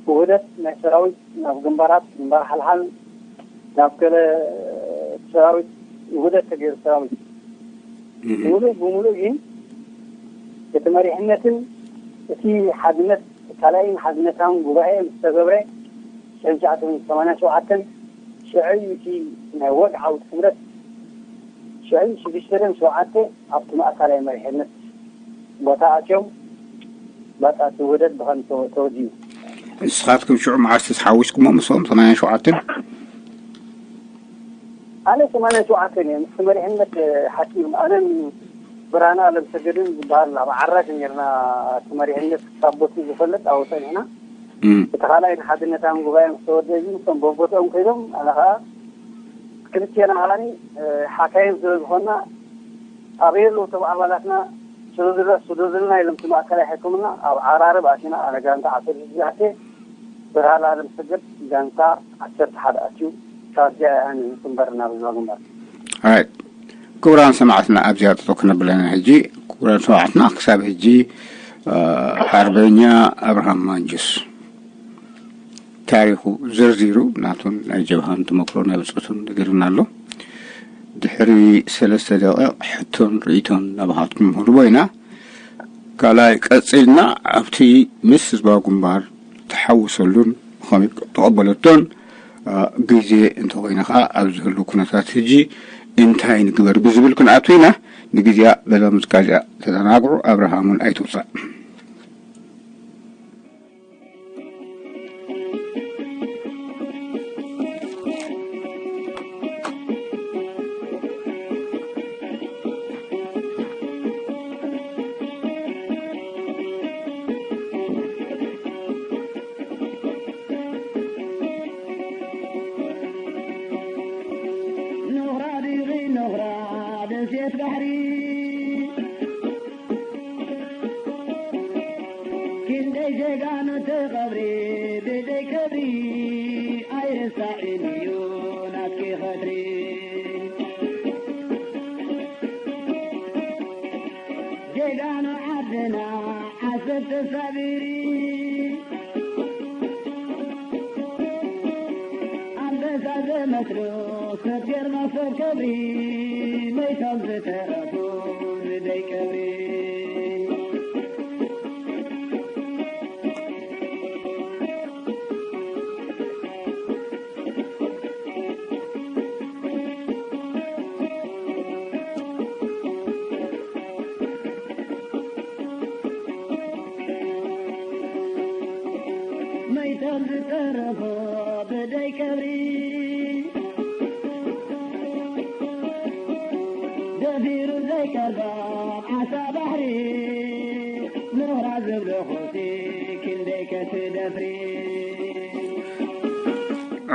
ውህደት ናይ ሰራዊት ናብ ግንባራት ግንባር ሓልሓል ናብ ገለ ሰራዊት ውህደት ተገይሩ ሰራዊት ሙሉእ ብሙሉእ ግን እቲ መሪሕነትን እቲ ሓድነት ካልኣይን ሓድነታውን ጉባኤ ምስ ተገብረ ሽሕን ትሽዓተ ሚእትን ሰማንያን ሸውዓተን ሽዑ እዩ እቲ ናይ ወግዓዊ ስምረት ሽዑ ሽዱሽተ ደም ሸውዓተ ኣብቲ ማእከላይ መሪሕነት ቦታ ኣትዮም ባጣ እቲ ውህደት ብኸም ተወዲኡ። ንስኻትኩም ሽዑ መዓስ ተሓዊስኩሞ ምስኦም ሰማንያን ሸውዓተን? ኣነ ሰማንያን ሸውዓተን እየ ምስ መሪሕነት ሓኪም ኣነን ብርሃነ ኣለምሰገድን ዝበሃል ኣብ ዓራሽ ነርና። እቲ መሪሕነት ክሳብ ቦቱ ዝፈልጥ ኣብኡ ጸኒሕና። እቲ ካልኣይ ንሓድነታም ጉባኤ ምስ ተወደእ ግን እቶም በቦትኦም ኮይኖም ኣነ ከዓ ክልቴና ከዓኒ ሓካይም ስለ ዝኾንና ኣበይ ኣለዉ እቶም ኣባላትና ስዶ ዝልና ኢሎም እቲ ማእከላይ ሕክምና ኣብ ዓራርብ ኣቲና ኣነ ጋንታ ዓሰርተ ሽዱሽተ ብርሃን ኣለምሰገድ ጋንታ ዓሰርተ ሓደ ኣትዩ ካብዚኣ እያ ንግንበር ናብ ህዝባ ግንባር። Alright። ክቡራን ሰማዕትና ኣብዚኣ ጠጠው ክነብለና ሕጂ ክቡራን ሰማዕትና ክሳብ ሕጂ ሓርበኛ ኣብርሃም ማንጁስ ታሪኹ ዘርዚሩ ናቱን ናይ ጀብሃን ተመክሮ ናይ ብፅቱን ነጊሩና ኣሎ። ድሕሪ ሰለስተ ደቂቕ ሕቶን ርእቶን ናባኻትኩም ንህልቦ ኢና። ካልኣይ ቀፂልና ኣብቲ ምስ ህዝባዊ ግንባር ተሓውሰሉን ብኸመይ ተቐበለቶን ግዜ እንተኾይነ ከዓ ኣብ ዝህሉ ኩነታት ህጂ እንታይ ንግበር ብዝብል ክንኣቱ ኢና። ንግዜያ በዛ ሙዚቃ እዚኣ ተዘናግዑ ኣብርሃሙን ኣይትውፃእ።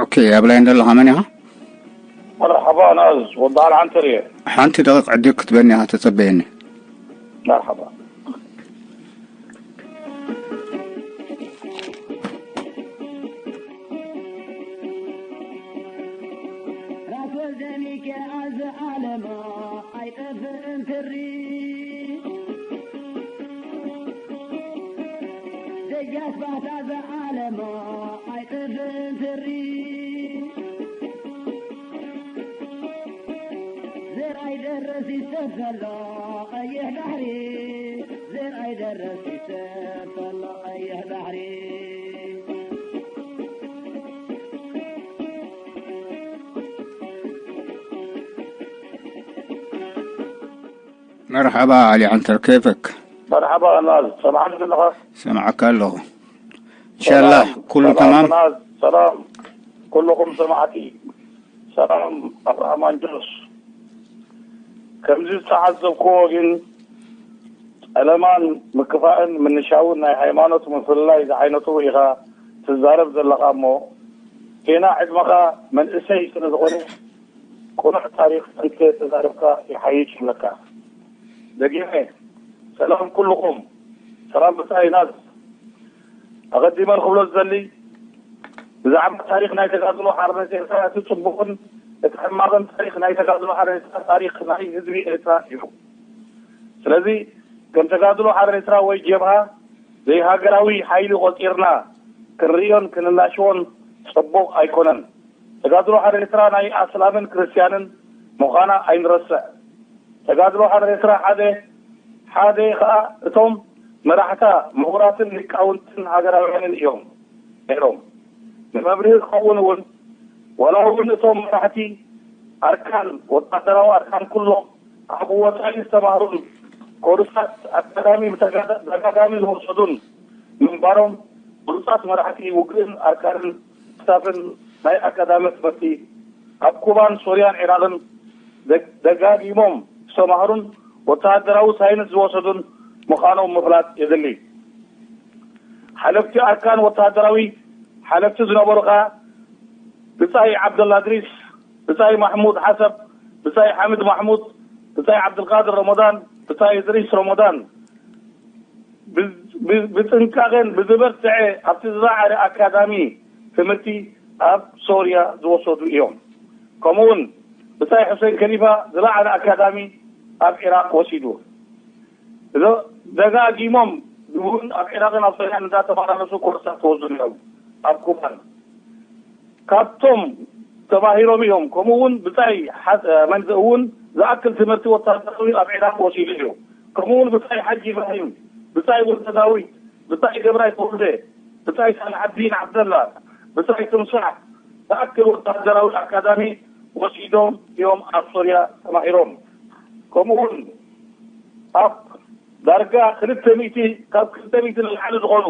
ኦኬ፣ ኣብ ላይን ዘለኻ መን ኢኻ? መርሓባ ናዝ፣ ወዲ ዓል ዓንተር እየ። ሓንቲ ደቂቕ ዕድል ክትበኒ ኢኻ፣ ተጸበየኒ። መርሓባ። ራስ ወልደ ሚካኤል ዘዓለማ ኣይጠፍእን ትሪ። ደጃች ባህታ ዘዓለማ ኣይጠፍእን ትሪ። ዘርኣይ ደረስ ይስተፈሎ ቀይሕ ባሕሪ። ዘርኣይ ደረስ ይስተፈሎ ቀይሕ ባሕሪ። መርሓባ ዓሊ ዓንተር፣ ኬፈክ? መርሓባ ናዝ፣ ሰማዕኒ ዘለኻ? ሰማዕካ ኣለኹ። ኢንሻላህ፣ ሰላም፣ ኩሉ ሰላም ተማም? ናዝ፣ ሰላም ኩልኹም ሰማዕቲ። ሰላም ኣብርሃም ኣንጆስ። ከምዚ ዝተዓዘብክዎ ግን፣ ጸለማን ምክፋእን ምንሻውን ናይ ሃይማኖት ምፍልላይ ዝዓይነቱ ኢኻ ትዛረብ ዘለኻ እሞ፣ ጌና ዕድመኻ መንእሰይ ስለ ዝኾነ፣ ቁኑዕ ታሪኽ እንተ ተዛረብካ ይሓይሽ ይብለካ። ደጊመ፣ ሰላም ኩልኹም። ሰላም ብጻይ ናዝ። ኣቐዲመ ክብሎ ዝደሊ፣ ብዛዕባ ታሪኽ ናይ ተጋድሎ ሓርነት ኤርትራ፣ እቲ ጽቡቕን እቲ ሕማቕን ታሪኽ ናይ ተጋድሎ ሓርነት ኤርትራ፣ ታሪኽ ናይ ህዝቢ ኤርትራ እዩ። ስለዚ፣ ከም ተጋድሎ ሓርነት ኤርትራ ወይ ጀብሃ ዘይሃገራዊ ሓይሊ ቆጺርና ክንርእዮን ክንናሽዎን ጽቡቕ ኣይኮነን። ተጋድሎ ሓርነት ኤርትራ ናይ ኣስላምን ክርስትያንን ምዃና ኣይንረስዕ። ተጋድሎ ሓርነት ኤርትራ ሓደ፣ ሓደ ኸኣ እቶም መራሕታ ምሁራትን ሊቃውንትን ሃገራውያንን እዮም ነይሮም። ንመብርሂ ክኸውን እውን፣ ዋላ እውን እቶም መራሕቲ ኣርካን፣ ወታደራዊ ኣርካን ኩሎም ኣብ ወጻኢ ዝተማህሩን ኮርሳት ኣካዳሚ ብተጋዳ-፣ ተደጋጋሚ ዝወሰዱን ምንባሮም፣ ብሉጻት መራሕቲ ውግእን ኣርካንን ስታፍን ናይ ኣካዳሚ ትምህርቲ ኣብ ኩባን ሶርያን ዒራቕን ደግ-፣ ደጋጊሞም ዝተማህሩን ወተሃደራዊ ሳይንስ ዝወሰዱን ምዃኖም ምፍላጥ የድሊ። ሓለፍቲ ኣርካን ወተሃደራዊ ሓለፍቲ ዝነበሩ ከኣ ብጻይ ዓብደላ እድሪስ፣ ብጻይ ማሕሙድ ሓሰብ፣ ብጻይ ሓምድ ማሕሙድ፣ ብጻይ ዓብድልቃድር ረመዳን፣ ብጻይ እድሪስ ረመዳን ብ-፣ ብ-፣ ብጥንቃቐን ብዝበርትዐ ኣብቲ ዝለዓለ ኣካዳሚ ትምህርቲ ኣብ ሶርያ ዝወሰዱ እዮም። ከምኡውን ብጻይ ሑሴን ከሊፋ ዝለዓለ ኣካዳሚ ኣብ ዒራቕ ወሲዱ። እዞ ደጋጊሞም እውን ኣብ ዒራቕን ኣብ ሶርያን እንዳተመላለሱ ኮርሳት ክወስዱ ነይሮም። ኣብ ኩባን ካብቶም ተማሂሮም እዮም። ከምኡ እውን ብጻይ ሓ-፣ መንዘ እውን ዝኣክል ትምህርቲ ወታደራዊ ኣብ ዒራቕ ወሲዱ እዩ። ከምኡ እውን ብጻይ ሓጂ ኢብራሂም፣ ብጻይ ወልደ ዳዊት፣ ብጻይ ገብራይ ተወልደ፣ ብጻይ ሳልሓዲን ዓብደላ፣ ብጻይ ትምሳሕ ዝኣክል ወታደራዊ ኣካዳሚ ወሲዶም እዮም ኣብ ሶርያ ተማሂሮም። ከምኡ እውን ኣብ ዳርጋ ክልተ ሚእቲ፣ ካብ ክልተ ሚእቲ ንላዕሊ ዝኾኑ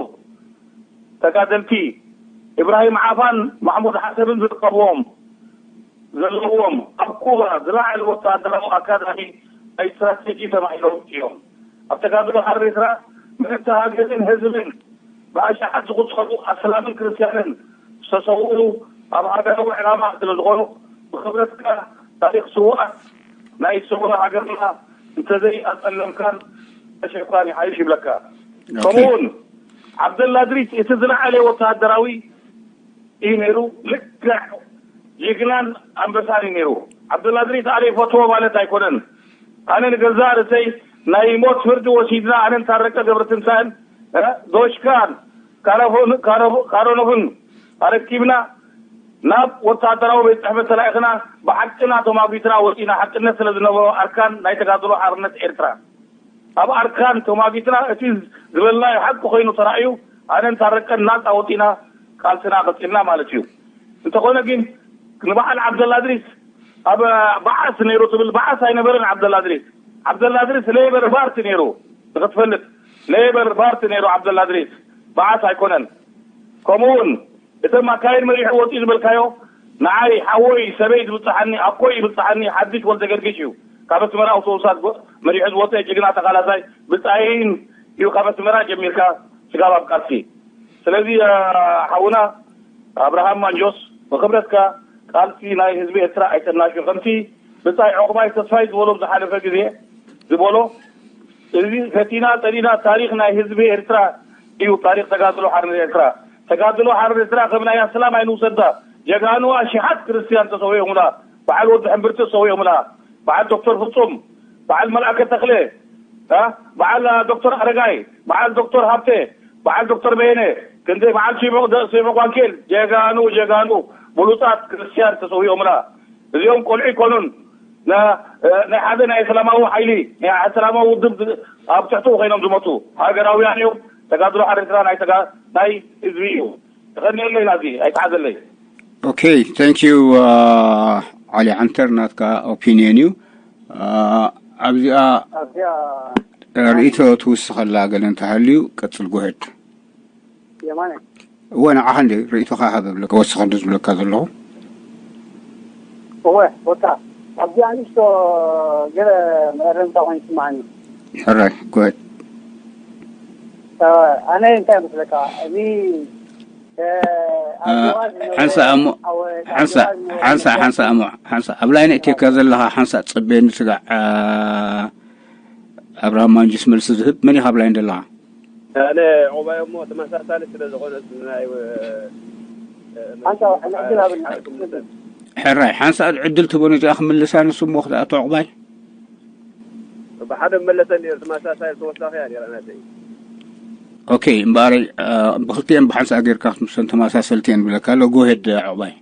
ተጋደልቲ፣ ኢብራሂም ዓፋን ማሕሙድ ሓሰብን ዝርከብዎም ዘለዎም፣ ኣብ ኩባ ዝለዓለ ወተሃደራዊ ኣካዳሚ ናይ ስትራቴጂ ተማሂሮም እዮም። ኣብ ተጋድሎ ሓርነት ኤርትራ ምእንቲ ሃገርን ህዝብን ብኣሽሓት ዝቑጸሩ ኣስላምን ክርስትያንን ዝተሰውኡ፣ ኣብ ሃገራዊ ዕላማ ስለ ዝኾኑ፣ ብኽብረትካ ታሪኽ ስዉኣት ናይ ሰውራ ሃገርና እንተዘይ ኣጸለምካን፣ ኣሸኳን ይሓይሽ ይብለካ። ኦኬ። ከምኡውን ዓብደላ እድሪስ እቲ ዝለዓለ ወተሃደራዊ እዩ ነይሩ። ልክዕ ጅግናን ኣንበሳን እዩ ነይሩ። ዓብደላ እድሪስ ኣነ ይፈትዎ ማለት ኣይኮነን። ኣነ ንገዛእ ርእሰይ ናይ ሞት ፍርዲ ወሲድና፣ ኣነን ታረቀ ገብረትንሳኤን፣ እ፣ ዶሽካን ካራፎን-፣ ካራፎ-፣ ካሮኖፍን ኣረኪብና ናብ ወታደራዊ ቤት ጽሕፈት ተላኢኽና፣ ብሓቅና ተማጒትና ወጺና። ሓቅነት ስለ ዝነበሮ ኣርካን ናይ ተጋድሎ ሓርነት ኤርትራ። ኣብ ኣርካን ተማጊትና፣ እቲ ዝበልናዮ ሓቂ ኮይኑ ተራእዩ፣ ኣነን ታረቀን ናጻ ወጺና ቃልስና ቀጺልና ማለት እዩ። እንተኾነ ግን ንበዓል ዓብደላ እድሪስ ኣብ በዓስ ነይሩ ትብል፣ በዓስ ኣይነበረን ዓብደላ እድሪስ። ዓብደላ እድሪስ ሌበር ፓርቲ ነይሩ፣ ንኽትፈልጥ፣ ሌበር ፓርቲ ነይሩ ዓብደላ እድሪስ፣ በዓስ ኣይኮነን። ከምኡ እውን እቶም ኣካይድ መሪሑ ወፂኡ ዝበልካዮ፣ ንዓይ ሓወይ ሰበይ ዝብፅሓኒ፣ ኣኮይ ይብፅሓኒ ሓድሽ ወልደ ገርጊሽ እዩ። ካብ ኣስመራ ኣውቶቡሳት ጎ-፣ መሪሑ ዝወፀ ጅግና ተቓላሳይ ብፃይን እዩ። ካብ ኣስመራ ጀሚርካ ስጋብ ኣብ ቃልሲ። ስለዚ ሓውና ኣብርሃም ማንጆስ፣ ብክብረትካ ቃልሲ ናይ ህዝቢ ኤርትራ ኣይተናሹ። ከምቲ ብጻይ ዑቕባይ ተስፋይ ዝበሎ ዝሓለፈ ግዜ ዝበሎ፣ እዚ ፈቲና ጸሊና ታሪኽ ናይ ህዝቢ ኤርትራ እዩ። ታሪኽ ተጋድሎ ሓርነት ኤርትራ፣ ተጋድሎ ሓርነት ኤርትራ ከም ናይ ኣስላም ኣይንውሰዳ። ጀጋኑ ኣሽሓት ክርስትያን ተሰዊኦምላ፣ በዓል ወዲ ሕምብርቲ ተሰዊኦምላ፣ በዓል ዶክተር ፍጹም፣ በዓል መልኣከ ተኽለ፣ በዓል ዶክተር ኣረጋይ፣ በዓል ዶክተር ሃብተ፣ በዓል ዶክተር በየነ፣ ክንደይ በዓል ስምዑ ጓንኬል፣ ጀጋኑ ጀጋኑ ብሉጻት ክርስትያን ተሰዊኦምላ። እዚኦም ቆልዑ ኣይኮኑን። ናይ ሓደ ናይ እስላማዊ ሓይሊ፣ ናይ እስላማዊ ውድብ ኣብ ትሕቱ ኮይኖም ዝመቱ ሃገራውያን እዮም። ተጋድሎ ሓርነት ኤርትራ ናይ ህዝቢ እዩ። ተኸኒየለይ ናዚ ኣይተሓዘለይ። Okay, thank you. ዓሊ ዓንተር፣ ናትካ ኦፒንየን እዩ። ኣብዚኣ ርእይቶ ትውስኸላ ገለ እንተሃልዩ ቀጽል፣ ጎሄድ። የማነ እወ፣ ንዓኻ እንደ ርእይቶኻ ሃበ ብለካ ወስኸ እንደ ዝብለካ ዘለኹ። እወ፣ ቦታ ኣብዚኣ ንእሽቶ ገለ መእረምታ ኮይኑ ይስማዓኒ። ሕራይ፣ ጎሄድ። ኣነ እንታይ መስለካ፣ እዚ ሓንሳ እሞ ሓንሳ ሓንሳ ሓንሳ እሞ ሓንሳ ኣብ ላይን እቴካ ዘለኻ ሓንሳ ጸበየኒ ስጋዕ። ኣብርሃም ማንጁስ መልሲ ዝህብ መን ኢኻ ኣብ ላይን ዘለኻ? ኣነ ዑባይ እሞ ተመሳሳሊ ስለ ዝኾነ ናይ ሓንሳ ዕድል ሃበና። ሕራይ ሓንሳ ዕድል ትቦ ነዚኣ ክምልሳ ንሱ እሞ ክትኣቶ ዕቑባይ። ብሓደ መለሰ ነይሩ። ተመሳሳሊ ተወሳኺ እያ ነይራ ናተይ። ኦኬ፣ እምበኣረይ ብክልቲኤን ብሓንሳእ ጌርካ ምስ ተመሳሰልቲ እየን ብለካ ኣሎ። ጎሄድ ዕቑባይ።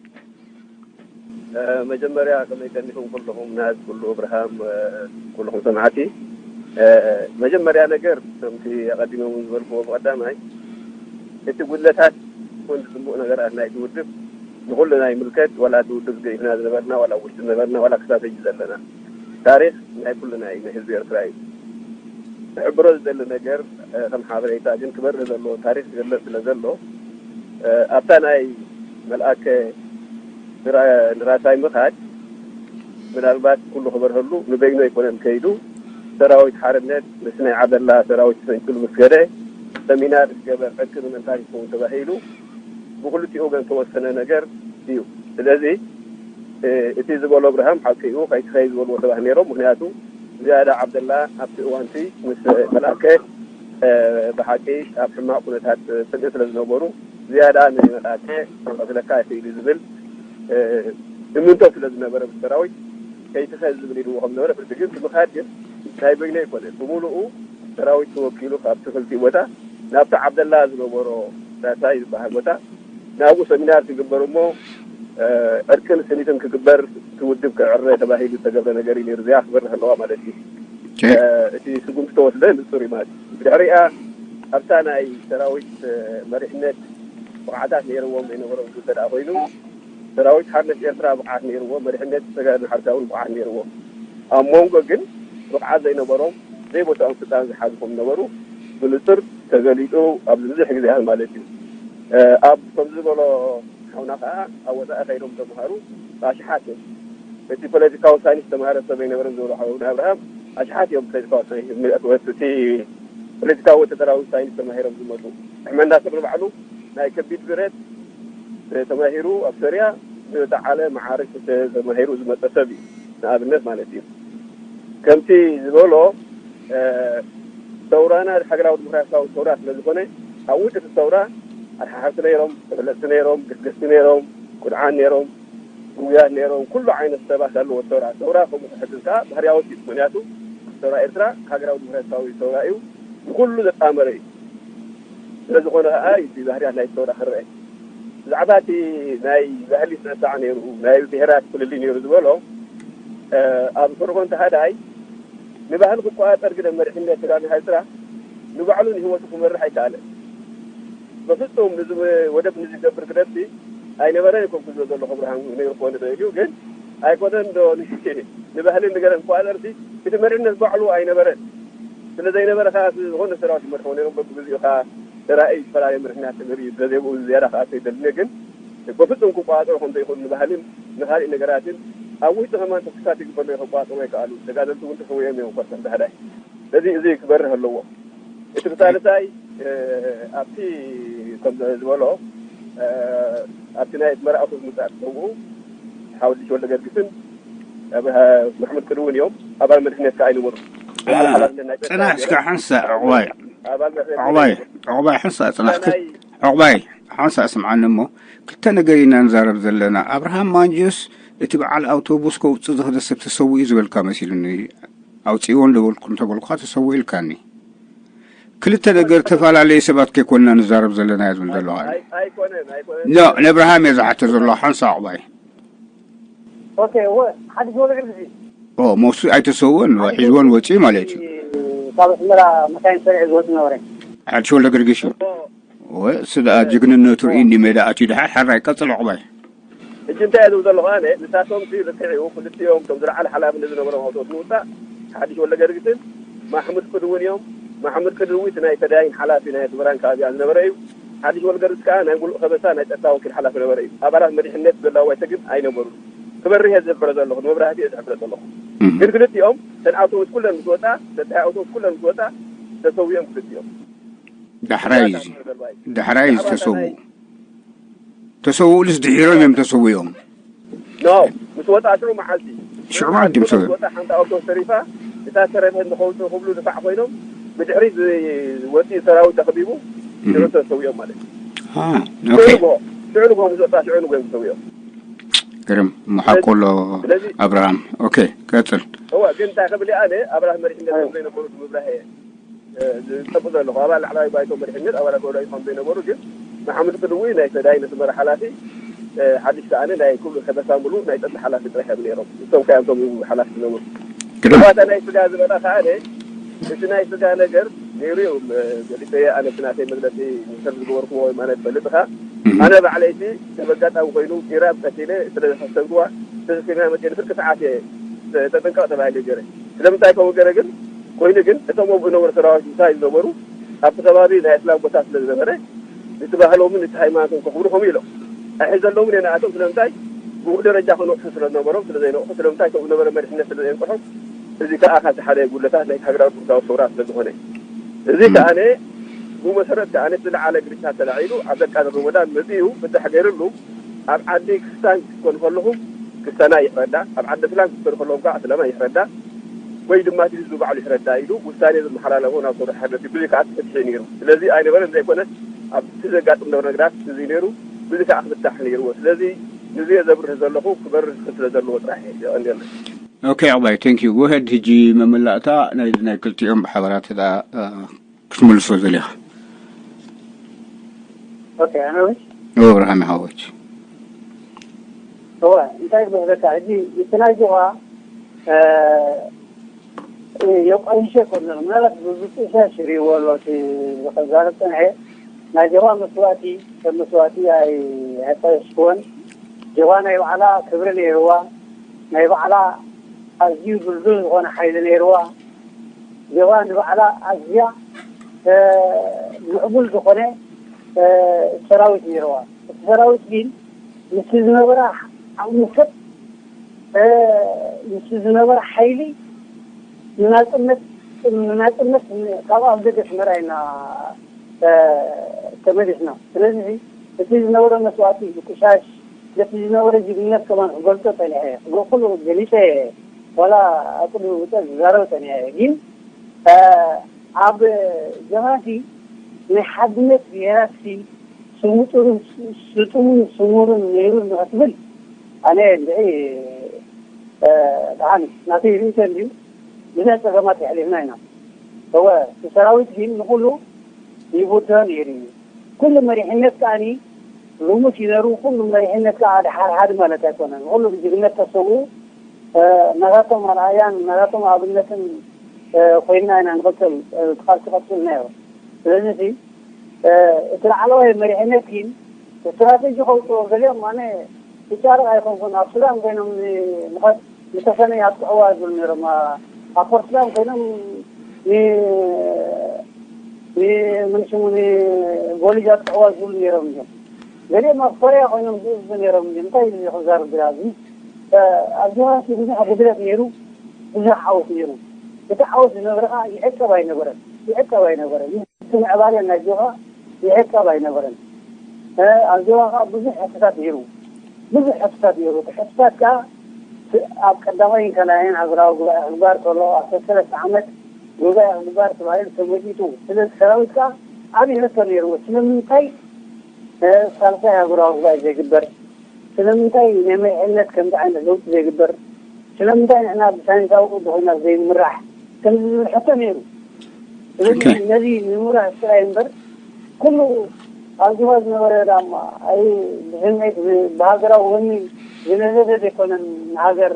መጀመርያ ከመይ ቀኒኹም ኩልኹም ናዝ ኩሉ እብርሃም ኩልኹም ሰማዕቲ። መጀመርያ ነገር ከምቲ ኣቐዲሞም ዝበልክዎ ብቐዳማይ እቲ ጉድለታት ኮን ዝግቡእ ነገራት ናይቲ ውድብ ንኹልና ይምልከት። ዋላ እቲ ውድብ ገይፍና ዝነበርና ዋላ ውሽጢ ዝነበርና ዋላ ክሳብ ሕጂ ዘለና ታሪኽ ናይ ኩልና እዩ፣ ናይ ህዝቢ ኤርትራ እዩ። ክሕብሮ ዝደሊ ነገር ከም ሓበሬታ ግን ክበርህ ዘለዎ ታሪኽ ክግለጽ ስለ ዘሎ ኣብታ ናይ መልኣከ ንራሳይ ምኻድ ምናልባት ኩሉ ክበርሀሉ ንበይኑ ኣይኮነን ከይዱ ሰራዊት ሓርነት ምስ ናይ ዓብደላ ሰራዊት ተፈንጭሉ ምስ ከደ ሰሚናር ዝገበር ዕርቂ ንምንታይ ይኸውን ተባሂሉ ብክልቲኡ ወገን ተወሰነ ነገር እዩ። ስለዚ እቲ ዝበሎ ኣብርሃም ሓቂ እዩ፣ ከይትኸይ ዝበልዎ ሰባት ነይሮም። ምክንያቱ ዝያዳ ዓብደላ ኣብቲ እዋንቲ ምስ መልኣከ ብሓቂ ኣብ ሕማቕ ኩነታት ጽልኢ ስለ ዝነበሩ ዝያዳ ንመልኣከ ክቐትለካ ይኽእል እዩ ዝብል እምንቶ ስለ ዝነበረ ምስ ሰራዊት ከይትኸ ዝብል ኢልዎ ከም ነበረ ፍርዲ ግን ብምኻድ ግን ናይ በይነ ኣይኮነ ብምሉኡ ሰራዊት ተወኪሉ ካብቲ ክልቲኡ ቦታ ናብቲ ዓብደላ ዝነበሮ ዳሳይ ዝበሃል ቦታ ናብኡ ሰሚናር ክግበር እሞ ዕርቅን ስኒትን ክግበር እቲ ውድብ ክዕረ ተባሂሉ ዝተገብረ ነገር እዩ ነይሩ። እዚኣ ክበርህ ኣለዋ ማለት እዩ። እቲ ስጉምቲ ተወስደ ንጹር እዩ ማለት እዩ። ብድሕሪኣ ኣብታ ናይ ሰራዊት መሪሕነት ብቕዓታት ነይርዎም ዘይነበሮም እንተ ደኣ ኮይኑ ሰራዊት ሓርነት ኤርትራ ብቕዓት ነይርዎ፣ መሪሕነት ተጋድሎ ሓርታ እውን ብቕዓት ነይርዎ። ኣብ መንጎ ግን ብቕዓት ዘይነበሮም ዘይቦታኦም ስልጣን ዝሓዙ ከም ነበሩ ብንጹር ተገሊጹ ኣብዚ ብዙሕ ግዜታት ማለት እዩ። ኣብ ከምዚ ዝበሎ ሓውና ከዓ ኣብ ወፃኢ ከይዶም ተምሃሩ ኣሽሓት እዮም። እቲ ፖለቲካዊ ሳይንስ ተምሃረ ሰብ ኣይነበረን ዝበሎ ሓውና ኣብርሃም ኣሽሓት እዮም ፖለቲካዊ ሳይንስ እቲ ፖለቲካዊ ወተደራዊ ሳይንስ ተማሂሮም ዝመፁ። ሕመና ሰብ ንባዕሉ ናይ ከቢድ ብረት ተማሂሩ ኣብ ሶርያ ዝወጣዓለ መዓርግ ተማሂሩ ዝመፀ ሰብ እዩ። ንኣብነት ማለት እዩ ከምቲ ዝበሎ ሰውራና ሃገራዊ ዲሞክራሲያዊ ሰውራ ስለ ዝኾነ ኣብ ውሽጢ እቲ ሰውራ ኣርሓሓርቲ ነይሮም፣ ተፈለጥቲ ነይሮም፣ ገስገስቲ ነይሮም፣ ቁድዓን ነይሮም፣ ጉጉያት ነይሮም፣ ኩሉ ዓይነት ሰባት ኣለዎ ሰውራ። ሰውራ ከምኡ ክሕግዝ ከዓ ባህርያዊ እዩ። ምክንያቱ ሰውራ ኤርትራ ሃገራዊ ዲሞክራሲያዊ ሰውራ እዩ፣ ንኩሉ ዘጣመረ እዩ። ስለ ዝኾነ ከዓ እቲ ባህርያት ናይ ሰውራ ክረአ ብዛዕባ እቲ ናይ ባህሊ ስዕሳዕ ነይሩ ናይ ብሄራት ፍልልይ ነይሩ ዝበሎ ኣብ ፈርዖን ተሃዳይ ንባህሊ ክቆፃፀር ግደ መሪሕነት ተጋሚ ሃይስራ ንባዕሉ ንህይወቱ ክመርሕ ኣይከኣለን። በፍፁም ንዚ ወደብ ንዝገብር ግደሲ ኣይነበረን ይኮንኩ ዝሎ ዘለኹ ብርሃን ነይሩ ክኾን ይኽእል እዩ። ግን ኣይኮነን ዶ ንባህልን ንገረን ክቆፃፀርሲ እቲ መሪሕነት ባዕሉ ኣይነበረን። ስለ ዘይነበረ ከዓ ዝኾነ ሰራዊት ይመርሕዎ ነይሮም። በብግዚኡ ከዓ ራእይ ዝተፈላለዩ መሪሕነት ንርኢ ስለዘይብኡ ዝያዳ ከዓ ከይደልነ ግን በፍፁም ክቆፃፀሩ ከም ዘይኽእሉ ንባህልን ንካሊእ ነገራትን ኣብ ውሽጢ ከማን ተኩሳት ይግበር ክቆፃፀሩ ኣይከኣሉ። ተጋደልቲ እውን ተሰዊኦም እዮም። ኮርሰን ዳህዳይ ስለዚ እዚ ክበርህ ኣለዎ። እቲ ብሳልሳይ ኣብቲ ከም ዝበሎ ኣብቲ ናይ ኣስመራ ኣውቶቡስ ምውፃእ ዝሰውኡ ሓወልሽ ወልደ ገርግስን ኣብርሃ መሕሙድ ቅድውን እዮም። ኣባል መድሕነት ከዓ ኣይነበሩ። ጽናሕ እስከ ሓንሳ ዕቑባይ ዕቑባይ ዕቑባይ ሓንሳ ጽናሕ። ዕቑባይ ሓንሳ ስምዓኒ እሞ፣ ክልተ ነገር ኢና ንዛረብ ዘለና። ኣብርሃም ማንጆስ እቲ በዓል ኣውቶቡስ ከውፅእ ዝኽደ ሰብ ተሰዊኡ ዝበልካ መሲሉኒ። ኣውፅእዎ እንደበልኩ እንተበልኩኻ ተሰዊኡ ኢልካኒ። ክልተ ነገር ተፈላለየ ሰባት ከይኮንና ንዛረብ ዘለና እየ ዝብል ዘለኹ። ኖ፣ ንኣብርሃም እየ ዝሓተ ዘለኹ ሓንሳ ዕቑባይ። ኦኬ፣ እወ፣ ሓድሽ ወግዒ ግዜ። ኦ፣ ሞሱ ኣይተሰወን፣ ሒዝወን ወፂኡ ማለት እዩ። ካብ ኣስመራ መካይን ሰሪዑ ዝወፅ ነበረ። ሓድሽ ወልደ ገርግሽ እዩ። እወ፣ እሱ ደኣ ጅግንነቱ ርኢ እንዲ ሜዳ ኣትዩ ድሓር ሓራይ ቀፅል ዕቑባይ። ሕጂ እንታይ እየ ዝብል ዘለኹ ኣነ፣ ንሳቶም ሲ ልክዕ እዩ፣ ክልቲኦም እቶም ዝለዓለ ሓላፍነት ዝነበሮም ኣውቶቡስ ምውፃእ ሓድሽ ወልደ ገርግስን ማሕሙድ ቅድውን እዮም። ማሕሙድ ቅድዊ እቲ ናይ ፈዳይን ሓላፊ ናይ ኣስመራን ከባቢኣን ዝነበረ እዩ። ሓድሽ ወልገርዝ ከዓ ናይ ሙሉእ ከበሳ ናይ ጸጥታ ወኪል ሓላፊ ነበረ እዩ። ኣባላት መሪሕነት ዘላዋይ ሰግን ኣይነበሩን። ክበርህ እየ ዝሕብረ ዘለኹ፣ ንመብራህቲ እየ ዝሕብረ ዘለኹ። ግን ክልቲኦም ተን ኣውቶቡስ ኩለን ምስ ወፃ፣ ተታይ ኣውቶቡስ ኩለን ምስ ወፃ ተሰዊኦም ክልቲኦም። ዳሕራይ እዩ ዳሕራይ እዩ ዝተሰውኡ። ተሰውኡልስ ድሒሮም እዮም ተሰዊኦም። ኖ ምስ ወጣ ሽዑ መዓልቲ ሽዑ መዓልቲ ምስ ወጣ ሓንቲ ኣውቶቡስ ተሪፋ እታ ተረፈት ንኸውፅኡ ክብሉ ድፋዕ ኮይኖም ብድሕሪት ወፂኡ ሰራዊት ተኸቢቡ ሽዑ ተሰዊኦም ማለት እዩ። ሽዑ ንጎ ሽዑ ንጎ ምስ ወጣ ሽዑ ንጎ ተሰዊኦም። ግርም እሞ ሓቁ ኣሎ ኣብርሃም። ኦኬ ቀፅል። እዋ ግን እንታይ ክብል ኣነ ኣብርሃም መሪሕነት ከም ዘይነበሩ ንምብራህ እየ። ዝጠቁ ዘለኹ ኣባል ላዕለዋይ ባይቶ መሪሕነት ኣባላት ወዳጅ ከም ዘይነበሩ ግን መሓመድ ቅድዊ ናይ ሰዳይ ነስመራ ሓላፊ ሓድሽ ከኣነ ናይ ኩሉ ከበሳ ሙሉ ናይ ጸጥታ ሓላፊ ጥራሕ እዮም ነይሮም። እቶም ከያ እቶም ሓላፊ ዝነበሩ ግርም። እዋታ ናይ ስጋ ዝበላ ከኣነ እቲ ናይ ስጋ ነገር ነይሩ እዩ። ገሊጸ ኣነ እቲ ናተይ መግለጺ ንሰብ ዝገበርኩዎ ማለት ፈልጥኻ ኣነ ባዕለይቲ ከም ኣጋጣሚ ኮይኑ ኪራብ ቀቲለ ስለ ዘሰብዋ ተሰኪምና መጤ ንፍርቂ ሰዓት እየ ተጠንቀቕ ተባሂለ ገረ ስለምንታይ ከምኡ ገረ ግን ኮይኑ ግን እቶም ኣብኡ ነበሩ ሰራዊት እንታይ ዝነበሩ ኣብቲ ከባቢ ናይ እስላም ቦታ ስለ ዝነበረ እቲ ባህሎምን እቲ ሃይማኖቶም ከኽብሩ ከምኡ ኢሎም ኣይሕዘሎምን እየ ንኣቶም ስለምንታይ ብኡ ደረጃ ክንወቅሱ ስለ ዝነበሮም ስለ ዘይነቅሑ ስለምንታይ ከምኡ ነበረ መሪሕነት ስለ ዘየንቅሖም እዚ ከዓ ካብቲ ሓደ ጉድለታት ናይቲ ሃገራዊ ፖለቲካዊ ሰውራ ስለ ዝኾነ እዚ ከዓ ብኡ መሰረት ከዓ ነቲ ዝለዓለ ግርሻ ተላዒሉ ኣብ ደቃ ሮመዳን መፂኡ ፍታሕ ገይርሉ ኣብ ዓዲ ክስታን ክትኮኑ ከለኹም ክስታና ይሕረዳ ኣብ ዓዲ እስላም ክትኮኑ ከለኹም ከዓ እስላማ ይሕረዳ ወይ ድማ እቲ ህዝቢ ባዕሉ ይሕረዳ ኢሉ ውሳኔ ዝመሓላለፎ ናብ ሰውራ ሓደርቲ ብዙ ከዓ ትፍትሒ ነይሩ ስለዚ ኣይነበረን ዘይኮነስ ኣብቲ ዘጋጥም ነበረ ነገራት እዚ ነይሩ ብዙ ከዓ ክፍታሕ ነይርዎ ስለዚ ንዚ ዘብርህ ዘለኹ ክበርህ ስለ ዘለዎ ጥራሕ የቀንየለይ ኦኬ ኣባይ thank you go ahead ሕጂ መመላእታ ናይ ናይ ክልቲኦም ብሓበራት ክትምልሶ ዘሊኻ ኦኬ ኣነውሽ እወ ብርሃን ሓወች እወ እንታይ ዝበለካ ሕጂ እቲ ናይ ጅዋ የቋይሸ ኮሎ ምናልባት ብብፁዕ ኢሳያስ ይሪእዎ ኣሎ እቲ ዝዛረብ ፀንሐ ናይ ጀባ መስዋእቲ ከም መስዋእቲ ኣይጠየስክዎን ጀባ ናይ ባዕላ ክብሪ ነይርዋ ናይ ባዕላ ኣዝዩ ድልዱል ዝኾነ ሓይሊ ነይርዋ ጀባ ንባዕላ ኣዝያ ምዕቡል ዝኾነ ሰራዊት ነይርዋ እቲ ሰራዊት ግን ምስቲ ዝነበራ ዓቕሚ ሰብ ምስቲ ዝነበራ ሓይሊ ንናፅነት ንናፅነት ካብ ኣብ ደገ ኣስመራ ኢና ተመሊስና ስለዚ እቲ ዝነበረ መስዋእቲ ምቁሻሽ ነቲ ዝነበረ ጅግንነት ከማን ክገልፆ ፀኒሐ እየ ኩሉ ገሊፀ እየ ዋላ ኣብ ቅድሚ ውፀ ዝዛረብ ፀኒሐ እየ ግን ኣብ ዘማቲ ናይ ሓድነት ብሄራት ስሙጥሩን ስጡሙን ስሙሩን ነይሩ ንክትብል ኣነ እንድዒ ብሓን ናተይ ርእቶ እንድዩ ብዙሕ ፀገማት የሕሊፍና ኢና እወ እቲ ሰራዊት ግን ንኩሉ ይቡድሆ ነይሩ እዩ ኩሉ መሪሕነት ከዓኒ ልሙስ ይነሩ ኩሉ መሪሕነት ከዓ ድሓርሓድ ማለት ኣይኮነን ንኩሉ ብጅግነት ተሰውኡ ናታቶም ኣርኣያን ናታቶም ኣብነትን ኮይንና ኢና ንቅፅል ትቃልሲ ቀፅል ነይሩ ስለዚ እቲ ላዕለዋይ መሪሕነት ግን ስትራተጂ ከውፅኦ ገሊኦም ኣነ ይጫረቕ ኣይኮንኩን ኣብ ሱዳን ኮይኖም ንኸድ ንተሰነ ኣጥቅዕዋ ዝብሉ ነይሮም ኣብ ፖርትላንድ ኮይኖም ንምን ሽሙ ንጎልጅ ኣጥቅዕዋ ዝብሉ ነይሮም እዮም ገሊኦም ኣብ ኮርያ ኮይኖም ዝእዝዙ ነይሮም እዮም እንታይ ክዛርብ ድራዚ ኣብ ጀባሲ ብዙሕ ጉድለት ነይሩ ብዙሕ ዓወት ነይሩ እቲ ዓወት ዝነበረ ከዓ ይዕቀብ ኣይነበረን ይዕቀብ ኣይነበረን እቲ ምዕባለ ናይ ዞባ ይዕቀብ ኣይነበረን። ኣብ ዞባ ከዓ ብዙሕ ሕቶታት ነይሩ። ብዙሕ ሕቶታት ነይሩ። እቲ ሕቶታት ከዓ ኣብ ቀዳማይን ካልኣይን ሃገራዊ ጉባኤ ክግባር ከሎ፣ ኣስታት ሰለስተ ዓመት ጉባኤ ክግባር ተባሂሉ ተመሊጡ። ስለዚ ሰራዊት ከዓ ዓብዪ ሕቶ ነይርዎ። ስለምንታይ ሳልሳይ ሃገራዊ ጉባኤ ዘይግበር? ስለምንታይ ናይ መሪሕነት ከምዚ ዓይነት ለውጢ ዘይግበር? ስለምንታይ ንሕና ብሳይንሳዊ ቅዲ ኮይና ዘይምራሕ? ከምዚ ዝብል ሕቶ ነይሩ። ስለዚ ነዚ ንምራሕ ጥራይ እምበር፣ ኩሉ ኣብ ዞባ ዝነበረ ዳማ፣ ኣይ፣ ብስምዒት፣ ብ-፣ ብሃገራዊ ወኒ ዝነደደ ዘይኮነን፣ ንሃገር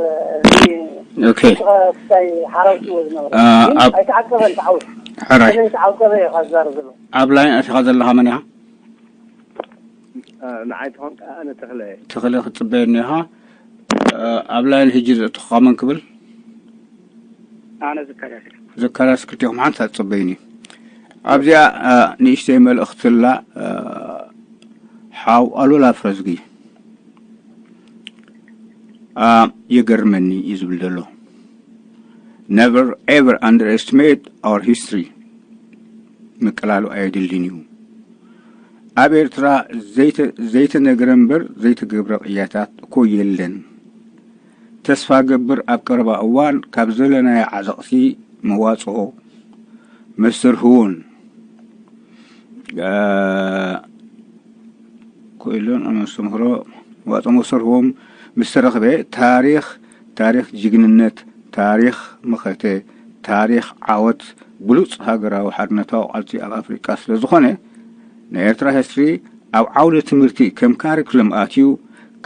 ክሳይ ሓራውስዎ ዝነበረ። ግን ኣይተዓቀበን፣ ተዓወት። ሕራይ ስለይተዓቀበ እዩ ካብ ዝዛረብ ዘሎ። ኣብ ላይን ኣቲኻ ዘለኻ መን ኢኻ? ንዓይ ተኾንካ ኣነ ተኽለ። ተኽለ ክትጽበየኒ ኢኻ። ኣብ ላይን ሕጂ ዘእትኹኻ መን ክብል? ኣነ ዘካርያስ። ዘካርያስ ክልቲኹም ሓንሳብ ትጽበዩኒ። ኣብዚኣ ንእሽተይ መልእኽቲ ኣላ። ሓው ኣሉላ ፍረዝጊ፣ የገርመኒ እዩ ዝብል ዘሎ። Never ever underestimate our history። ምቅላሉ ኣየድልን እዩ። ኣብ ኤርትራ ዘይተ-፣ ዘይተነግረ እምበር ዘይተገብረ ቅያታት እኮ የለን። ተስፋ ገብር ኣብ ቀረባ እዋን ካብ ዘለናዮ ዓዘቕቲ መዋጽኦ መስተርህዎን ክኢሎን ኣስተምህሮ ዋጦ መሰርዎም ምስ ተረኽበ፣ ታሪኽ፣ ታሪኽ ጅግንነት፣ ታሪኽ መኸተ፣ ታሪኽ ዓወት ብሉጽ ሃገራዊ ሓርነታዊ ቃልሲ ኣብ ኣፍሪቃ ስለ ዝኾነ፣ ናይ ኤርትራ ሂስትሪ ኣብ ዓውደ ትምህርቲ ከም ካሪክለም ኣትዩ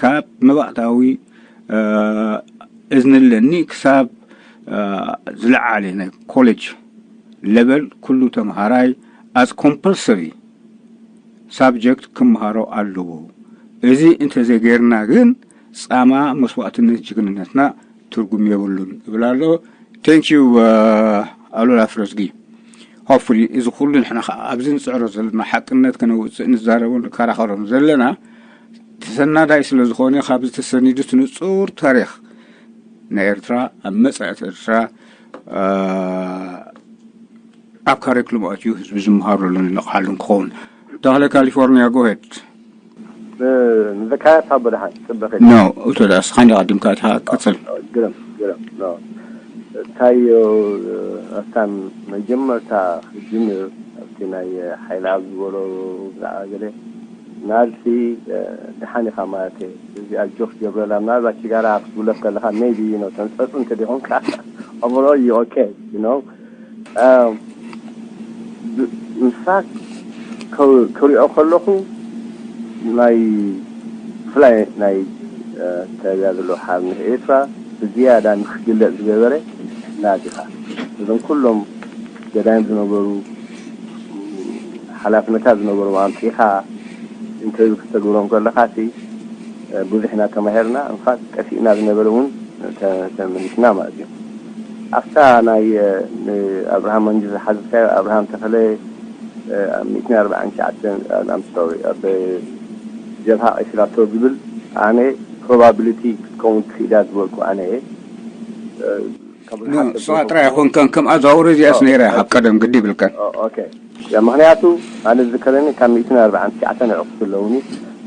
ካብ መባእታዊ እዝንለኒ ክሳብ ዝለዓለ ናይ ኮሌጅ ለቨል ኩሉ ተምሃራይ ኣዝ ኮምፐልሰሪ ሳብጀክት ክምሃሮ ኣለዎ። እዚ እንተዘይገይርና ግን ጻማ መስዋእትነት ጅግንነትና ትርጉም የብሉን እብል ኣሎ። Thank you ኣሉላ ፍረዝጊ። Hopefully እዚ ኩሉ ንሕና ከዓ ኣብዚ ንጽዕሮ ዘለና ሓቅነት ከነውፅእ ንዛረቦ ንከራኸሮም ዘለና ተሰናዳይ ስለ ዝኾነ ካብዚ ተሰኒዱ እቲ ንጹር ታሪኽ ናይ ኤርትራ ኣብ መጻኢት ኤርትራ ኣብ ካሪክሉም ኣትዩ ህዝቢ ዝመሃረሉን ዝነቕሓሉን ክኸውን። ተኽለ ካሊፎርኒያ፣ go ahead። ንዘካርያስ ኣብ በድሓን ጽበ ኸ ኖ፣ እቶ ደኣ ስኻ እንዲ ቀዲምካ እቲኻ ቀጽል። ግርም ግርም ኖ እታዮ ኣስታን መጀመርታ ክጅምር ኣብቲ ናይ ሓይሊ ኣብ ዝበሎ ብዛዕባ ገለ ናልሲ ድሓን ኢኻ ማለት እየ። እዚኣ ጆክ ገብረላ ምናልባት ሽጋራ ክትብሎ ከለኻ ሜቢ ነው ተንጸጹ እንተ ደይኮንካ ኦቨሮል ዩ ኦኬ ዩ ነው ምሳክ ክሪኦ ከለኹ ናይ ብፍላይ ናይ ተጋድሎ ሓርነት ኤርትራ ብዝያዳ ንክግለጽ ዝገበረ ናዚኻ እዞም ኩሎም ገዳይም ዝነበሩ ሓላፍነታት ዝነበሮም ኣምፂኻ ኢንተርቪው ክተግብሮም ከለኻ ሲ ብዙሕ ኢና ተማሂርና። እንፋት ጠፊእና ዝነበረ እውን ተመሊስና ማለት እዩ። ኣብታ ናይ ኣብርሃም መንጂ ዝሓዘካዮ ኣብርሃም ተኸለ ኣብ ሚእትን ኣርባዓን ትሽዓተን ኣም ሶሪ ኣብ ጀብሃ ቀይስላቶ ዝብል ኣነ ፕሮባቢሊቲ ክትከውን ትኽእል እያ ዝበልኩ ኣነ እየ። ንስኻ ጥራይ ኣይኮንካን ከም ኣዛውሪ እዚኣስ ነይራ እያ ካብ ቀደም ግዲ ይብልካን። ምክንያቱ ኣነ ዝዝከረኒ ካብ ሚእትን ኣርባዓን ትሽዓተን ኣዕቑት ኣለውኒ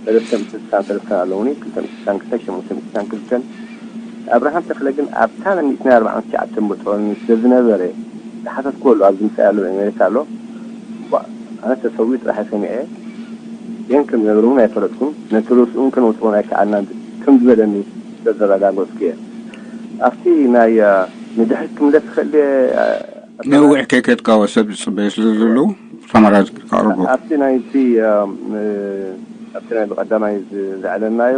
ሰለስተ ምስ ስሳን ሰለስተን ኣለውኒ ክልተ ምስ ስሳን ክልተ ሸሞንተ ምስ ስሳን ክልተን ኣብርሃም ተክለ ግን ኣብታ ናይ ሚእትን ኣርባዓን ትሽዓተን ብጦኒ ስለ ዝነበረ ዝሓተትኩ ኣሎ ኣብዚ ምሳይ ኣሎ ኤሜሬት ኣሎ ኣነ ተሰዊኡ ጥራሕ ሰሚዐ ግን ከም ዝነብር እውን ኣይፈለጥኩን ነቲ ርእስኡን ከነውፅኦን ኣይከኣልናን ከም ዝበለኒ ስለዘረጋገፅኩ እየ ኣብቲ ናይ ንድሕሪት ክምለስ ይኽእል ድየ ነዊሕ ከይከድካ ወሰብ ዝፅበዩ ስለ ዘለዉ ሳማራይዝ ጌርካ ኣቕርቦ ኣብቲ ናይቲ ኣብቲ ናይ ብቐዳማይ ዘዕለናዮ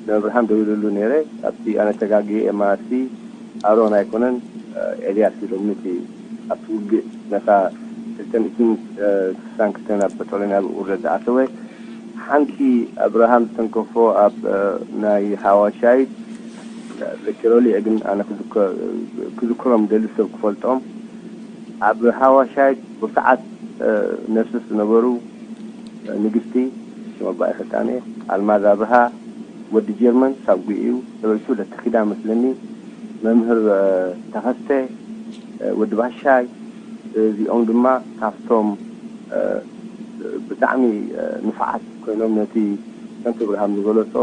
ንኣብርሃም ደዊለሉ ነይረ ኣብቲ ኣነ ተጋግየ እየ ማለትሲ ኣሮን ኣይኮነን ኤልያስ ኢሎምኒ እቲ ኣብቲ ውግእ ነታ ክልተ ሚእትን ስሳን ክልተን ኣብ ጦሎኒ ኣብ ኡርደት ዝኣተወ ሓንቲ ኣብርሃም ዝተንከፎ ኣብ ናይ ሓዋሻይት ዘኪረሉ እየ ግን ኣነ ክዝክሮም ደሊ ሰብ ክፈልጦም ኣብ ሓዋሻይት ብርቱዓት ነርስስ ዝነበሩ ንግስቲ ሽም ኣባ ኣይፈልጣን እየ ኣልማዝ ኣብርሃ ወዲ ጀርመን ሳጉ እዩ ሰበይቱ ለተኺዳ መስለኒ መምህር ተኸስተ ወዲ ባሻይ እዚኦም ድማ ካብቶም ብጣዕሚ ንፉዓት ኮይኖም ነቲ ከምቲ ብርሃም ዝገለጾ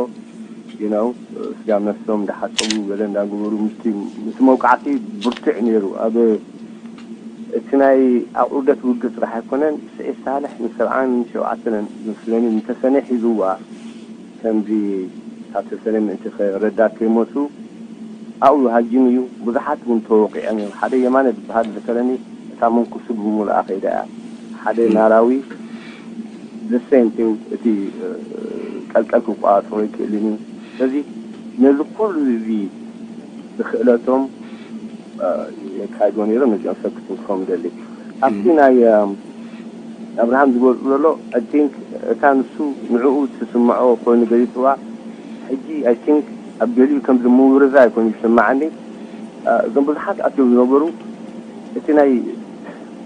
you know ስጋብ ነፍሶም እንዳሓጸቡ ገለ እንዳገበሩ ምስቲ ምስቲ መውቃዕቲ ብርቱዕ ነይሩ። ኣብ እቲ ናይ ኣቑርደት ውግእ ጥራሕ ኣይኮነን፣ ስዒድ ሳልሕ ንሰብዓን ሸውዓተን መስለኒ ንተሰነ ሒዝዋ ከምዚ ካብ ተሰነ ምእንቲ ረዳት ከይመጹ ኣብኡ ሃጂሙ እዩ። ብዙሓት እውን ተወቂዖም እዮም። ሓደ የማነ ዝበሃል ዝከረኒ እታ መንኩሱ ብምሉኣ ከይዳ እያ። ሓደ ናራዊ the same thing እቲ ቀልቀል ክቆጻጸሮ ኣይክእልን እዩ። ስለዚ ነዚ ኩሉ እዚ ብክእለቶም የካይድዎ ነይሮም። ነዚኦም ሰብ ክትንክፎም ደሊ ኣብቲ ናይ ኣብርሃም ዝገልጹ ዘሎ I think እታ ንሱ ንዕኡ ትስምዖ ኮይኑ ገሊጽዋ ሕጂ I think ኣብ ገሊኡ ከምዚ ምውርዛ ኣይኮኑ ዝስምዓኒ። እዞም ብዙሓት ኣትዮም ዝነበሩ እቲ ናይ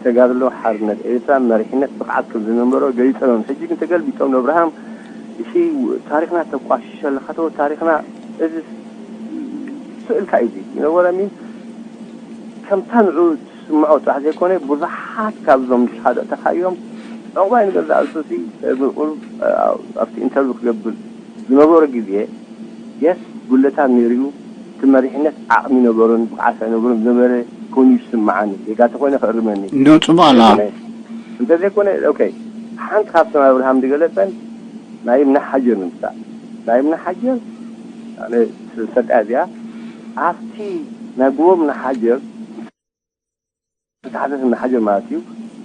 ተጋድሎ ሓርነት ኤርትራ መሪሕነት ብቕዓት ከም ዝነበሮ ገሊጾም እዮም። ሕጂ ግን ተገልቢጦም ንኣብርሃም እሺ ታሪኽና ተቋሽሸ ኣለኻ ተወ ታሪኽና እዚ ስእልካ እዩ you know what I mean ከምታ ንዑ ትስምዖ ጥራሕ ዘይኮነ ብዙሓት ካብዞም ዝሓደእተኻዮም ዕቑባይ ንገዛእ ርእሱ ሲ ብቁል ኣብቲ ኢንተርቪው ክገብር ዝነበሮ ግዜ የስ ጉለታት ነይሩ እቲ መሪሕነት ዓቕሚ ነበሮን ብቕዓት ኣይነበሮን ዝነበረ ኮይኑ ይስምዓኒ ጌጋ ተኾይነ ክእርመኒ እንዶ ጽቡቕ ኣላ እንተዘይኮነ ኦኬ ሓንቲ ካብቶም ኣብርሃም ዝገለጸን ናይ እምነ ሓጀር ንምሳል ናይ እምነ ሓጀር ኣነ ሰልጣ እዚኣ ኣብቲ ናይ ጎቦ እምነ ሓጀር ዝተሓዘት እምነ ሓጀር ማለት እዩ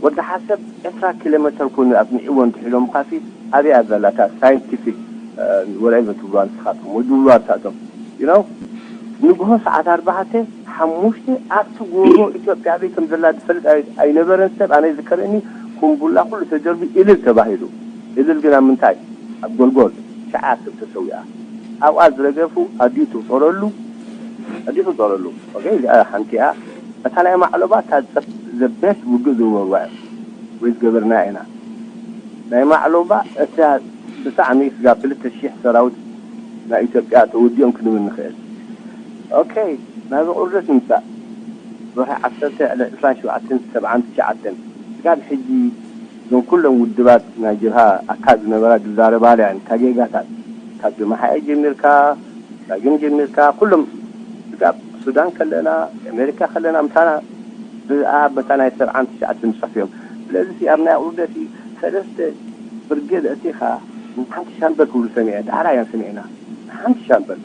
ወዲ ሓሰብ ዕስራ ኪሎ ሜትር ኮይኑ ኣጽኒዕዎ እንድሒሎም ካሲ ኣበይ እያ ዘላ እታ ሳይንቲፊክ ወላ ኢቨን ትብሉዋ ንስኻትኩም ወይ ድብሉዋ ንሳቶም you know ንግሆ ሰዓት ኣርባዕተ ሓሙሽተ ኣብቲ ጎቦ ኢትዮጵያ ኣበይ ከም ዘላ ዝፈልጥ ኣይነበረን ሰብ ኣነ ዝከርእኒ ኩምቡላ ኩሉ ተጀርቢ እልል ተባሂሉ እልል ግን ኣብ ምንታይ ኣብ ጎልጎል ሸዓ ሰብ ተሰዊኣ ኣብኣ ዝረገፉ ኣዲኡ ትቁፀረሉ ኣዲኡ ትቁፀረሉ እዚኣ ሓንቲ እያ እታ ናይ ማዕሎባ እታ ዘቤት ውግእ ዝገበርዋ እዮም ወይ ዝገበርና ኢና ናይ ማዕሎባ እታ ብጣዕሚ ስጋብ ክልተ ሺሕ ሰራዊት ናይ ኢትዮጵያ ተወዲኦም ክንብል ንኽእል ኦኬ ናብዚ ቁርደት ንምጻእ ወርሒ ዓሰርተ ዕለት ዕስራን ሸውዓተን ሰብዓን ትሽዓተን ስጋብ ሕጂ እዞም ኩሎም ውድባት ናይ ጀብሃ ኣካል ዝነበራ ዝዛረባላ እየን እታ ጌጋታት ካብ ጀማሓኤ ጀሚርካ ሳግን ጀሚርካ ኩሎም ስጋብ ሱዳን ከለና ኣሜሪካ ከለና ምሳና ብኣ በታ ናይ ሰብዓን ትሽዓተን ንፅሑፍ እዮም ስለዚ ኣብ ናይ ቁርደት ሰለስተ ብርጌድ ኣእቲኻ ንሓንቲ ሻምበል ክብሉ ሰሚዐ ዳሕራ እያን ሰሚዕና ንሓንቲ ሻምበል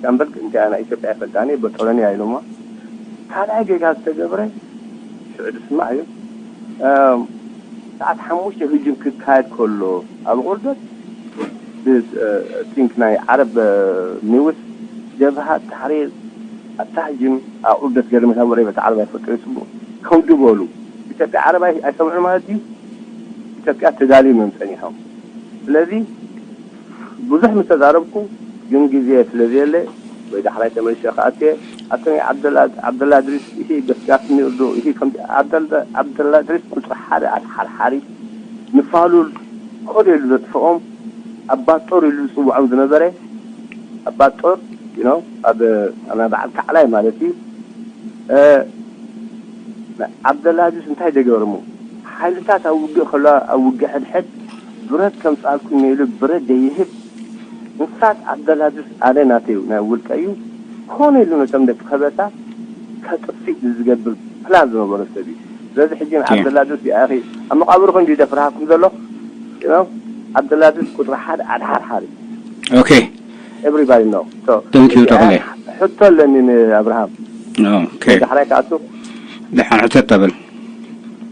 ሻምበል እንታይ ናይ ኢትዮጵያ ይፈልጣኒ በጦሎኒ ኢሎማ ካልኣይ ጌጋ ዝተገብረ ሽዑ ዝስማዕ እዩ ሰዓት ሓሙሽተ ህጅም ክካየድ ከሎ ኣብ ቁርደት ቲንክ ናይ ዓረብ ኒውስ ጀብሃ ታሕሪር ኣታህጅም ኣብ ቁርደት ገርመታ ወረ በቲ ዓረብ ኣይፈቀደ ጽቡቕ ከምዱ በሉ ኢትዮጵያ ዓረብ ኣይሰምዑ ማለት እዩ ኢትዮጵያ ተዳልዩ መምፀን ኢኹም ስለዚ ብዙሕ ምስ ተዛረብኩ ግን ግዜ ስለ ዘየለ ወይ ዳሕራይ ተመልሸ ክኣትየ ኣቶም ዓብደላ ድሪስ ይሄ ደስጋፍኒ እርዶ ይሄ ከም ዓብደላ ድሪስ ቁፅሪ ሓደ ኣድሓርሓሪ ንፋሉል ኮድ ኢሉ ዘጥፍኦም ኣባጦር ኢሉ ዝፅውዖም ዝነበረ ኣባጦር you know ኣብ ናይ በዓል ካዕላይ ማለት እዩ ዓብደላዚዝ እንታይ ደገርሙ ሓይልታት ኣብ ውግእ ከሎ ኣብ ውግእ ሕድሕድ ብረት ከምፃልኩም ኢሉ ብረት ደይህብ እንስሳት ዓብደላዚዝ ኣነ ናተዩ ናይ ውልቀ እዩ ኮነ ኢሉ ነቶም ደቂ ከበሳ ከጥፊእ ዝገብር ፕላን ዝነበሮ ሰብ እዩ ስለዚ ሕጂ ዓብደላዚዝ ይኣኺ ኣብ መቃብሩ ኮን ደፍርሃኩም ዘሎ ዓብደላዚዝ ቁፅሪ ሓደ ኣድሓርሓሪ okay everybody know thank you ተኽለ ሕቶ ኣለኒ ንኣብርሃም okay ዳሕራይ ክኣቱ ደሓን ሕተት ተብል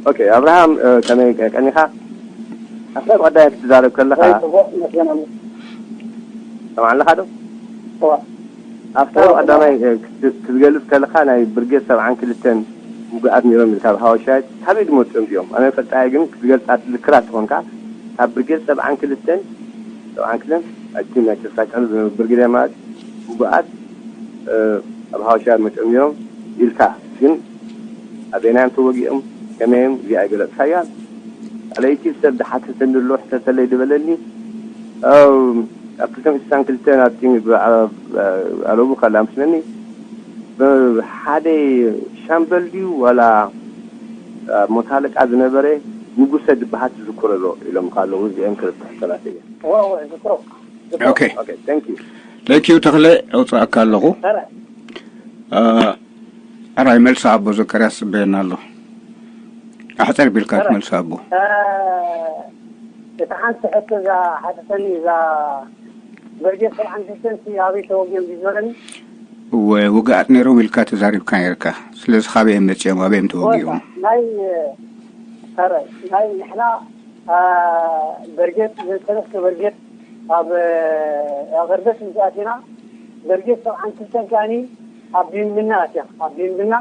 okay ኣብርሃም ከመይ ቀኒኻ ኣብታ ቀዳይ ክትዛረብ ከለኻ ሰማዕ ኣለኻ ዶ ኣብታ ቀዳማይ ክትገልጽ ከለኻ ናይ ብርጌድ ሰብዓን ክልተን ውግኣት ነይሮም ኢልካ ብሃወሻ ካበይ ዝመፅኦም እዚኦም ኣነ ፈልጣየ ግን ክትገልጻ ትዝክራ ትኾንካ ካብ ብርጌድ ሰብዓን ክልተን ሰብዓን ክልተን ኣቲ ናይ ተሳቀሉ ዝነበሩ ብርጌድ ማለት ውግኣት ኣብ ሃወሻ መፅኦም እዮም ኢልካ ግን ኣበይናዮም ተወጊኦም ከመዮም እዚኣ ኣይገለፅካያ ኣለይቲ ሰብ ዝሓተተኒ ኣሎ ሕተተለይ ዝበለኒ ኣብ ክልተ ሚእቲ ስሳን ክልተን ኣብቲ ምግቢ ዓረቡ ከላ ምስለኒ ሓደ ሻምበል ድዩ ዋላ ሞት ኣለቃ ዝነበረ ንጉሰ ዝበሃል ትዝክሮ ዶ ኢሎም ካለዉ እዚአን ክልተ ሕቶታት እየን። እወ እወ ዝክሮ ዝክሮ Okay. Okay, thank you. Thank you ተኽለ፣ ኣውፅኣካ ኣለኹ። ኧረ ኣራይ መልሲ ኣቦ ዘካርያስ ጽበየና ኣሎ። ኣሕፀር ቢልካ ኧረ። ትመልስ ኣቦ። እ፣ እታ ሓንቲ ሕቶ እዛ ሓተተኒ እዛ በርጌድ ሰብዓን ክልተን ሲ ኣበይ ተወጊኦም ድዩ ዝበለኒ። እወ ውግኣት ነይሮም ኢልካ ተዛሪብካ ነርካ። ስለዚ ካበይ እዮም መፂኦም ኣበይ እዮም ተወጊኦም? ናይ ኧረ ናይ ንሕና አ፣ በርጌድ ሰለስተ በርጌድ ኣብ ኣገርደስ ምስ ኣቲና በርጌድ ሰብዓን ክልተን ከኣኒ ኣብ ቢምብና ኣትያ ኣብ ቢምብና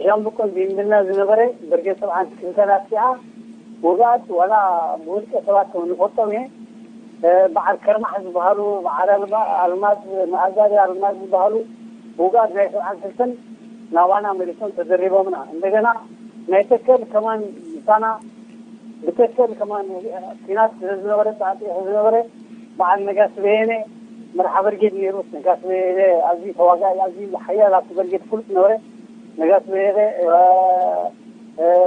ሻምብቆን ቢምብና ዝነበረ በርጌድ ሰብዓን ክልተን ኣትያ ውግኣት ዋላ ብውልቀ ሰባት ከም ንፈልጦም እየ በዓል ከርማሕ ዝበሃሉ በዓል ኣልማዝ መኣዛሪ ኣልማዝ ዝበሃሉ ውግኣት ናይ ሰብዓን ክልተን ናባና መሊሶም ተደሪቦምና እንደገና ናይ ተከል ከማን ምሳና ብተከል ከማን ኪናት ስለዝነበረ ጣጢ ዝነበረ በዓል ነጋስ በየነ መርሓ በርጌድ ነይሩ ነጋስ በየነ ኣዝዩ ተዋጋኢ ኣዝዩ ሓያል ኣብቲ በርጌድ ፍሉጥ ነበረ ነጋስ በየነ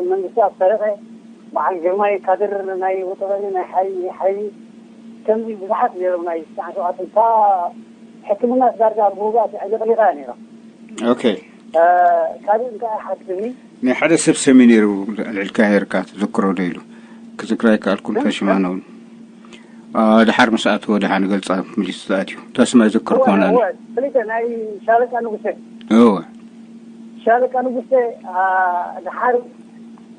መንግስቲ ኣብ ሰረቀ በዓል ግርማይ ካድር ናይ ወጠበሊ ናይ ሓይ ሓይ ከምዚ ብዙሓት ነይሮም ናይ ስዓን ሸውዓተ እታ ሕክምና ዳርጋ ብውግኣት ዕልቕሊቓ ነይራ Okay. ካልእ እንታይ ሓትኒ ናይ ሓደ ሰብ ሰሚ ነይሩ ኣልዕልካ ነርካ ትዝክሮ ዶ ኢሉ ክዝክራ ይከኣልኩን ከሽማኖ እውን ድሓር ምስ ኣትዎ ድሓ ንገልፃ ምሊስ ዝኣትዩ ተስማ ይዝክር ኮና ፍሊተ ናይ ሻለቃ ንጉሰ እወ ሻለቃ ንጉሰ ድሓር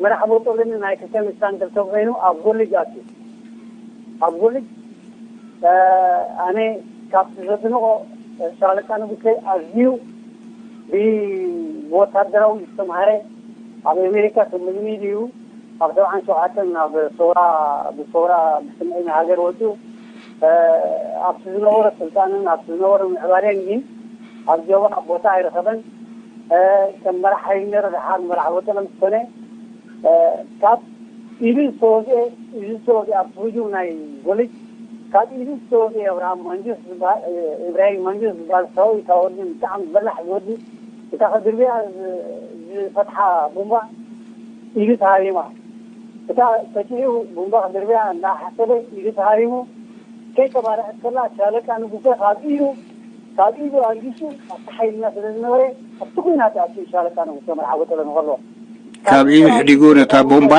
መራሕ ቦጦልን ናይ ክልተ ሚስታን ክልተ ኮይኑ ኣብ ጎልጅ ኣትዩ ኣብ ጎልጅ ኣነ ካብቲ ዘድንቆ ሻለቃ ንጉሰ ኣዝዩ ብወታደራዊ ዝተምሃረ ኣብ ኣሜሪካ ተመዝሚዱ እዩ ኣብ ሰብዓን ሸውዓተን ናብ ሰውራ ብሰውራ ብስምዒ ንሃገር ወፂኡ ኣብቲ ዝነበሮ ስልጣንን ኣብቲ ዝነበሮ ምዕባሌን ግን ኣብ ጀባ ቦታ ኣይረኸበን ከም መራሕ ሓይሊ ነረ ድሓር መራሕ ወጠነ ምስ ኮነ ካብ ኢዱ ዝተወግአ ኢዱ ዝተወግአ ኣብ ህጁም ናይ ጎልጅ ካብ ኢዱ ዝተወግአ እብራሂም መንጁስ ዝበሃል እብራሂም መንጁስ ዝበሃል ሰራዊት ወዲ ብጣዕሚ በላሕ ዝወዲ እታ ከድርብያ ዝፈትሓ ቡምባ ኢዱ ተሃሪማ እታ ተኪኡ ቡምባ ከድርብያ እንዳሓሰበ ኢዱ ተሃሪሙ ከይተባረዐት ከላ ሻለቃ ንጉሰ ካብ ኢዱ ካብ ኢዱ ኣልጊሱ ኣብቲ ሓይልና ስለ ዝነበረ ኣብቲ ኩናት ኣትዩ ሻለቃ ንጉሰ መርሓ ወጠለ ንኸሎ ካብ ኢዱ ሕዲጉ ነታ ቦምባ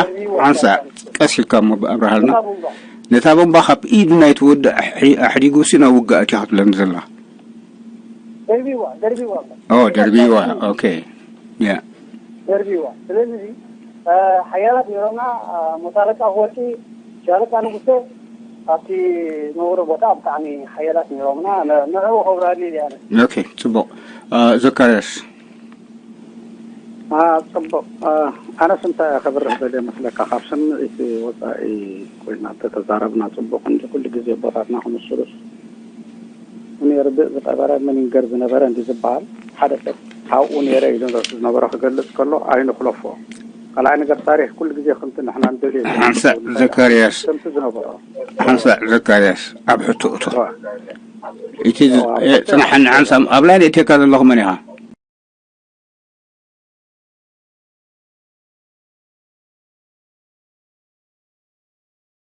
ሓንሳ ቀስ ኢልካ እሞ ኣብርሃልና ነታ ቦምባ ካብ ኢዱ ናይቲ ወዲ ኣሕዲጉ ሲ ናብ ውግእ ኣትያ ክትብለኒ ዘላ ደርቢዋ ደርቢዋ ኦ ደርቢዋ okay yeah ደርቢዋ ስለዚ ሓያላት ነይሮምና ሞታለቃ ወርቂ ሻለቃ ንጉሰ ኣብቲ ነብሮ ቦታ ብጣዕሚ ሓያላት ነይሮምና ንዕኡ ከብራኒ እያ okay ፅቡቅ ዘካርያስ ፅቡቅ ኣነስ እንታይ ከብርህ ደልየ መስለካ ካብ ስምዒት ወፃኢ ኮይና ተተዛረብና ፅቡቅ እንጂ ኩሉ ግዜ ቦታትና ክንስሉስ ነይሩ ብእ ዝጠበረ ምን ይንገር ዝነበረ እንዲ ዝበሃል ሓደ ሰብ ካብኡ ነይረ ኢሉ ዝነበረ ክገልፅ ከሎ ኣይንክለፎ ካልኣይ ነገር ታሪክ ኩሉ ግዜ ከምቲ ንሕና ንደልዮ ሓንሳእ ዘካርያስ ከምቲ ዝነበሮ ሓንሳእ ዘካርያስ ኣብ ሕቶ እቶ እቲ ጽናሓኒ ሓንሳእ ኣብ ላይ እቴካ ዘለኹ መን ኢኻ